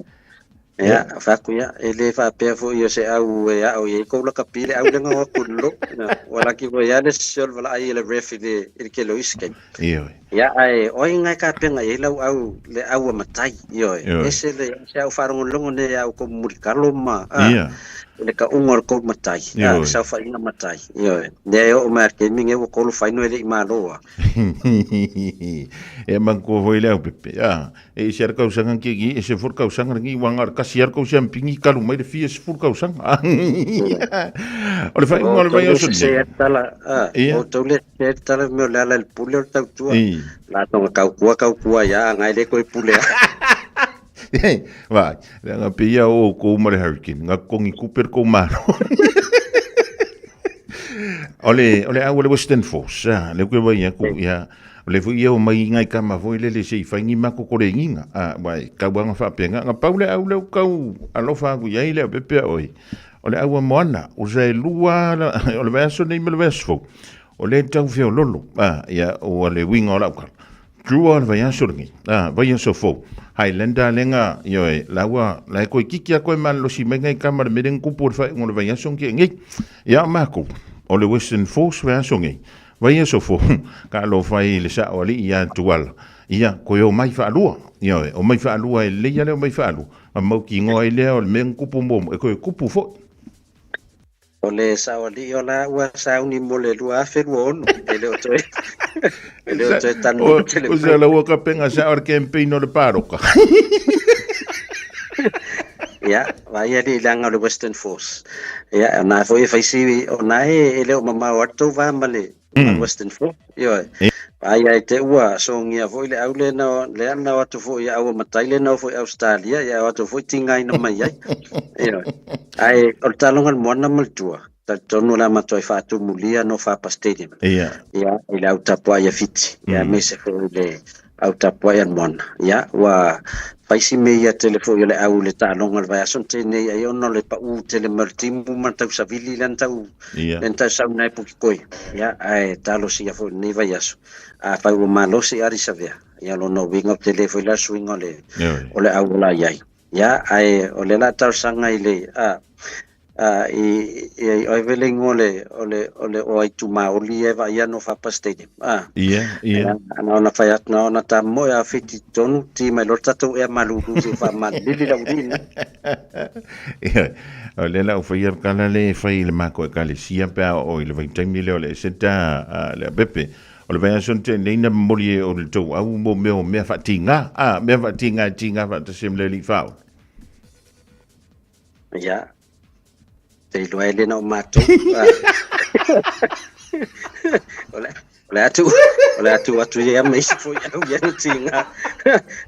Speaker 8: Ia, fai atu ia, e le faapea foi o se au e ao i ai kou lakapi le au lea na o atu i le lo. Ia, ua laki foi lava le sese o le valaai e le ref i le, i le tele o isi taimi.
Speaker 4: Ioe.
Speaker 8: Ia, ae o ai na e kapena i ai lau au, le au a matai, ioe.
Speaker 4: Ioe.
Speaker 8: Ese le, se au faalogologo nei a outou mulikalo ma, a,
Speaker 4: Ia.
Speaker 8: le kauga o le tou matai, a,
Speaker 4: Ioe.
Speaker 8: le saofaiga matai, ioe. Lea e oo mai a le taimi lenei ua kolofaino e le i malo a.
Speaker 4: E manatua foi le aupepe, a, e ese a le kausaga ki ki, ese foi le kausaga lenei, ua na o le kasi a le kou siampingi kalu mai le fia sefulu kausaga. O le faaiuga o le vaiaso
Speaker 8: O outou le
Speaker 4: lenei.
Speaker 8: sese tala, a,
Speaker 4: Ia.
Speaker 8: o outou le sese tala mea o le ala i le pule o le tautua.
Speaker 4: I.
Speaker 8: La tonga kaukua kaukua ia, a ngai le koe pule a.
Speaker 4: Vai, leaga pei ia o outou ma le hurricane, nga kongi kupe le kou malo. O le, o le au o le Western Force, a, le koe vai aku, ia, o le foi ia o mai ngai kama foi lele se i fai ni mako kore nginga, a, vai, kauanga whaapenga, nga pau le au leu kau alofa aku iai le au pepea oi. O le au a moana, o se lua, o le vaiaso nei ma le vaiaso fou, o le tau feololo, a, ia, o le uiga o lau kala. Drua le vaiaso lenei, a, vaiaso fou. Highlander lenga, ioe, laua, la e koe kiki a koe malolosi mai ngai kama le mere kupu o le whainga o le vaiaso nge ngei. Ia o mākou, o le Western Force vaiaso ngei. Vaiaso fou, ka alo whai le sao ali ia tuala. Ia, koe o mai whaalua, ioe, o mai whaalua e leia le o mai whaalua. Ma mau ki ngoa i lea o le mea kupu mo, e koe kupu foi.
Speaker 8: O le saoalii o la ua sauni mo le 2026, e le o toe, e le o toe talanoa tele
Speaker 4: O
Speaker 8: mai.
Speaker 4: se la ua kapenga sa o le campaign o le paroka.
Speaker 8: Ia, vaai alii i le aga o le Western Force. Ia, o na foi e faisi, o na e, e le o mamao atu tou va ma le, ma le Western Force. Ioe. Vaai ai te ua sogia foi le au le na, lea na o atu foi i aua matai le na o foi i Australia, ia o atu foi tigaina mai ai. Ioe. Ae o le taloga le moana ma le tua, talitonu o le a matua i faatumulia no Fapa Stadium.
Speaker 4: Ia.
Speaker 8: Ia, i le au tapuai a Fiti, ia aemaise foi i le au tapuai a le moana. Ia, ua faisi me ia tele foi o le au i le taaloga o le vaiaso na tenei ai ona o le paʻū tele mai o le timu ma le tausavili lea na tau,
Speaker 4: Ia.
Speaker 8: lea na tausauna ai Pukikoi. Ia, ae talosia foi i lenei vaiaso. Afai ua malosi Ardie Savea, ia lona uiga ou te le foi la le suiga o le,
Speaker 4: Ioe.
Speaker 8: o le au o la i ai. Ia, ae o lea la talosaga i le, a, I i oi vele ingoa o le o le o le o Aitumaoli ia e vaai ana o Fapa Stadium.
Speaker 4: Ia, ia.
Speaker 8: Na ona fai atu na ona tamoe a whiti tonu ti mai loa le tatou ea malulu se faamalili lau lina.
Speaker 4: Ia, o lea la u faia le tala lea e fai i le matou ekalesia pe a oo i le vaitaimi lea o le Eseta a Leapepe. O le vaiaso na tea nei na momoli e o le tou au mo mea o mea faatiga, a, mea faatiga e tiga faatasi ai ma le Alii Faaola.
Speaker 8: Ia, te iloa e le na o matou. O le, o le atu, o le atu atu ia ma isi foi au ia na tiga.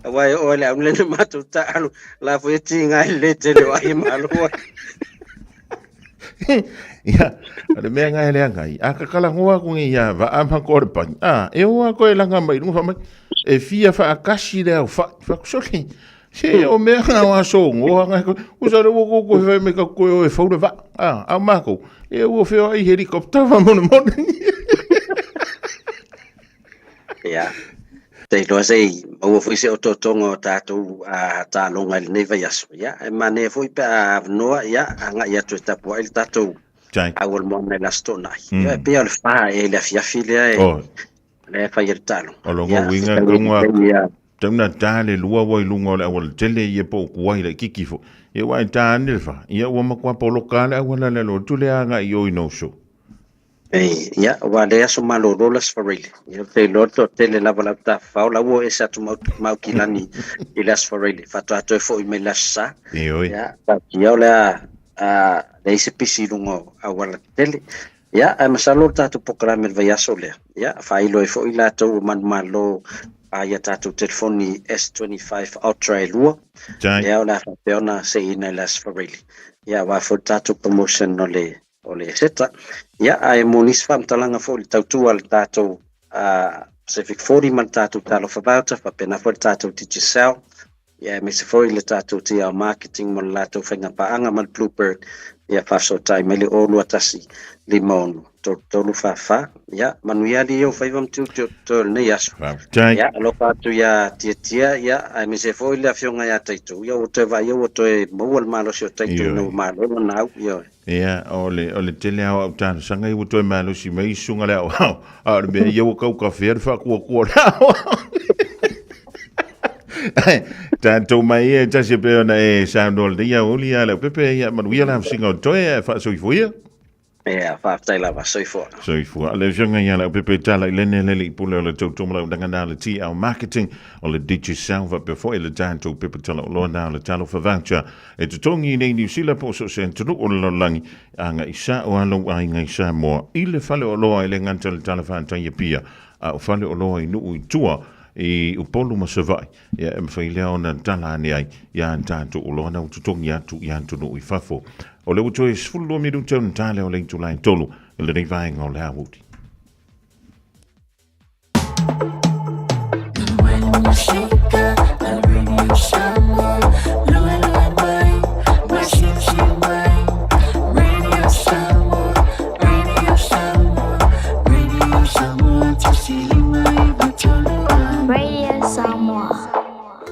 Speaker 8: Aua e oo i le au le na matou taalo, la foi e tiga i le tele o ai e malo ai.
Speaker 4: Ia, o le mea ngai le agai, a kakalagoa aku ngi ia vaa ma ko le pani. A, e oa koe langa mai lunga wha mai, e fia whaakasi le au wha, whakusole. Se o mea ngā o aso ngoa ngai koe, o sa le ua koko he whai me ka koe o e whaure vaa. A, au mākou, e ua whio ai helikopter wha mone mone.
Speaker 8: Ia, te iloa se i maua foi se otootoga o tatou taaloga i lenei vaiaso. Ia, e manaia foi pe a avanoa, ia, agai atu e tapuai le tatou au o le moana i le Aso Toonai. Ia, e pei o le fa ea i le afiafi lea e, lea e fai ai le taaloga.
Speaker 4: O lona uiga, tauga, tauna ta le lua ua i luga o le auala tele ia po o kuai le kiki foi. Ia ua e ta ane le fa, ia ua matua poloka le auala le alo atu le agai i o i no show.
Speaker 8: Ei, ia, aua le aso malolo le Aso Faraile. Ia, ou te iloa le toatele lava o le au tafafao, la ua ese atu ma ma Aukilani i le Aso Faraile, faatoa toe foi mai i le Aso Sa.
Speaker 4: Ioe.
Speaker 8: Ia, taatia o le a, a leai se pisi i luga o auala tetele. Ia, ae masalo o le tatou polokalame i le vaiaso lea, ia, faailo ai foi latou o manumalo a ia tatou telefoni S25 Ultra e lua, lea o le a faapea ona seiina i le Aso Faraile. Ia, aua foi le tatou promotion o le o le Eseta. Ia, ae mo nisi faamatalaga foi i le tautua a le tatou Pacific 40 ma le tatou Talofa Voucher, faapena foi le tatou Digicel, ia aemaise foi le tatou TL Marketing mo le latou faigapaaga ma le Bluebird, ia faafesootai mai le 021 56 33 44. Ia, manuia alii ou faiva ma tiute o totoe o lenei aso.
Speaker 4: Faafetai.
Speaker 8: Ia, alofa atu ia Tiatia, ia, aemaise foi le afioga ia Taito. Ia, ua toe vaaia ua toe maua le malosi o Taito ina ua malo lana au. Ioe.
Speaker 4: Ia, o le, o le tele lava o au talosaga ia ua toe malosi mai susuga le aoao, a o le mea ia ua kau kafea le faakuakua o le aoao. Tatou mai ia e tasi e pei ona e saunoa lenei aoauli ia Leaupepe, ia manuia le hafasiga o toe ae faasoifua ia.
Speaker 8: Ia, faafetai lava. Soifua.
Speaker 4: Soifua. Le afioga ia Leaupepe Tala i lene le alii pule o le tautomalaudaga na o le TL Marketing, o le Digicel faapea foi le tatou pepa talaoloa na o le Talofa Voucher. E totogi nei Niu Sila po o so o se atunuu o le lalolagi, agai sao lava lou aiga i Samoa i le faleoloa e le gata i le Tala Fatai Apia, a o faleoloa i nuu i tua i Upolu ma Savaii, ia e mafai lea ona tala ane ai ia tatou oloa na ua totogi atu i atunuu i fafo. O lea ua toe 12 minute ona ta lea o le itula e 3 i lenei vaega o le aoauli.
Speaker 17: Radio Samoa.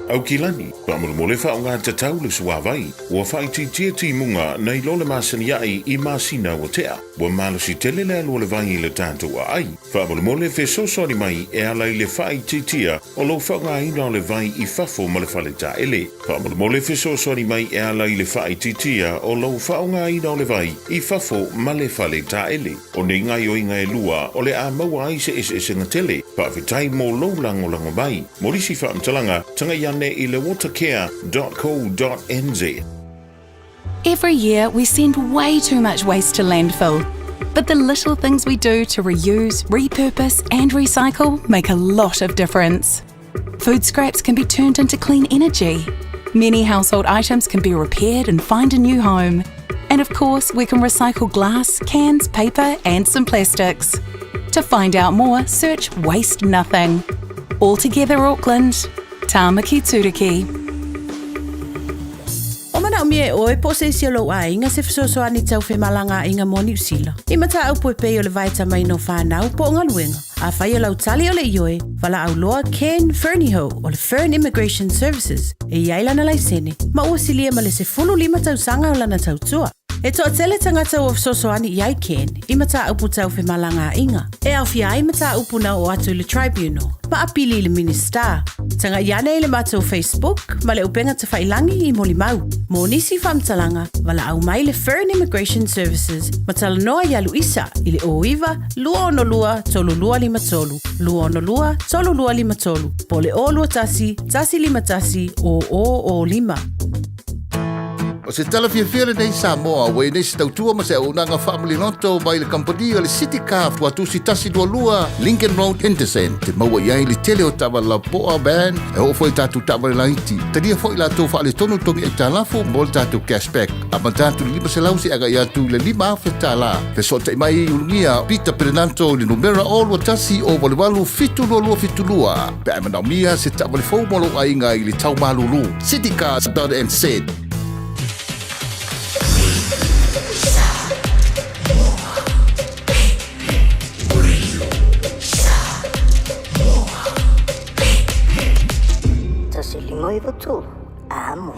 Speaker 4: Aukilani, faamolemole faaaoga tatau le suavai, ua faaitiitia timuga nai lo le masani aʻe i masina ua tea. Ua malosi tele le alu o le vai i le tatou aai. Faamolemole fesoasoani mai e ala i le faaitiitia o lou faaaogaina o le vai i fafo ma le fale taele. Faamolemole fesoasoani mai e ala i le faaitiitia o lou faaaogaina o le vai i fafo ma le fale taele. O nei gaoioiga e lua o le a maua ai se eseesega tele. Faafetai mo lou lagolago mai. Mo nisi faamatalaga, tagai ane i le watercare.co.nz.
Speaker 10: Every year, we send way too much waste to landfill. But the little things we do to reuse, repurpose, and recycle make a lot of difference. Food scraps can be turned into clean energy. Many household items can be repaired and find a new home. And of course, we can recycle glass, cans, paper, and some plastics. To find out more, search Waste Nothing. All together, Auckland. Tāmaki Turuki.
Speaker 6: O manaomia e ʻoe po o se isi o lou aiga se fesoasoani tau femalagaaiga mo Niu Sila. I mataupu e pei o le vaetamaina o fanau po o galuega. Afai o lau tali o le ioe, valaau loa Ken Fernihough o le Fern Immigration Services e i ai lana laisene ma ua silia ma le 15 tausaga o lana tautua. E toatele tagata ua fesoasoani i ai Ken i mataupu tau femalagaaiga, e aofia ai mataupu na oo atu i le Tribunal ma apili i le Minisita. Tagai ane i le matou Facebook ma le upega tafailangi i molimau. Mo nisi faamatalaga, valaau mai le Fern Immigration Services ma talanoa iā Luisa i le 09 262 3253, 262 3253, po o le 021 151 0005.
Speaker 11: O se tala fiafia lenei Samoa, ua i nei se tautua ma se auaunaga faamaliloto mai le kamupani o le City Car Fuatusi 122 Lincoln Road Henderson. Te maua i ai le tele o taavale lapoa van e oo foi i tatou taavale laiti. Talia foi latou faaletonu togi aitalafu mo le tatou cashback. Amata atu i le 500 seia agai atu i le 5,000 tala. Fesootai mai i Ulugia Peter Perenanto i le numera 021 088 722 pe a e manaomia se taavale fou mo lou aiga i le tau malulu. Citycars.nz.
Speaker 22: 153 Amo.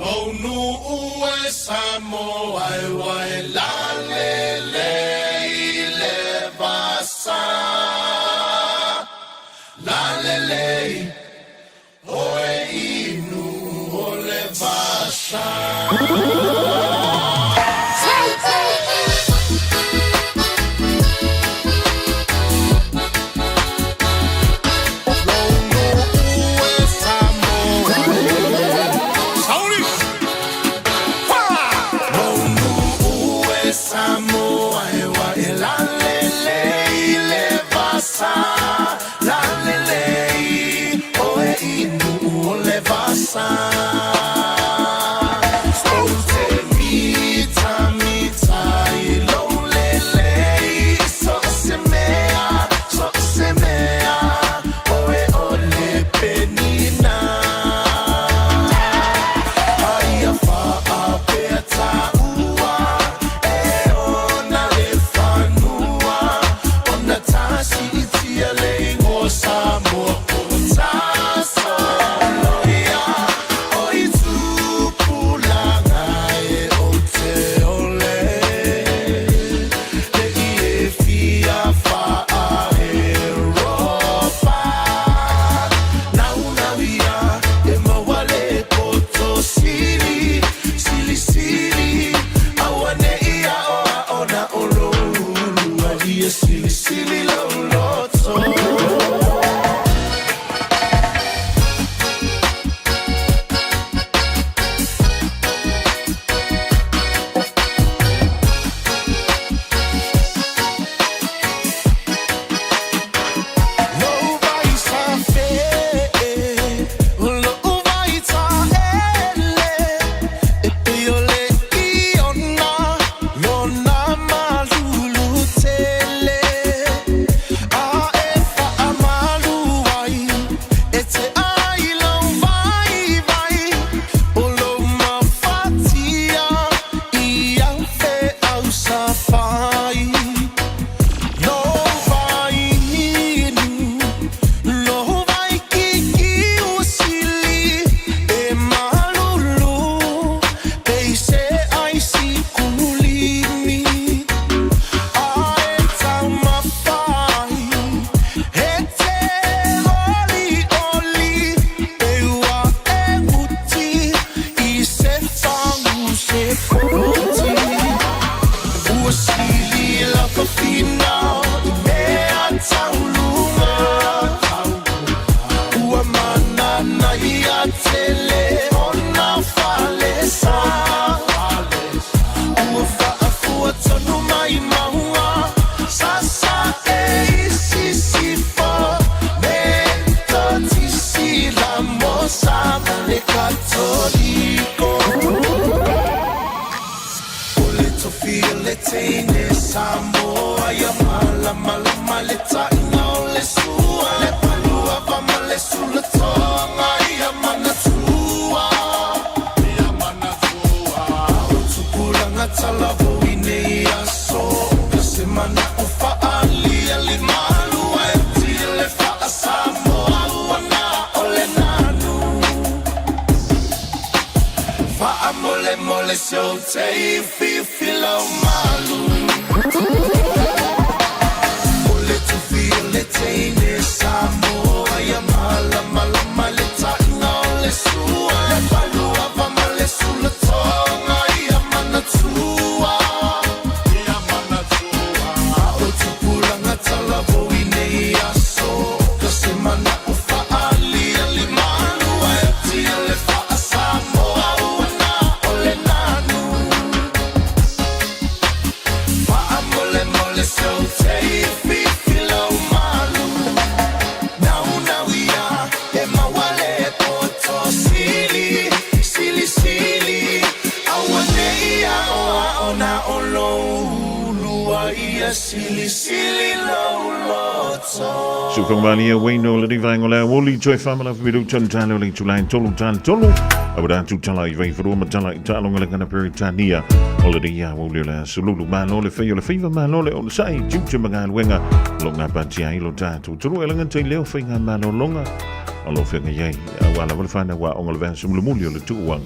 Speaker 5: lau malu. O le tufi o le teine Samoa ia malamalama le taʻiga o le sua. Le faluava ma le sulatoga ia manatua. Ia manatua. A o tupulaga talavou i nei aso. Ka se mana o faalia limalu ae atia le faasamoa ua na o le nanu. Faamolemole seu tei fifi lau malu. Nau nau ia e mawale poto sili, sili sili. Aua nei ao ao na o lou ia sili sili lou loto.
Speaker 4: Sufangmalia Wayno le vaenga o le aoauli toe faamalafa milu tonu talo le itulai tolu talo tolu a ua atu tala i vaifanua ma tala i taaloga le gana Peretania o lenei aoauli o le aso Lulu malo le fai o le faiva malo le onosai tiute ma galuega o lo o gapatia ai lo tatou atunuu e laga tai leo faiga malologa o lo o feagai ai aua lava le fanau aoga o le vaiaso mulimuli o le tuuaga.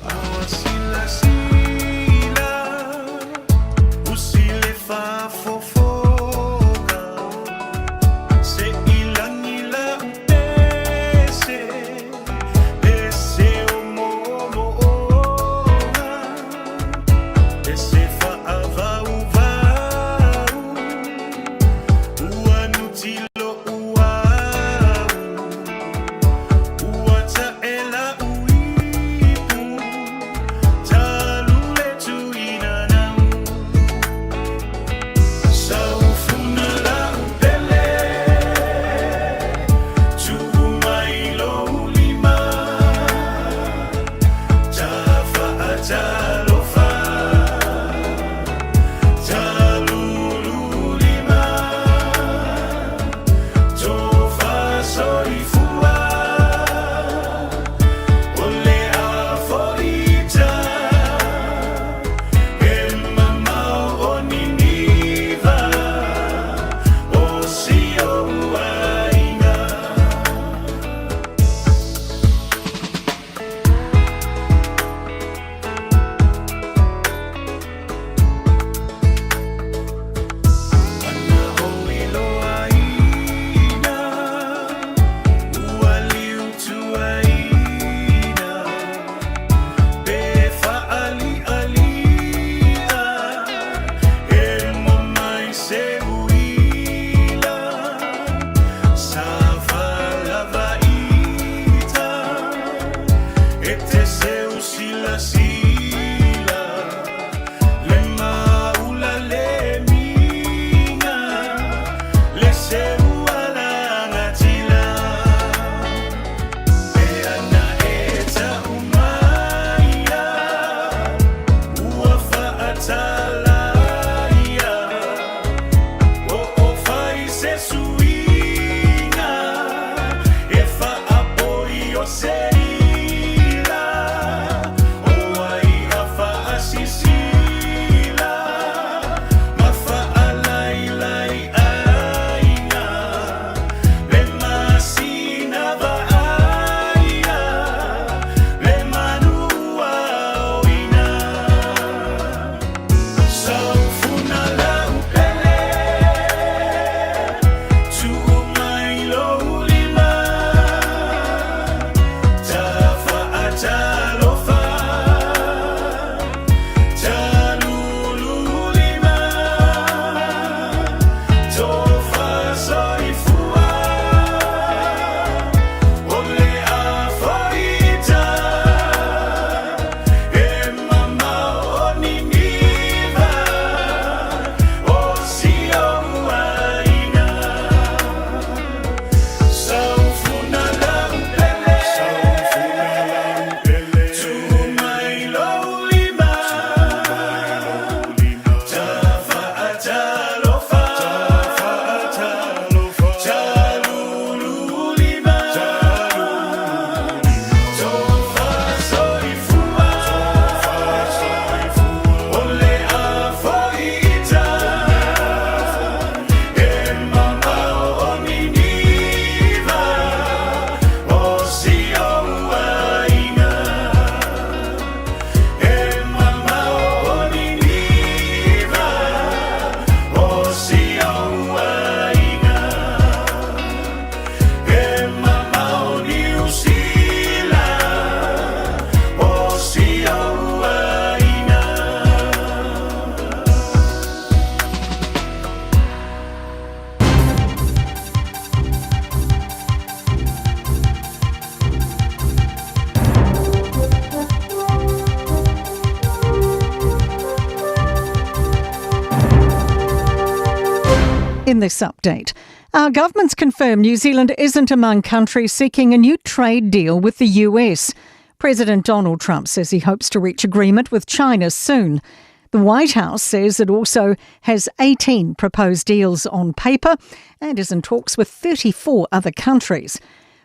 Speaker 12: In this update, our government's confirmed New Zealand isn't among countries seeking a new trade deal with the US. President Donald Trump says he hopes to reach agreement with China soon. The White House says it also has 18 proposed deals on paper and is in talks with 34 other countries.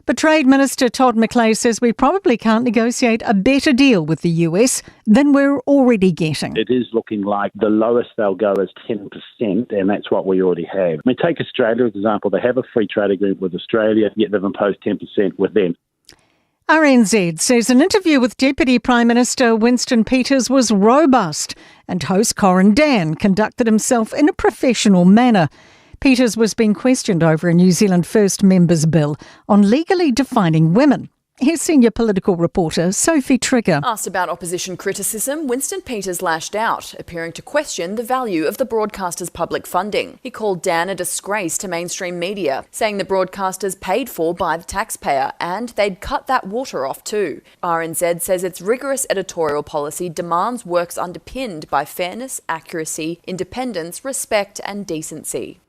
Speaker 12: But Trade Minister Todd McClay says we probably can't negotiate a better deal with the US than we're already getting.
Speaker 13: It is looking like the lowest they'll go is 10%, and that's what we already have. I mean, take Australia as an example. They have a free trade agreement with Australia, yet they've imposed 10% with them.
Speaker 12: RNZ says an interview with Deputy Prime Minister Winston Peters was robust and host Corin Dann conducted himself in a professional manner. Peters was being questioned over a New Zealand First Members Bill on legally defining women. Here's senior political reporter Sophie Trigger.
Speaker 14: Asked about opposition criticism, Winston Peters lashed out, appearing to question the value of the broadcaster's public funding. He called Dann a disgrace to mainstream media, saying the broadcaster's paid for by the taxpayer and they'd cut that water off too. RNZ says its rigorous editorial policy demands works underpinned by fairness, accuracy, independence, respect and decency.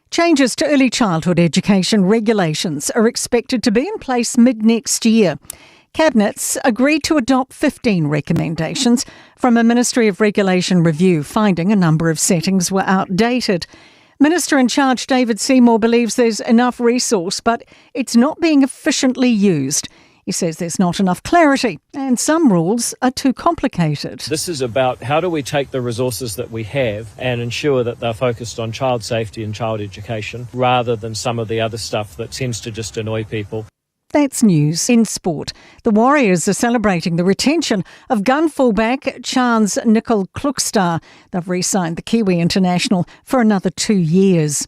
Speaker 12: Changes to early childhood education regulations are expected to be in place mid-next year. Cabinets agreed to adopt 15 recommendations from a Ministry of Regulation review, finding a number of settings were outdated. Minister in charge David Seymour believes there's enough resource, but it's not being efficiently used. He says there's not enough clarity and some rules are too complicated.
Speaker 23: This is about how do we take the resources that we have and ensure that they're focused on child safety and child education rather than some of the other stuff that tends to just annoy people.
Speaker 12: That's news in sport. The Warriors are celebrating the retention of gun fullback Charnze Nicoll-Klokstad. They've re-signed the Kiwi international for another 2 years.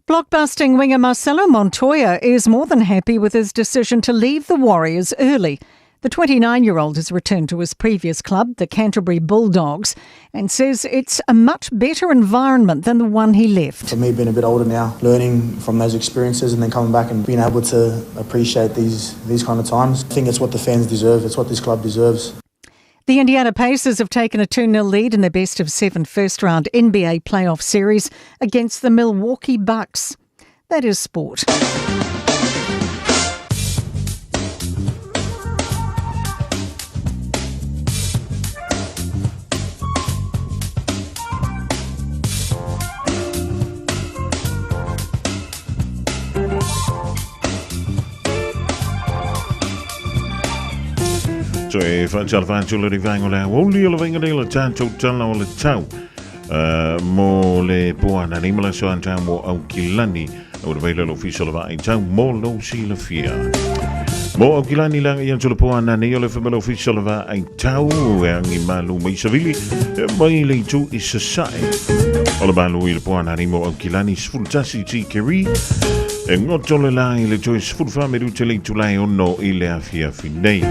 Speaker 12: Blockbusting winger Marcelo Montoya is more than happy with his decision to leave the Warriors early. The 29-year-old has returned to his previous club, the Canterbury Bulldogs, and says it's a much better environment than the one he left.
Speaker 16: For me, being a bit older now, learning from those experiences and then coming back and being able to appreciate these kind of times, I think it's what the fans deserve, it's what this club deserves.
Speaker 12: The Indiana Pacers have taken a 2-0 lead in their best-of-7 first-round NBA playoff series against the Milwaukee Bucks. That is sport.
Speaker 4: So e whaatala le rivaenga le aoli o le vainga le tātou tala o le tau mo le poana ni mala so antau mo au kilani o le veila lo fiso le vaai tau mo lo si le fia. Mo au kilani langa i antu le poana ni o le whamelo fiso le vaai tau e angi malu mai savili mai le itu i sasae. O le malu i le poana ni mo au kilani sfultasi ti keri e ngoto le lai le toi sfulfa me rute le tulai ono i le afia finei.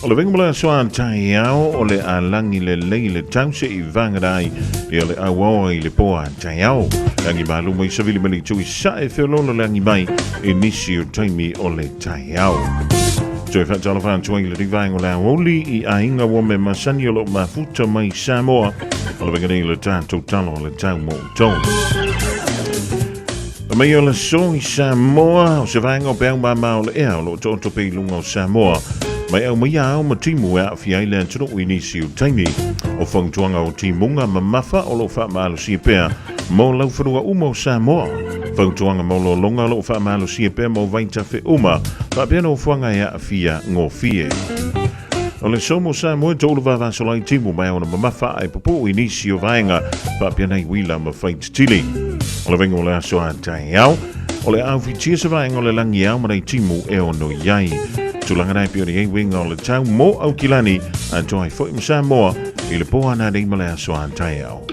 Speaker 4: O le venga mala soa tai ao o le alangi le lei le tause i vangarai i o le auaoa i le poa tai ao. Langi malu mai savili mali tui sae whiololo langi mai i nisi o taimi o le tai ao. Toi whaatala whaantua i le rivaenga o le aoli i ainga o me masani o lo mafuta mai Samoa. O le venga nei le tātou talo o le tau mō tō. Mai o le so i Samoa o se vaenga o peau mama o le ea o lo tōto pe lunga o Samoa. Mai au mai au ma timu e awhi ai le antunu i nisi o taimi. O whangtuanga o timunga mamafa o lo whaamalo si pea mō lauwhanua uma o Samoa. Whangtuanga mō lolonga lo whaamalo si pea mō vaitafe uma. Whaapea no whanga e awhia ngōwhie. O le somo Samoa tōlu vavasolai timu mai au na mamafa ai popo i nisi o vaenga. Whaapea nei wila ma whaititili. O le venga o le aso a tai au. O le au whitia sa vaenga o le langi au manei timu e ono iai. Tūlanga nei pio ni e winga o le tau mō au kilani a toi foi ma Samoa i le poana nei ma le aso a tai au.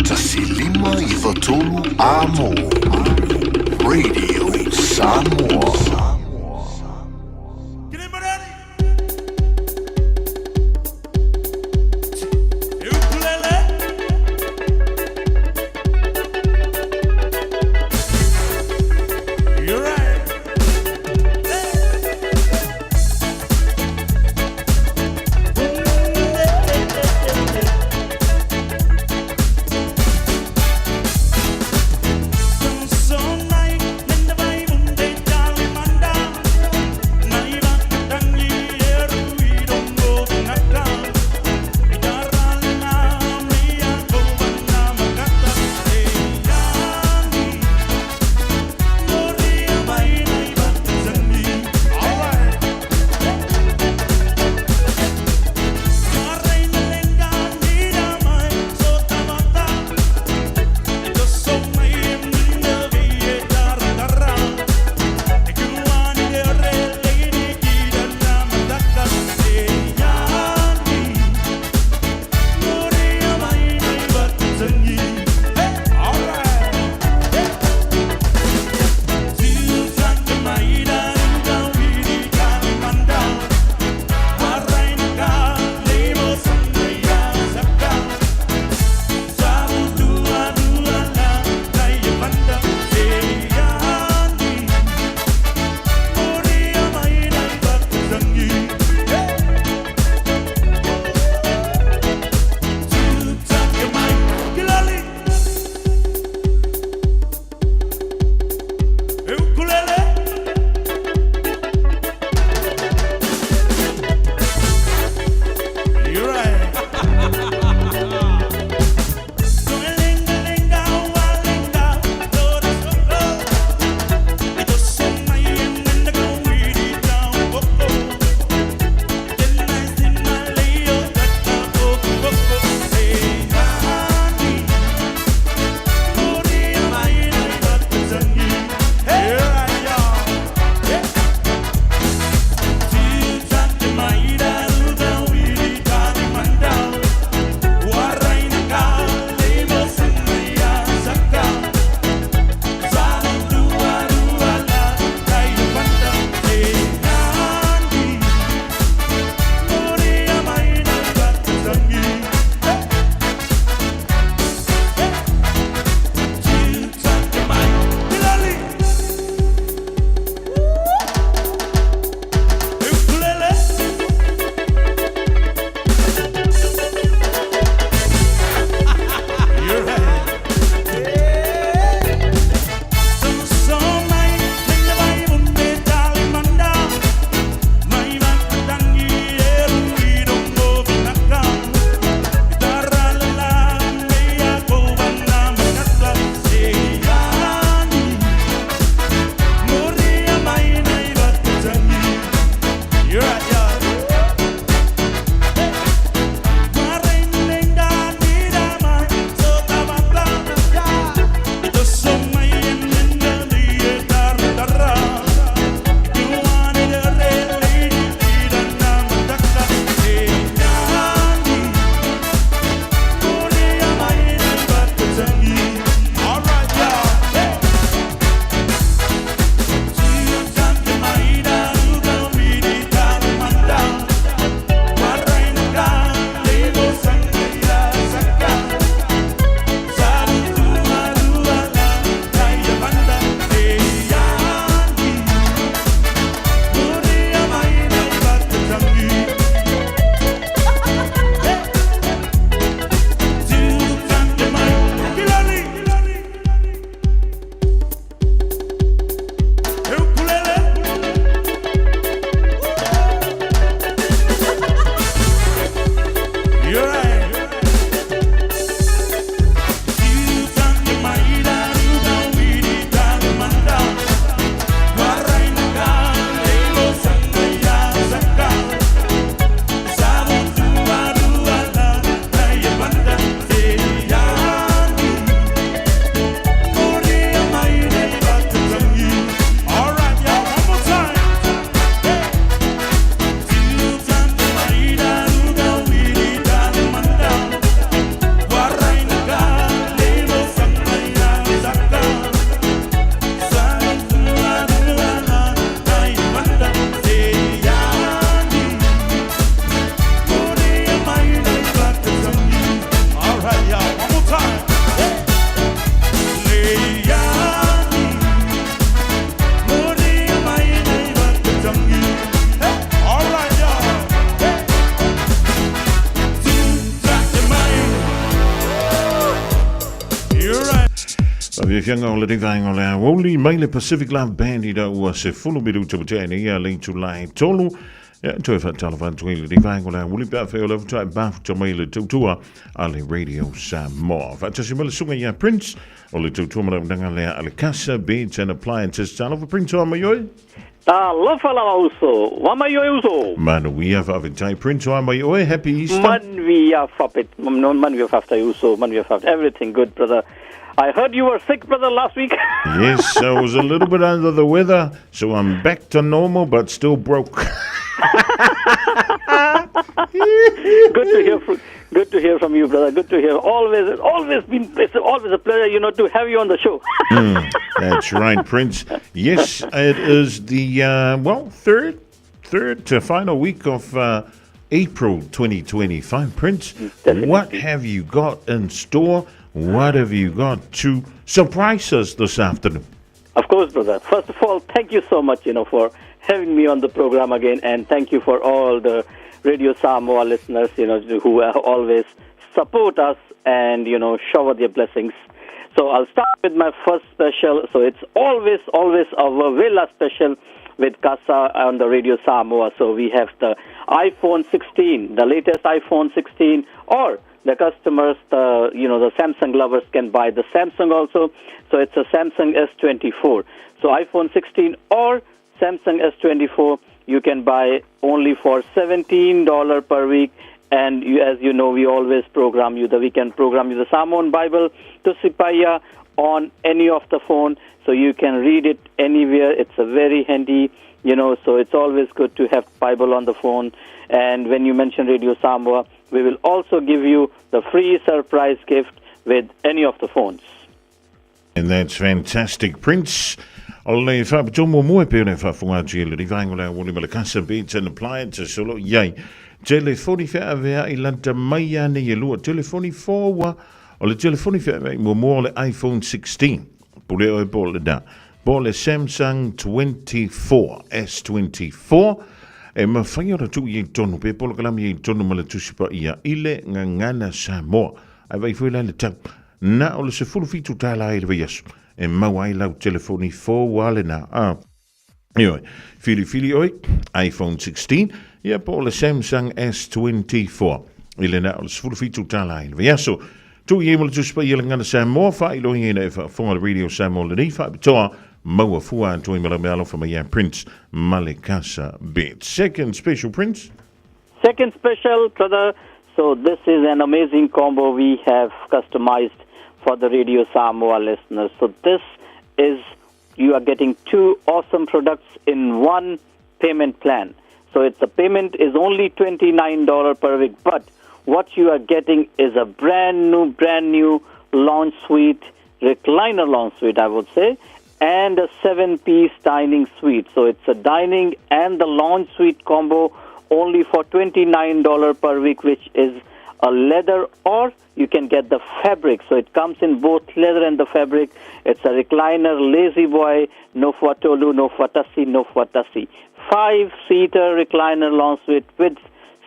Speaker 18: Tasilima i vatolu a mō. Radio Samoa.
Speaker 4: Faafiafiaga o lenei vaega o le aoauli mai le Pacific Love Band ina ua 10 minuta ua tea nei ia le itula e tolu. Ia, toe faatalofa atu ai i lenei vaega o le aoauli pe afai o lea faatoa e mafuta mai le tautua a le Radio Samoa. Faatasi mai le susuga ia Prince o le tautua ma le auaunaga lea a le Casa Beds and Appliances. Talofa Prince, o a mai oe?
Speaker 9: Talofa lava uso, wa mai oe uso.
Speaker 4: Manuia faafetai Prince, o a mai oe, happy Easter.
Speaker 9: Manuia faapet, manuia faafetai uso, manuia faafetai. Everything good, brother. I heard you were sick, brother, last week.
Speaker 4: Yes, I was a little bit under the weather, so I'm back to normal, but still broke.
Speaker 9: Good to hear from, good to hear from you, brother. Good to hear. Always, always been, it's always a pleasure, you know, to have you on the show.
Speaker 4: That's right, Prince. Yes, it is the well third, third to final week of April 2025. Prince, what have you got in store? What have you got to surprise us this afternoon?
Speaker 9: Of course, brother. First of all, thank you so much, you know, for having me on the program again, and thank you for all the Radio Samoa listeners, you know, who always support us and, you know, shower their blessings. So I'll start with my first special. So it's always, always our Villa special with Casa on the Radio Samoa. So we have the iPhone 16, the latest iPhone 16, or the customers, the you know, the Samsung lovers can buy the Samsung also. So it's a Samsung S24. So iPhone 16 or Samsung S24, you can buy only for $17 per week. And you, as you know, we always program you the we can program you the Samoan Bible to Sipaya on any of the phone, so you can read it anywhere. It's a very handy, you know, so it's always good to have Bible on the phone. And when you mention Radio Samoa, we will also give you the free surprise gift with any of the phones.
Speaker 4: And that's fantastic, Prince. O le whaapitoa muamua e pei ona e faafofoga atu i le vaega o le aoauli ma le Casa Beds and Appliances o lo o i ai. Telefoni feaveai lata mai anei e lua. Telefoni forua. O le telefoni feaveai muamua o le iPhone 16. Pule oe po o le na. Po o le Samsung 24, S24. E mafai ona tuu i ai tonu pe polokalame i ai tonu ma le Tusi Paia i le Gagana Samoa. Ae vaai foi la i le tau. Na o le 17 tālā i le vaiaso e maua ai lau telefoni fou a lena. A, ioe, filifili oe, iPhone 16, ia po o le Samsung S24 i le na o le 17 tālā i le vaiaso. Tuu i ai mo le Tusi Paia i le Gagana Samoa, faailoaina e faafofoga le Radio Samoa lenei faapitoa, maua fua atu ai ma lau meaalofa mai ia Prince Malekasa Betts. Second special, Prince.
Speaker 9: Second special, brother. So this is an amazing combo we have customized for the Radio Samoa listeners. So this is, you are getting two awesome products in one payment plan. So it's the payment is only $29 per week, but what you are getting is a brand new, brand new lounge suite, recliner lounge suite, I would say, and a 7-piece dining suite. So it's a dining and the lounge suite combo only for $29 per week, which is a leather, or you can get the fabric. So it comes in both leather and the fabric. It's a recliner, lazy boy, no fatolu, no fatasi, no fatasi. 5-seater recliner lounge suite with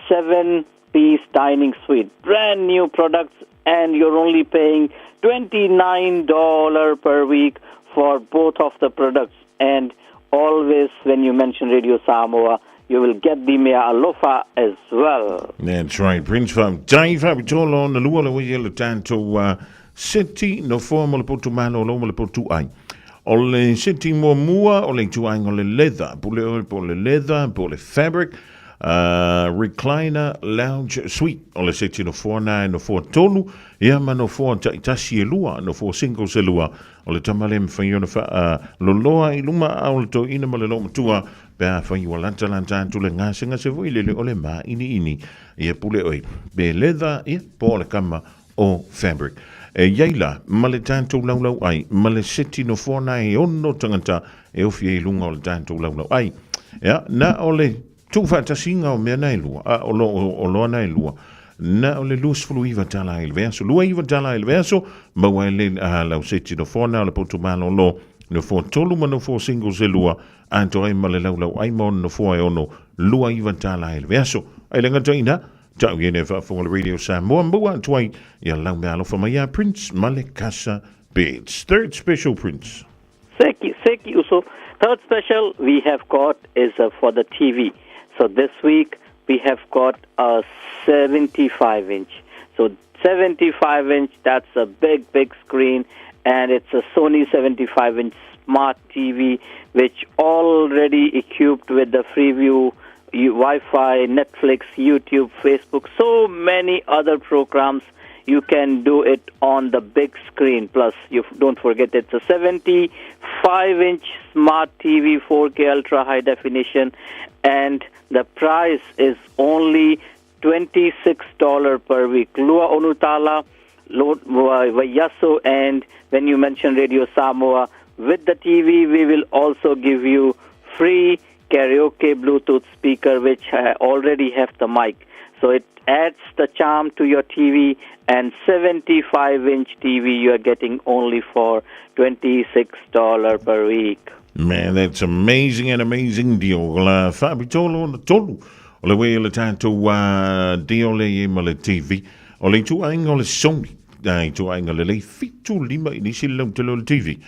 Speaker 9: 7-piece dining suite. Brand new products, and you're only paying $29 per week for both of the products. And always when you mention Radio Samoa, you will get the Mea Alofa as well.
Speaker 4: That's right, Prince Fam. Tai faapitoa lona lua le ua le tatou seti nofoa mo le potu malolo ma le potu ai. O le seti muamua o le ituaiga o le leather, pule oe po o le leather, po o le fabric, recliner lounge suite. O le seti nofoa na e nofoa tolu, ia ma nofoa taitasi e lua, nofoa singles e lua. O le tama le mawhai ona wha, loloa i luma a o le toeaina ma le loomatua, pe afai ua latalata atu le gasegase foi lele o le māʻiniʻini. Ia pule oe, pe leather, ia, po o le kama o fabric. E iai la, ma le tatou laulau ai, ma le seti nofoa na e ono tagata e ofi ai i luga o le tatou laulau ai. Ia, na o le tuufaatasiga o mea na e lua, a, o lo, o loa na e lua, na o le 29 tala i le vaiaso. 29 tala i le vaiaso, maua ai le, a, lau seti nofoa na o le potu malolo, nofoa tolu ma nofoa singles e lua, atoa ai ma le laulau ai ma ona nofoa e ono, 29 tala i le vaiaso. Ai le gata i ina, Tau i ene faafofoga le Radio Samoa maua atu ai ia lau meaalofa mai ia Prince ma le Casa Beds. Third special, Prince.
Speaker 9: Seki, Seki Uso. Third special we have got is for the TV. So this week we have got a 75 inch. So 75 inch, that's a big, big screen, and it's a Sony 75 inch smart TV, which already equipped with the Freeview, Wi-Fi, Netflix, YouTube, Facebook, so many other programs. You can do it on the big screen. Plus, you don't forget it's a 75-inch smart TV, 4K ultra high definition, and the price is only $26 per week. Lua Onutala, Vayaso, and when you mention Radio Samoa, with the TV, we will also give you free karaoke Bluetooth speaker, which already have the mic. So it adds the charm to your TV, and 75-inch TV you are getting only for $26 per week.
Speaker 4: Man, that's amazing, an amazing deal. La faapitoa ona tolu o le way o le tatou deal le i ma le TV. O le ituaiga o le Sony, a ituaiga lelei 75 i nisi le lautele o le TV.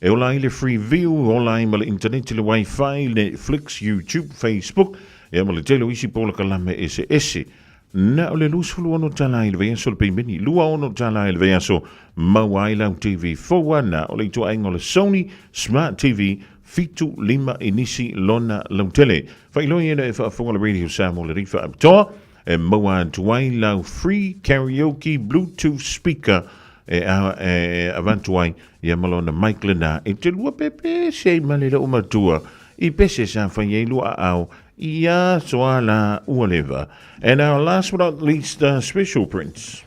Speaker 4: E ola ai le Freeview, ola ai ma le internet, le Wi-Fi, Netflix, YouTube, Facebook, ia ma le tele o isi polokalame eseese. Na o le 26 tala i le vaiaso le peimeni, 26 tala i le vaiaso maua ai lau TV fou na o le ituaiga o le Sony Smart TV 75 inisi lona lautele. Faailoa ena e faafofoga le Radio Samoa le rifa apitoa e maua atu ai lau free karaoke Bluetooth speaker e, a, e avatu ai ia ma lona mic lena e te lua pepese ai ma le lou matua i pese sa fai ai lua ao ia soa la ua leva. And our last but not least special, Prince.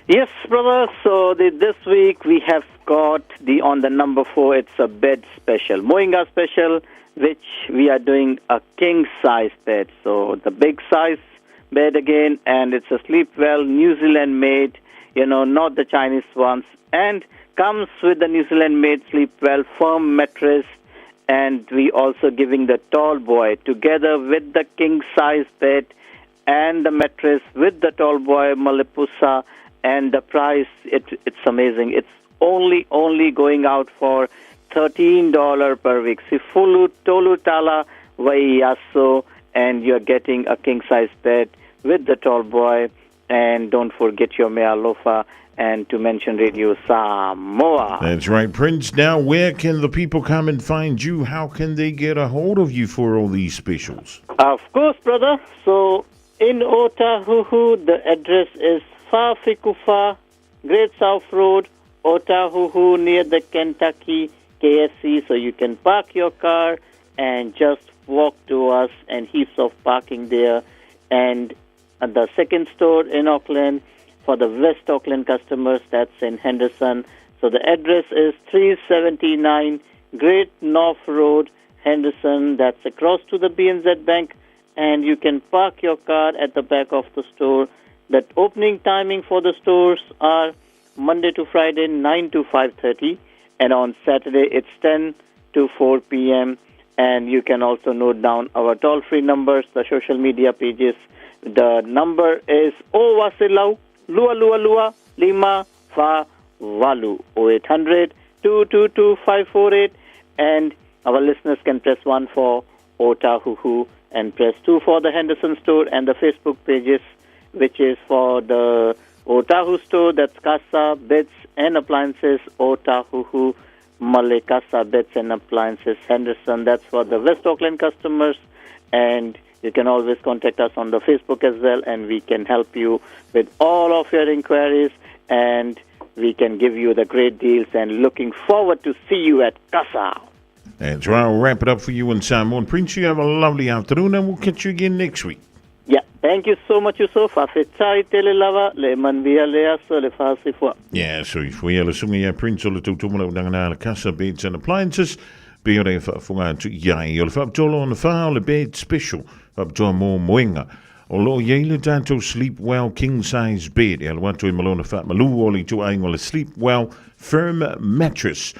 Speaker 9: Yes, brother. So this week we have got the on the number 4. It's a bed special, Moinga special, which we are doing a king size bed. So the big size bed again, and it's a Sleepwell New Zealand made, you know, not the Chinese ones, and comes with the New Zealand made Sleepwell firm mattress. And we also giving the tall boy together with the king size bed and the mattress with the tall boy Malipusa, and the price, it's amazing. It's only going out for $13 per week. Sifulu tolu tala vaiyaso, and you're getting a king size bed with the tall boy. And don't forget your mealofa and to mention Radio Samoa.
Speaker 4: That's right, Prince. Now, where can the people come and find you? How can they get a hold of you for all these specials?
Speaker 9: Of course, brother. So, in Otahuhu, the address is Fafikufa, Great South Road, Otahuhu, near the Kentucky KFC. So you can park your car and just walk to us, and heaps of parking there. And the second store in Auckland, for the West Auckland customers, that's in Henderson. So the address is 379 Great North Road, Henderson. That's across to the BNZ Bank, and you can park your car at the back of the store. The opening timing for the stores are Monday to Friday, 9 to 5:30, and on Saturday it's 10 to 4 p.m. And you can also note down our toll-free numbers, the social media pages. The number is Owasilau Lua Lua Lua Lima Fa Valu 0800 222 548, and our listeners can press 1 for Otahuhu and press 2 for the Henderson store, and the Facebook pages, which is for the Otahu store, that's Casa, Beds and Appliances, Otahuhu, Male Casa, Beds and Appliances, Henderson. That's for the West Auckland customers, and you can always contact us on the Facebook as well, and we can help you with all of your inquiries, and we can give you the great deals, and looking forward to see you at Casa.
Speaker 4: That's right. I'll wrap it up for you and Samoan Prince. You have a lovely afternoon, and we'll catch you again next week.
Speaker 9: Yeah, thank you so much, Yusuf. Afetai tele lava, le manvia le aso le fasi fua.
Speaker 4: Yeah, so if we are sunga ia Prince o le tautumala o nangana le Casa Beds and Appliances, pe o re whaafunga atu iai. O le whaapitola o na wha o le bed special, whaapitoa mō moenga. O lo iei le tātou Sleep Well King Size Bed, e alu atu i malona whaamalu o le ituaiga o le Sleep Well Firm Mattress.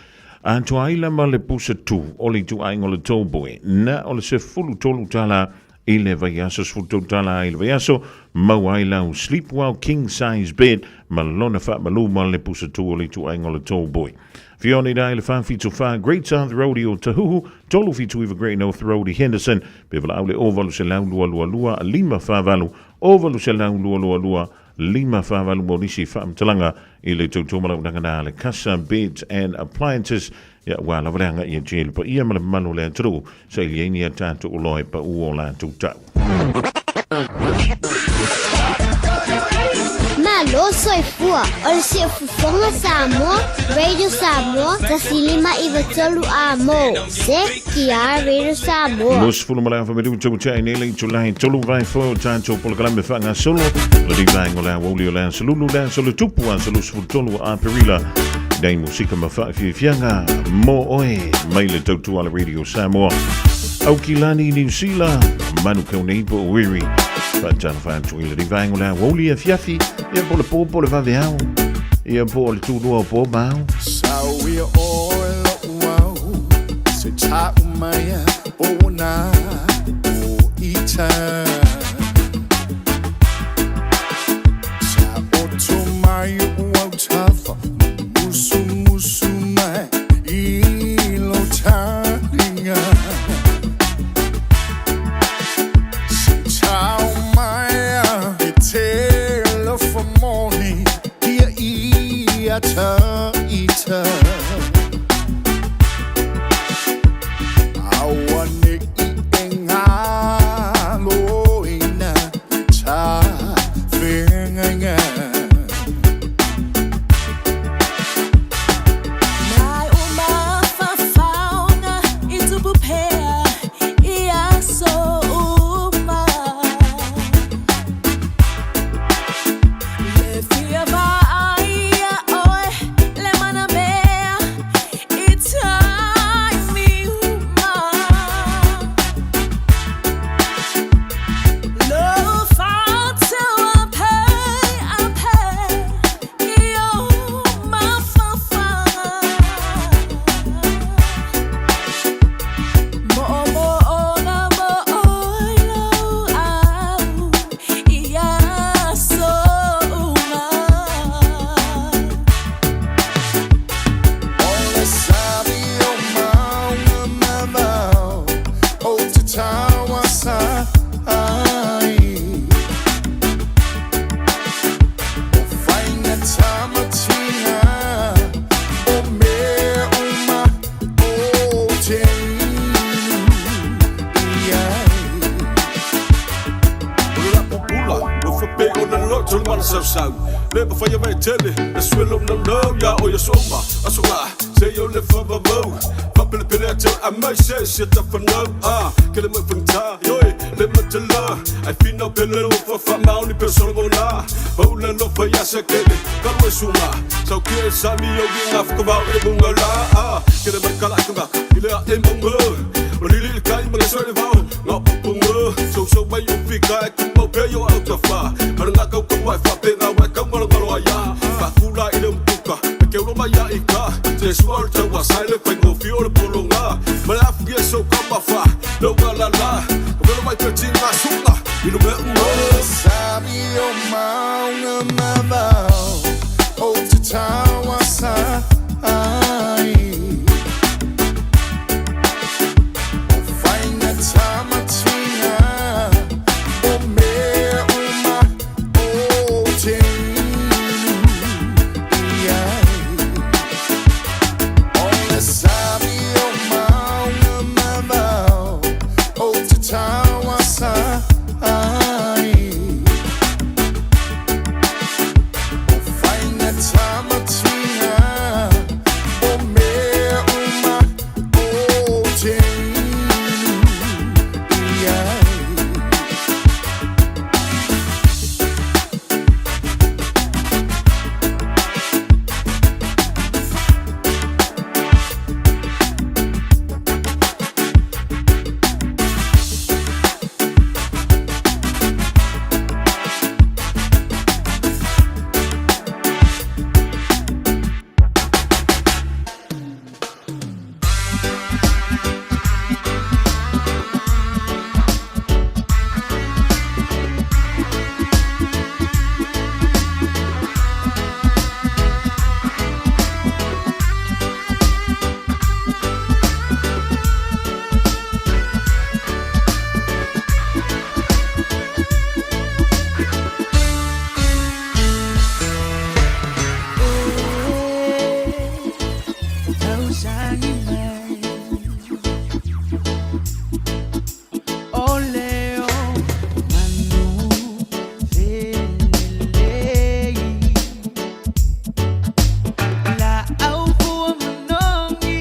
Speaker 4: A toa ai la ma le pusa tū o le ituaiga o le tall boy. Na o le 13 tala. i le vaiaso, $13 i le vaiaso, maua ai lau Sleepwell King Size Bed ma lona faamalu ma le pusatū o le ituaiga o le Tall Boy. Fiona i le 474 Great South Road i Otahuhu, 379 Great North Road i Henderson, pe valaau le 0800 222 548, 0800 222 548 mo nisi faamatalaga i le tautua ma launaga na le Casa Beds and Appliances. Ia, ua lava le aga'i a Jay le paia ma le mamalu o le atunuu, saili ai ni a tatou oloa e pau o latou tau.
Speaker 17: Malo soifua o le Siufofoga Samoa, Radio Samoa, 1993 A mo, CKR Radio Samoa.
Speaker 4: 20 ma le afa minutu ua tea nei le itulai tolu vai foi o tatou polokalame faagasolo le livaega o le aoauli o le aso Lulu le aso le Tupu aso 23 o Aperila nei musika ma faafiafiaga mo oe mai le tautua a le Radio Samoa Aukilani Niu Sila manu kau nei po o Wiri faatalofa atu i le livaega o le aoauli afiafi ia po le pō po le vaveao ia po o le tūlua o pō mao.
Speaker 5: Sauia oe lo'u au se ta'u mai a ona o ita Sa oto mai o'u au tafa musumusu mai i lo talinga Se tau mai a e te alofa moni ia ia ta ita Aua ne'i e ngalo ina le ta feagaiga.
Speaker 3: Mai o mafafaoga i tupu pea i aso uma. Le fia vaaia oe le manamea i taimi uma. Lo fa'atauape ape i o mafafaga. Mo'omo'oga mo oe lou au i aso uma.
Speaker 5: O le sami o mauga mamao ou te tauasa ai O faigata ma tiga o mea uma ou te inu i ai.
Speaker 15: O le lapu pula, ua faapea o le loto le malasausau. Le mafai e vaetele, le suelo naunau ia oe aso uma, aso la, seia o le faavavau. Faapelepele ate a mai se se tafanau, ah, ke le mai fagata, ioe, le matala. Ai finau pele lo fa faamaoni pe Solomona. Pau le alofa ia Sekele, kalu e suga. Saukia e sami o ki ngā whakawau e munga la, ah, ke le mai kala ka maka, i le a e maunga. Malili le kai ma le soe le vao, ngā pupunga. Sousou mai o pika e kumau pea i o au tawha. Mana ngā kau kau ai whape ngā wai kau ngalongalo ai a. Whakula i le umukuka, me ke uro mai a i ka. Te sua o le taua, sai le whaingofie o le polonga. Ma le afu ia so ka mawha, no ngā la la. Ka welo mai pe ti ngā sunga, i no mea unga.
Speaker 5: O le sami o mauga mamao ou te tauasa ai O faigata ma tiga o mea uma ou te inu i ai O le sami o mauga mamao ou te tauasa ai O faigata ma.
Speaker 1: tausagi mai O leo manu felelei La au fua manogi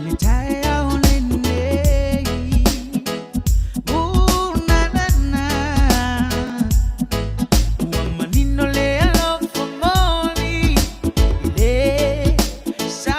Speaker 1: Le tae au lenei na na na Ua manino le alofa moni Le sa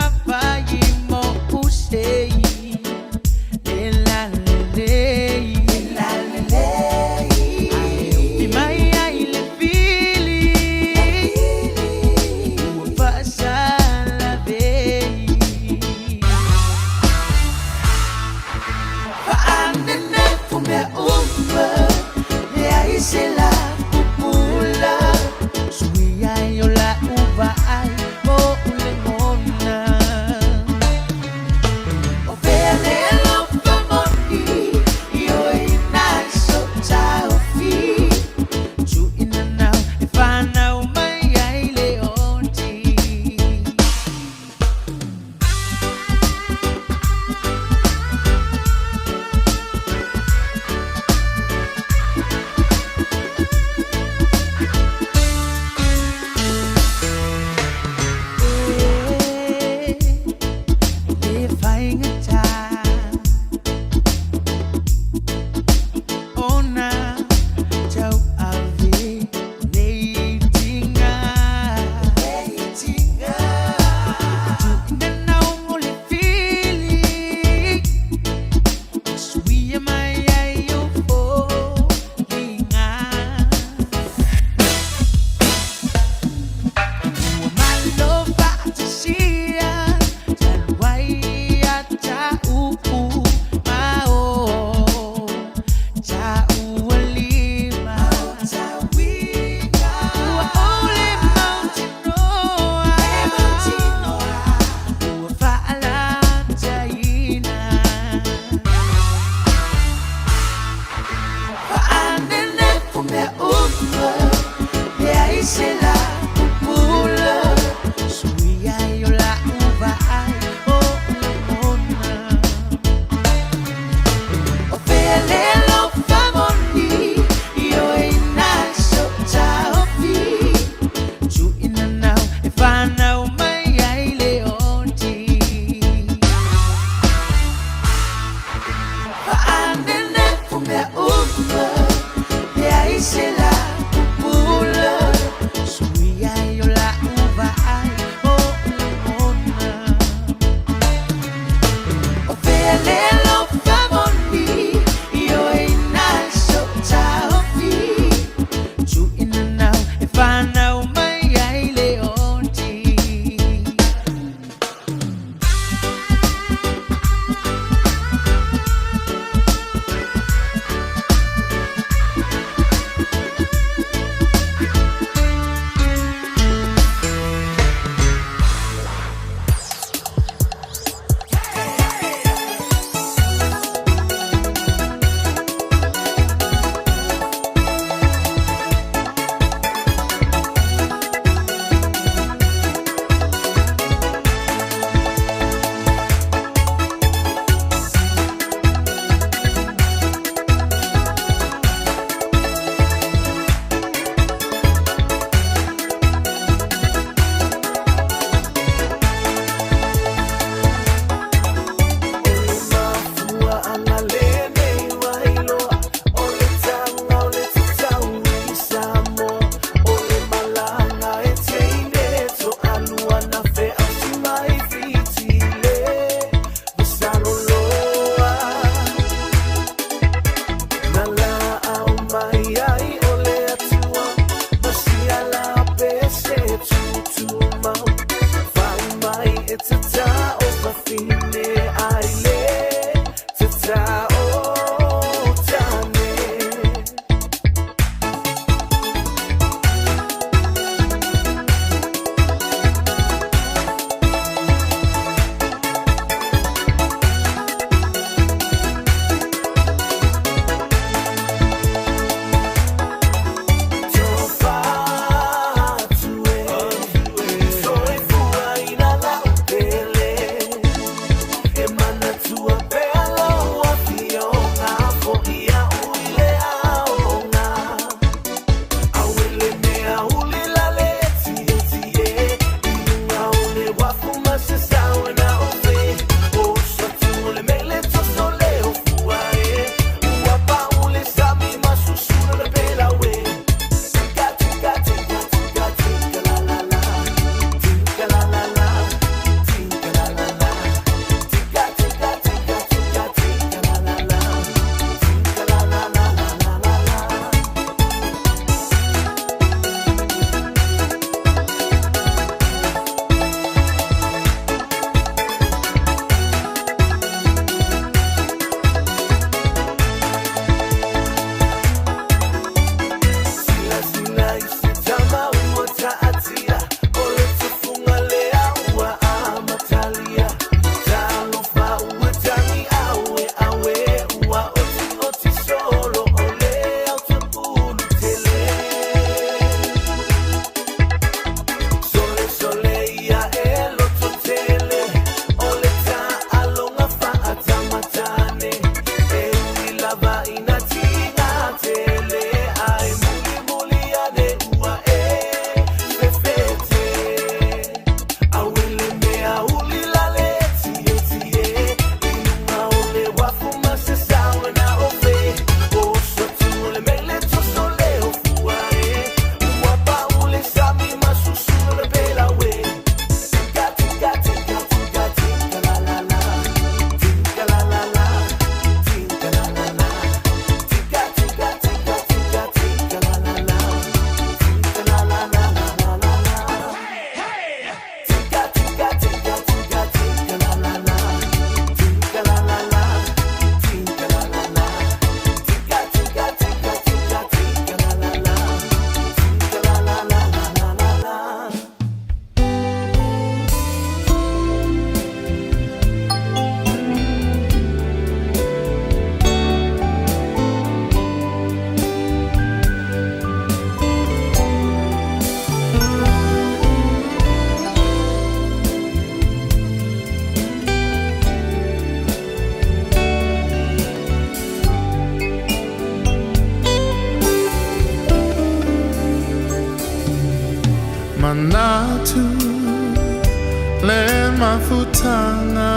Speaker 5: Mafutanga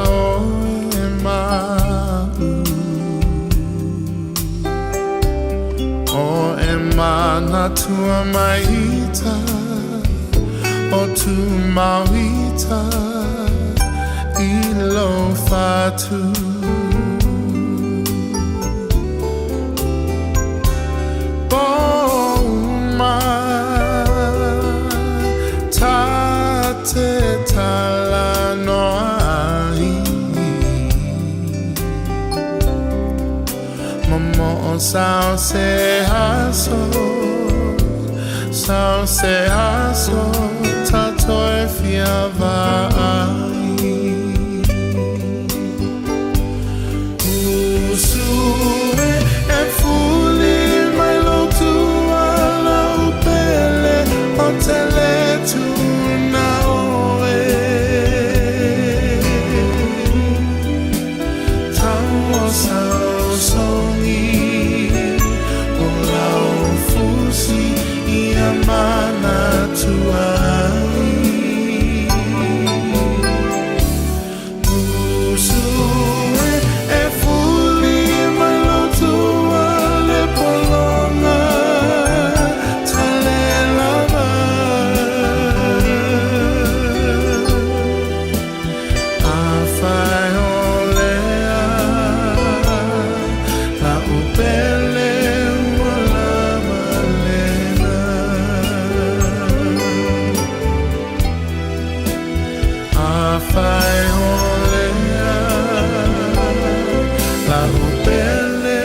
Speaker 5: o e mau O e manatua maita O tu mauita I lo whatu Pōma Tā te tala noa ai Momo o sao se aso Sao se aso Tato e fia vaai Usu e e fuli mai lo tuala o pele o te le tuna oe Tau o sao songi o lau fusi i a mana tuai Usu e e fuli mai lo tua le polonga tale lava A fai o lea la upele ua lava lena A fai o lea la upele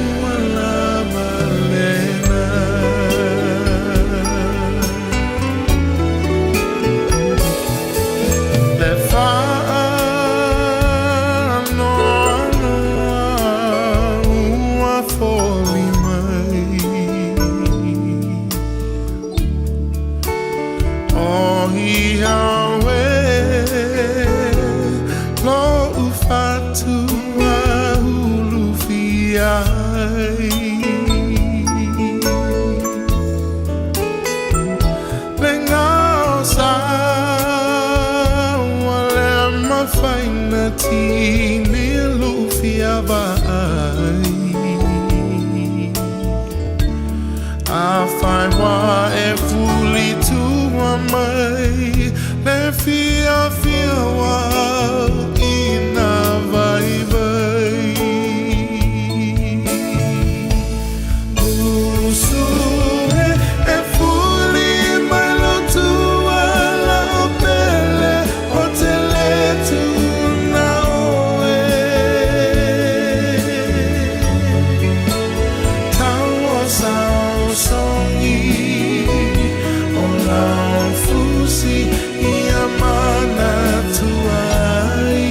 Speaker 5: ua lava lena Le whaanoanoa ua foli mai O ia oe lo ufatua ulu fiai Le ngao sa ua le mafaina tini lufia vaai A fai wa e fuli tua mai Le fia fia wa ina vai vai Usu e e fuli mai lo tua la o pele o te le tuna oe Tau o sao songi o lau fusi i a mana tuai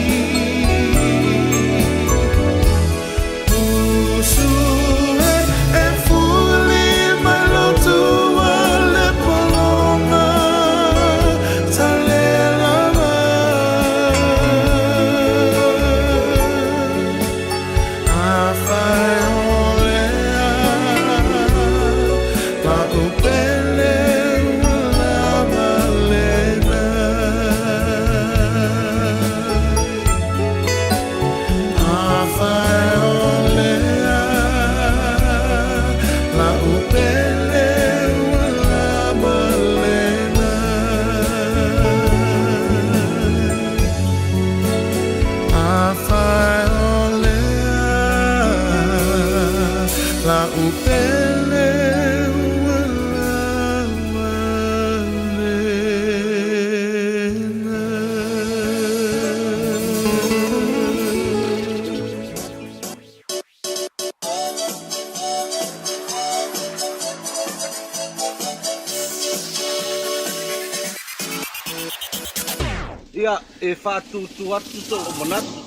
Speaker 5: Usu e e fuli mai lo tua le polonga tale lava A fai o lea la upele ua lava lena A fai o lea la upele ua lava lena A fai o lea la upele ua lava lena
Speaker 19: Ia, e faatutu atu sou manatu.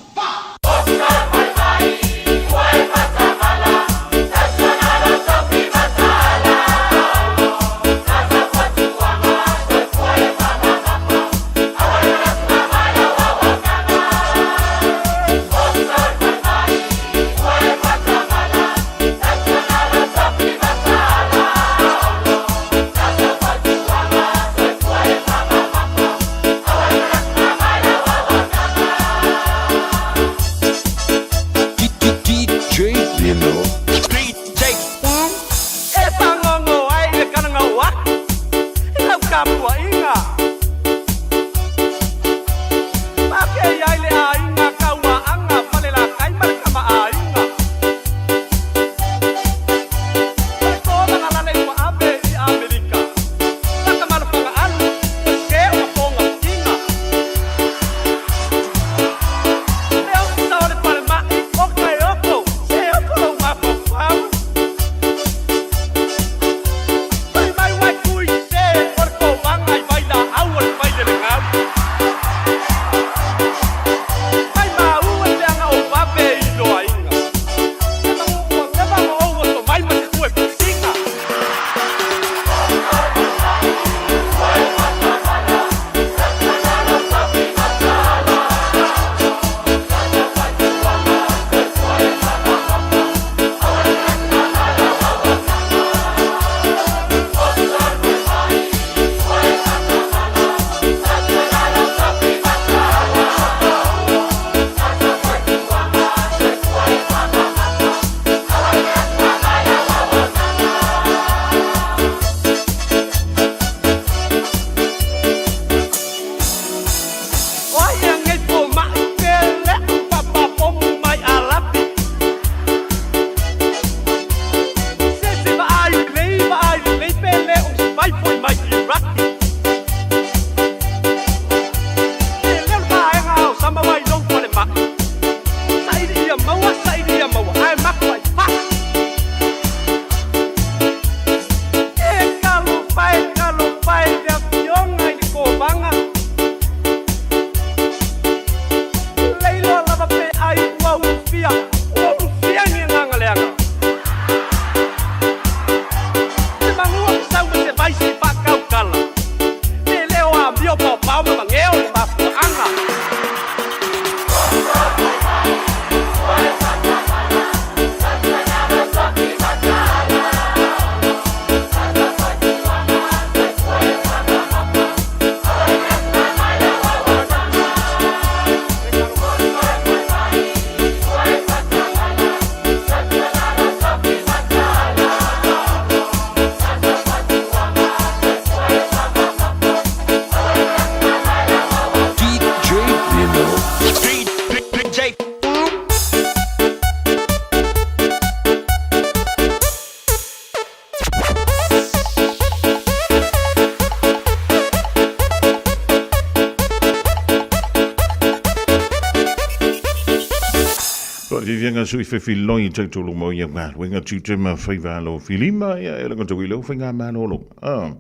Speaker 4: Faafiafiaga sui fefiloi tautolo mo ia galuega tiute ma faiva alo filima ia e laga tau i lau faigamalologa.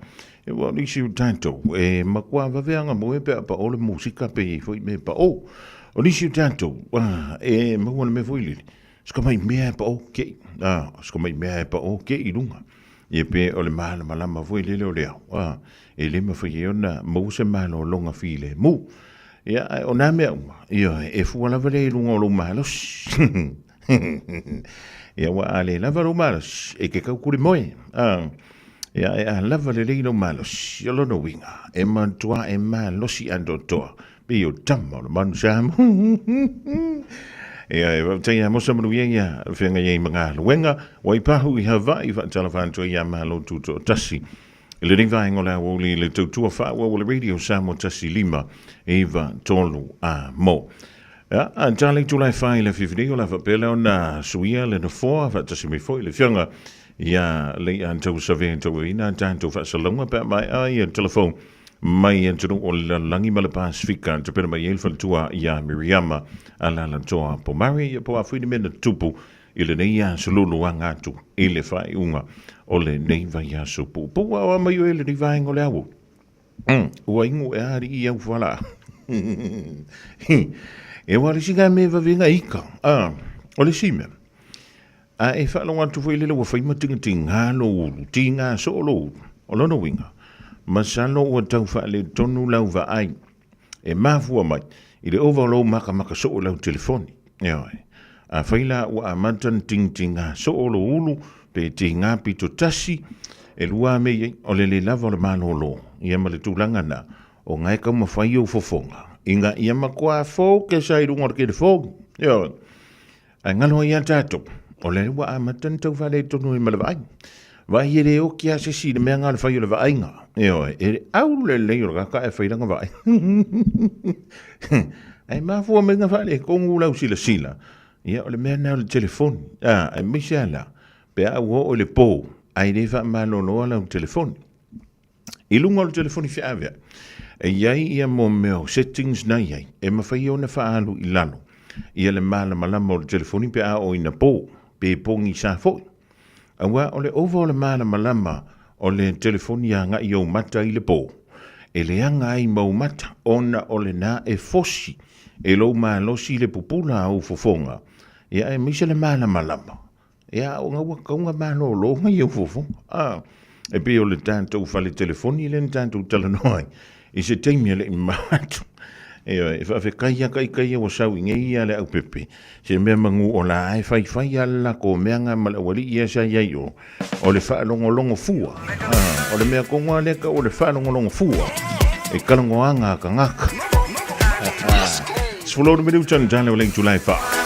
Speaker 4: E ua o nisi o tatou e matua vaveaga moe pe a pao le musika pe i ai foi mea e pao. O nisi o tatou e maua le mea foi lele, se tamai mea e pao kei, se tamai mea e pao kei i luga. Ia pe o le malamalama foi lele o le ao, e le mafai ai ona maua se malologa filemu. Ia, ae o nā mea uma, ioe, e fua lava lea i luga o lou malosi. Ia, ua a le lava lou malosi, e te taukuli moe. Ia, e a lava lelei lou malosi, o lona uiga, e matua e malosi atoatoa, pei o tama o le manu Samoa. Ia, e faafetai ia Mosa Manuia ia feagai ai ma galuega, Waipahu i Hawaii, faatalofa atu ai ia Malo Tutoatasi. I lenei vaega o le aoauli i le tautua faaauau a le Radio Samoa 1 5 9 3 a mo. Ia, a tala i tulae whai le whiwhi nei o la whapea lea ona suia le nofoa whaatasi mai foi le whianga ia lei a tau save tau ina tātou whaasalonga pe mai a ia telefon mai atunu o le lalolagi ma le Pasifika te pena mai ai le faletua ia Miriama Alaalatoa Pomare ia po a fui ni mea na tupu i lenei aso luluaga atu i le faaiuga o lenei vaiaso puupuu. A o a mai oe lenei vaega o le aoauli? Ua inu ea alii i au fualaau? E ua le isi ngā mea vavenga ika. O le isi mea, a e faalogo atu foi lele ua fai ma tigatigā lou ulu, tigā soo lou ulu. O lona uiga, masalo ua tau faaletonu lau vaai e mafua mai i le ova o lou makamaka soo i lau telefoni. Ioe. Afai la ua amata ona tigatigā soo lou ulu pe tigā pito tasi, e lua a mea i ai, o le le lava o le malōlō, ia ma le tulaga na, o nga e taumafai ou fofoga, ina ia matua focus ai i luga o le telefoni. Ioe. Ae galo ai ia tatou, o lea ua amata ona tau faaletonu ai ma le vaai. Vaai e le oki lava se isi i le mea lena o le fai o le vaaiga. Ioe, e au lelei o le tagata ae fai lana vaai. Ae mafua mai na faaletonu lau silasila, ia o le mea lena o le telefoni. Aemaise lava la, pe a ua oo i le po, ae le faamaloloa lau telefoni. I luga o le telefoni feaveai, e i ai ia mo mea o settings na i ai, e mafai ona faaalu i lalo ia le malamalama o le telefoni pe a oo ina po, pe pogisa foi. Aua o le ova o le malamalama o le telefoni agai i ou mata i le po, e leaga ai ma ou mata ona o lena e fosi e lou malosi le pupula a ou fofoga, ia aemaise le malamalama. Ia, o ua tatau ona malolo mai ou fofoga. E pei o le tatou fale telefoni lea na tatou talanoa ai i se taimi e le i mamao atu. Ioe, e faafetai lava ita ia ua sau i nei ia le aupepe, se mea manu o la e faifai lava le latou mea na ma le aualii ia sa i ai i o, o le faalogologo fua. O le mea tonu lava lea e tau o le faalogologo fua i talanoaga a tagata. 16 minuta na tala o le itula e 4.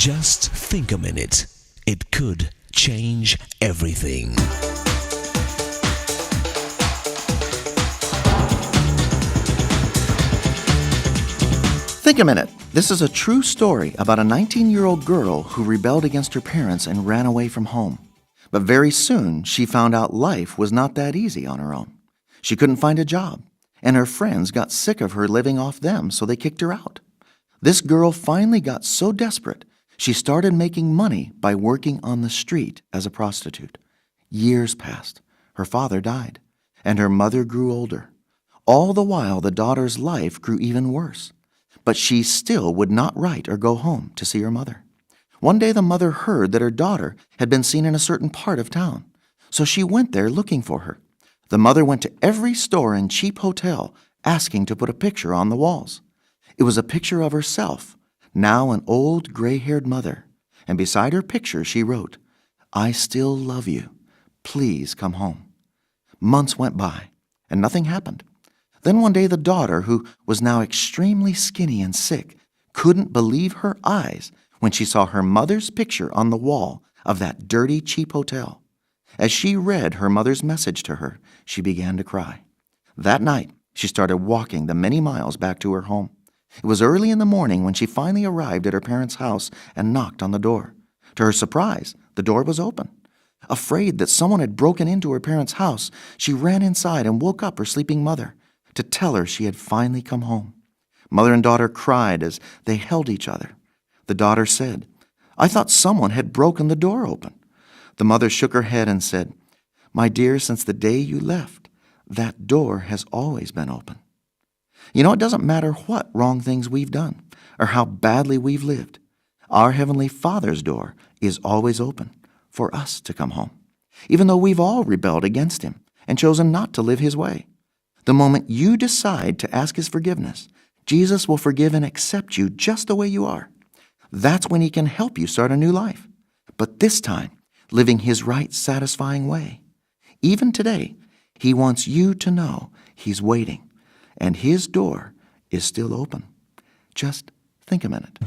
Speaker 2: Just think a minute. It could change everything.
Speaker 20: Think a minute. This is a true story about a 19 year old girl who rebelled against her parents and ran away from home. But very soon, she found out life was not that easy on her own. She couldn't find a job, and her friends got sick of her living off them, so they kicked her out. This girl finally got so desperate, she started making money by working on the street as a prostitute. Years passed. Her father died, and her mother grew older. All the while, the daughter's life grew even worse. But she still would not write or go home to see her mother. One day, the mother heard that her daughter had been seen in a certain part of town, so she went there looking for her. The mother went to every store and cheap hotel asking to put a picture on the walls. It was a picture of herself, now an old gray haired mother, and beside her picture she wrote, I still love you. Please come home. Months went by, and nothing happened. Then one day, the daughter, who was now extremely skinny and sick, couldn't believe her eyes when she saw her mother's picture on the wall of that dirty, cheap hotel. As she read her mother's message to her, she began to cry. That night, she started walking the many miles back to her home. It was early in the morning when she finally arrived at her parents' house and knocked on the door. To her surprise, the door was open. Afraid that someone had broken into her parents' house, she ran inside and woke up her sleeping mother to tell her she had finally come home. Mother and daughter cried as they held each other. The daughter said, I thought someone had broken the door open. The mother shook her head and said, My dear, since the day you left, that door has always been open. You know, it doesn't matter what wrong things we've done or how badly we've lived. Our Heavenly Father's door is always open for us to come home, even though we've all rebelled against Him and chosen not to live His way. The moment you decide to ask His forgiveness, Jesus will forgive and accept you just the way you are. That's when He can help you start a new life. But this time, living His right, satisfying way. Even today, He wants you to know He's waiting and His door is still open. Just think a minute.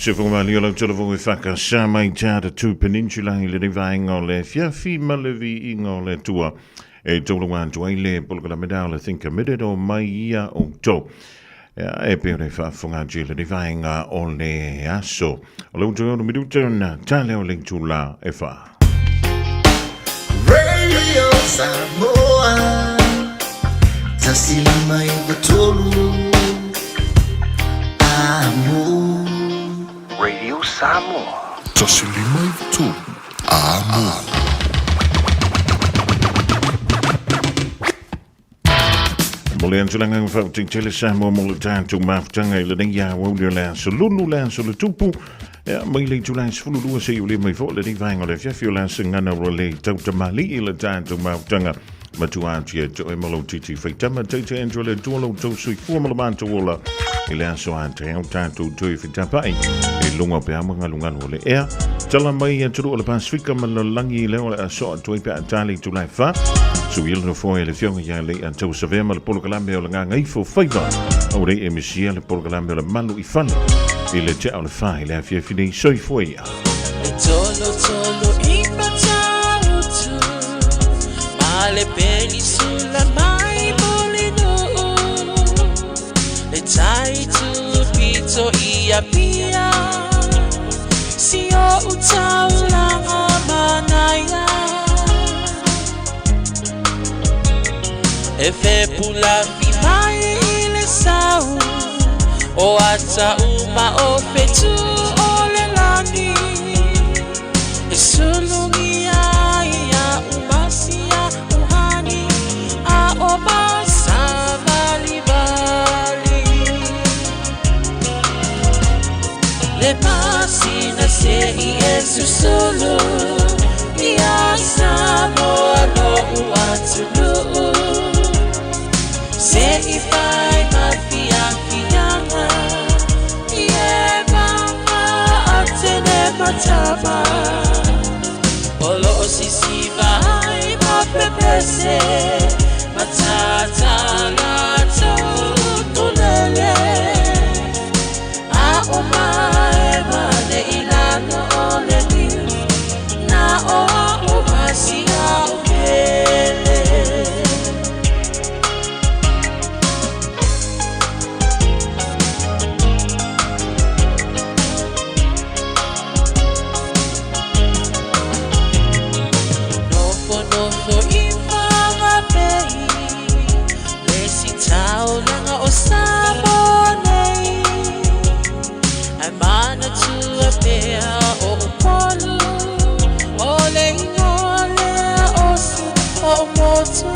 Speaker 4: Se whakamali o lau tala e whaka sa mai tā te tū peninsula i le vaenga o le fiafi ma le viiga o le tua. E tōla wā atu ai le polokalame o le Think Committed o mai ia o tō. E pe o le whaafonga te le vaenga o le aso. O le utu o minuta na tale o le tula e wha.
Speaker 7: Radio Samoa 153 Amo.
Speaker 18: Radio Samoa 153 Amo.
Speaker 4: Mo le antulanga ng whauting tele Samoa mo le tātou mafutanga i le nei ia wau le aso lulu le aso le tupu. Ia, mai le tula 12 se i o le mai fo le nei vaenga o le fiafi o le aso ngana o le tautamali i le tātou mafutanga. Matua atu ia toe malo titi whaitama teite andro le tualo tau sui fua malo mātou ola. I le aso a te au tātou tui whitapai. E lunga pe ama ngalu ngalu o le ea. Tala mai a turu o le Pasifika ma le langi i leo le aso a tui pe a tali tulai wha. Su il no foi le fionga ia le a tau savea ma le polokalame o le ngā ngaifo whaiva. Au re e misia le polokalame o le malu i fale. I le tea o le wha i le awhia whine i soifua ia.
Speaker 8: E tolo tolo i matautu Ma le penisula mai molino Le tai tu pito i a pia Si o utaulanga manaia E fe pula fi mai i le sau O ata uma o fetu o le lani E sulungi ia umasia uhani A o masa vali vali Le pasina se i e susulu Ia Samoa lo uatunu Se i fai ma fia fianga I e mama atene matama O lo sisi vai ma pepese Matata la tau A o mai mane ilano o le niu Na o a o masi a o mele. Nofo nofo i whangapei Le si taulanga o Samoa nei Ai mana tua pea o upolu O le ingoa lea o si o motu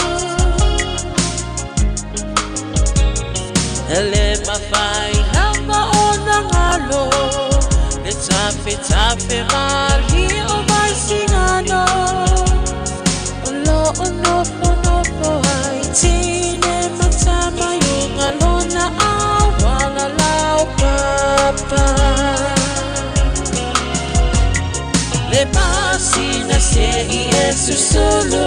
Speaker 8: Ele mawhai lava o nangalo Le tafe tafe mali o mai singano O lo o nofo nofo ai tine matama yunga lona awala lau papa Le pasina se i e susulu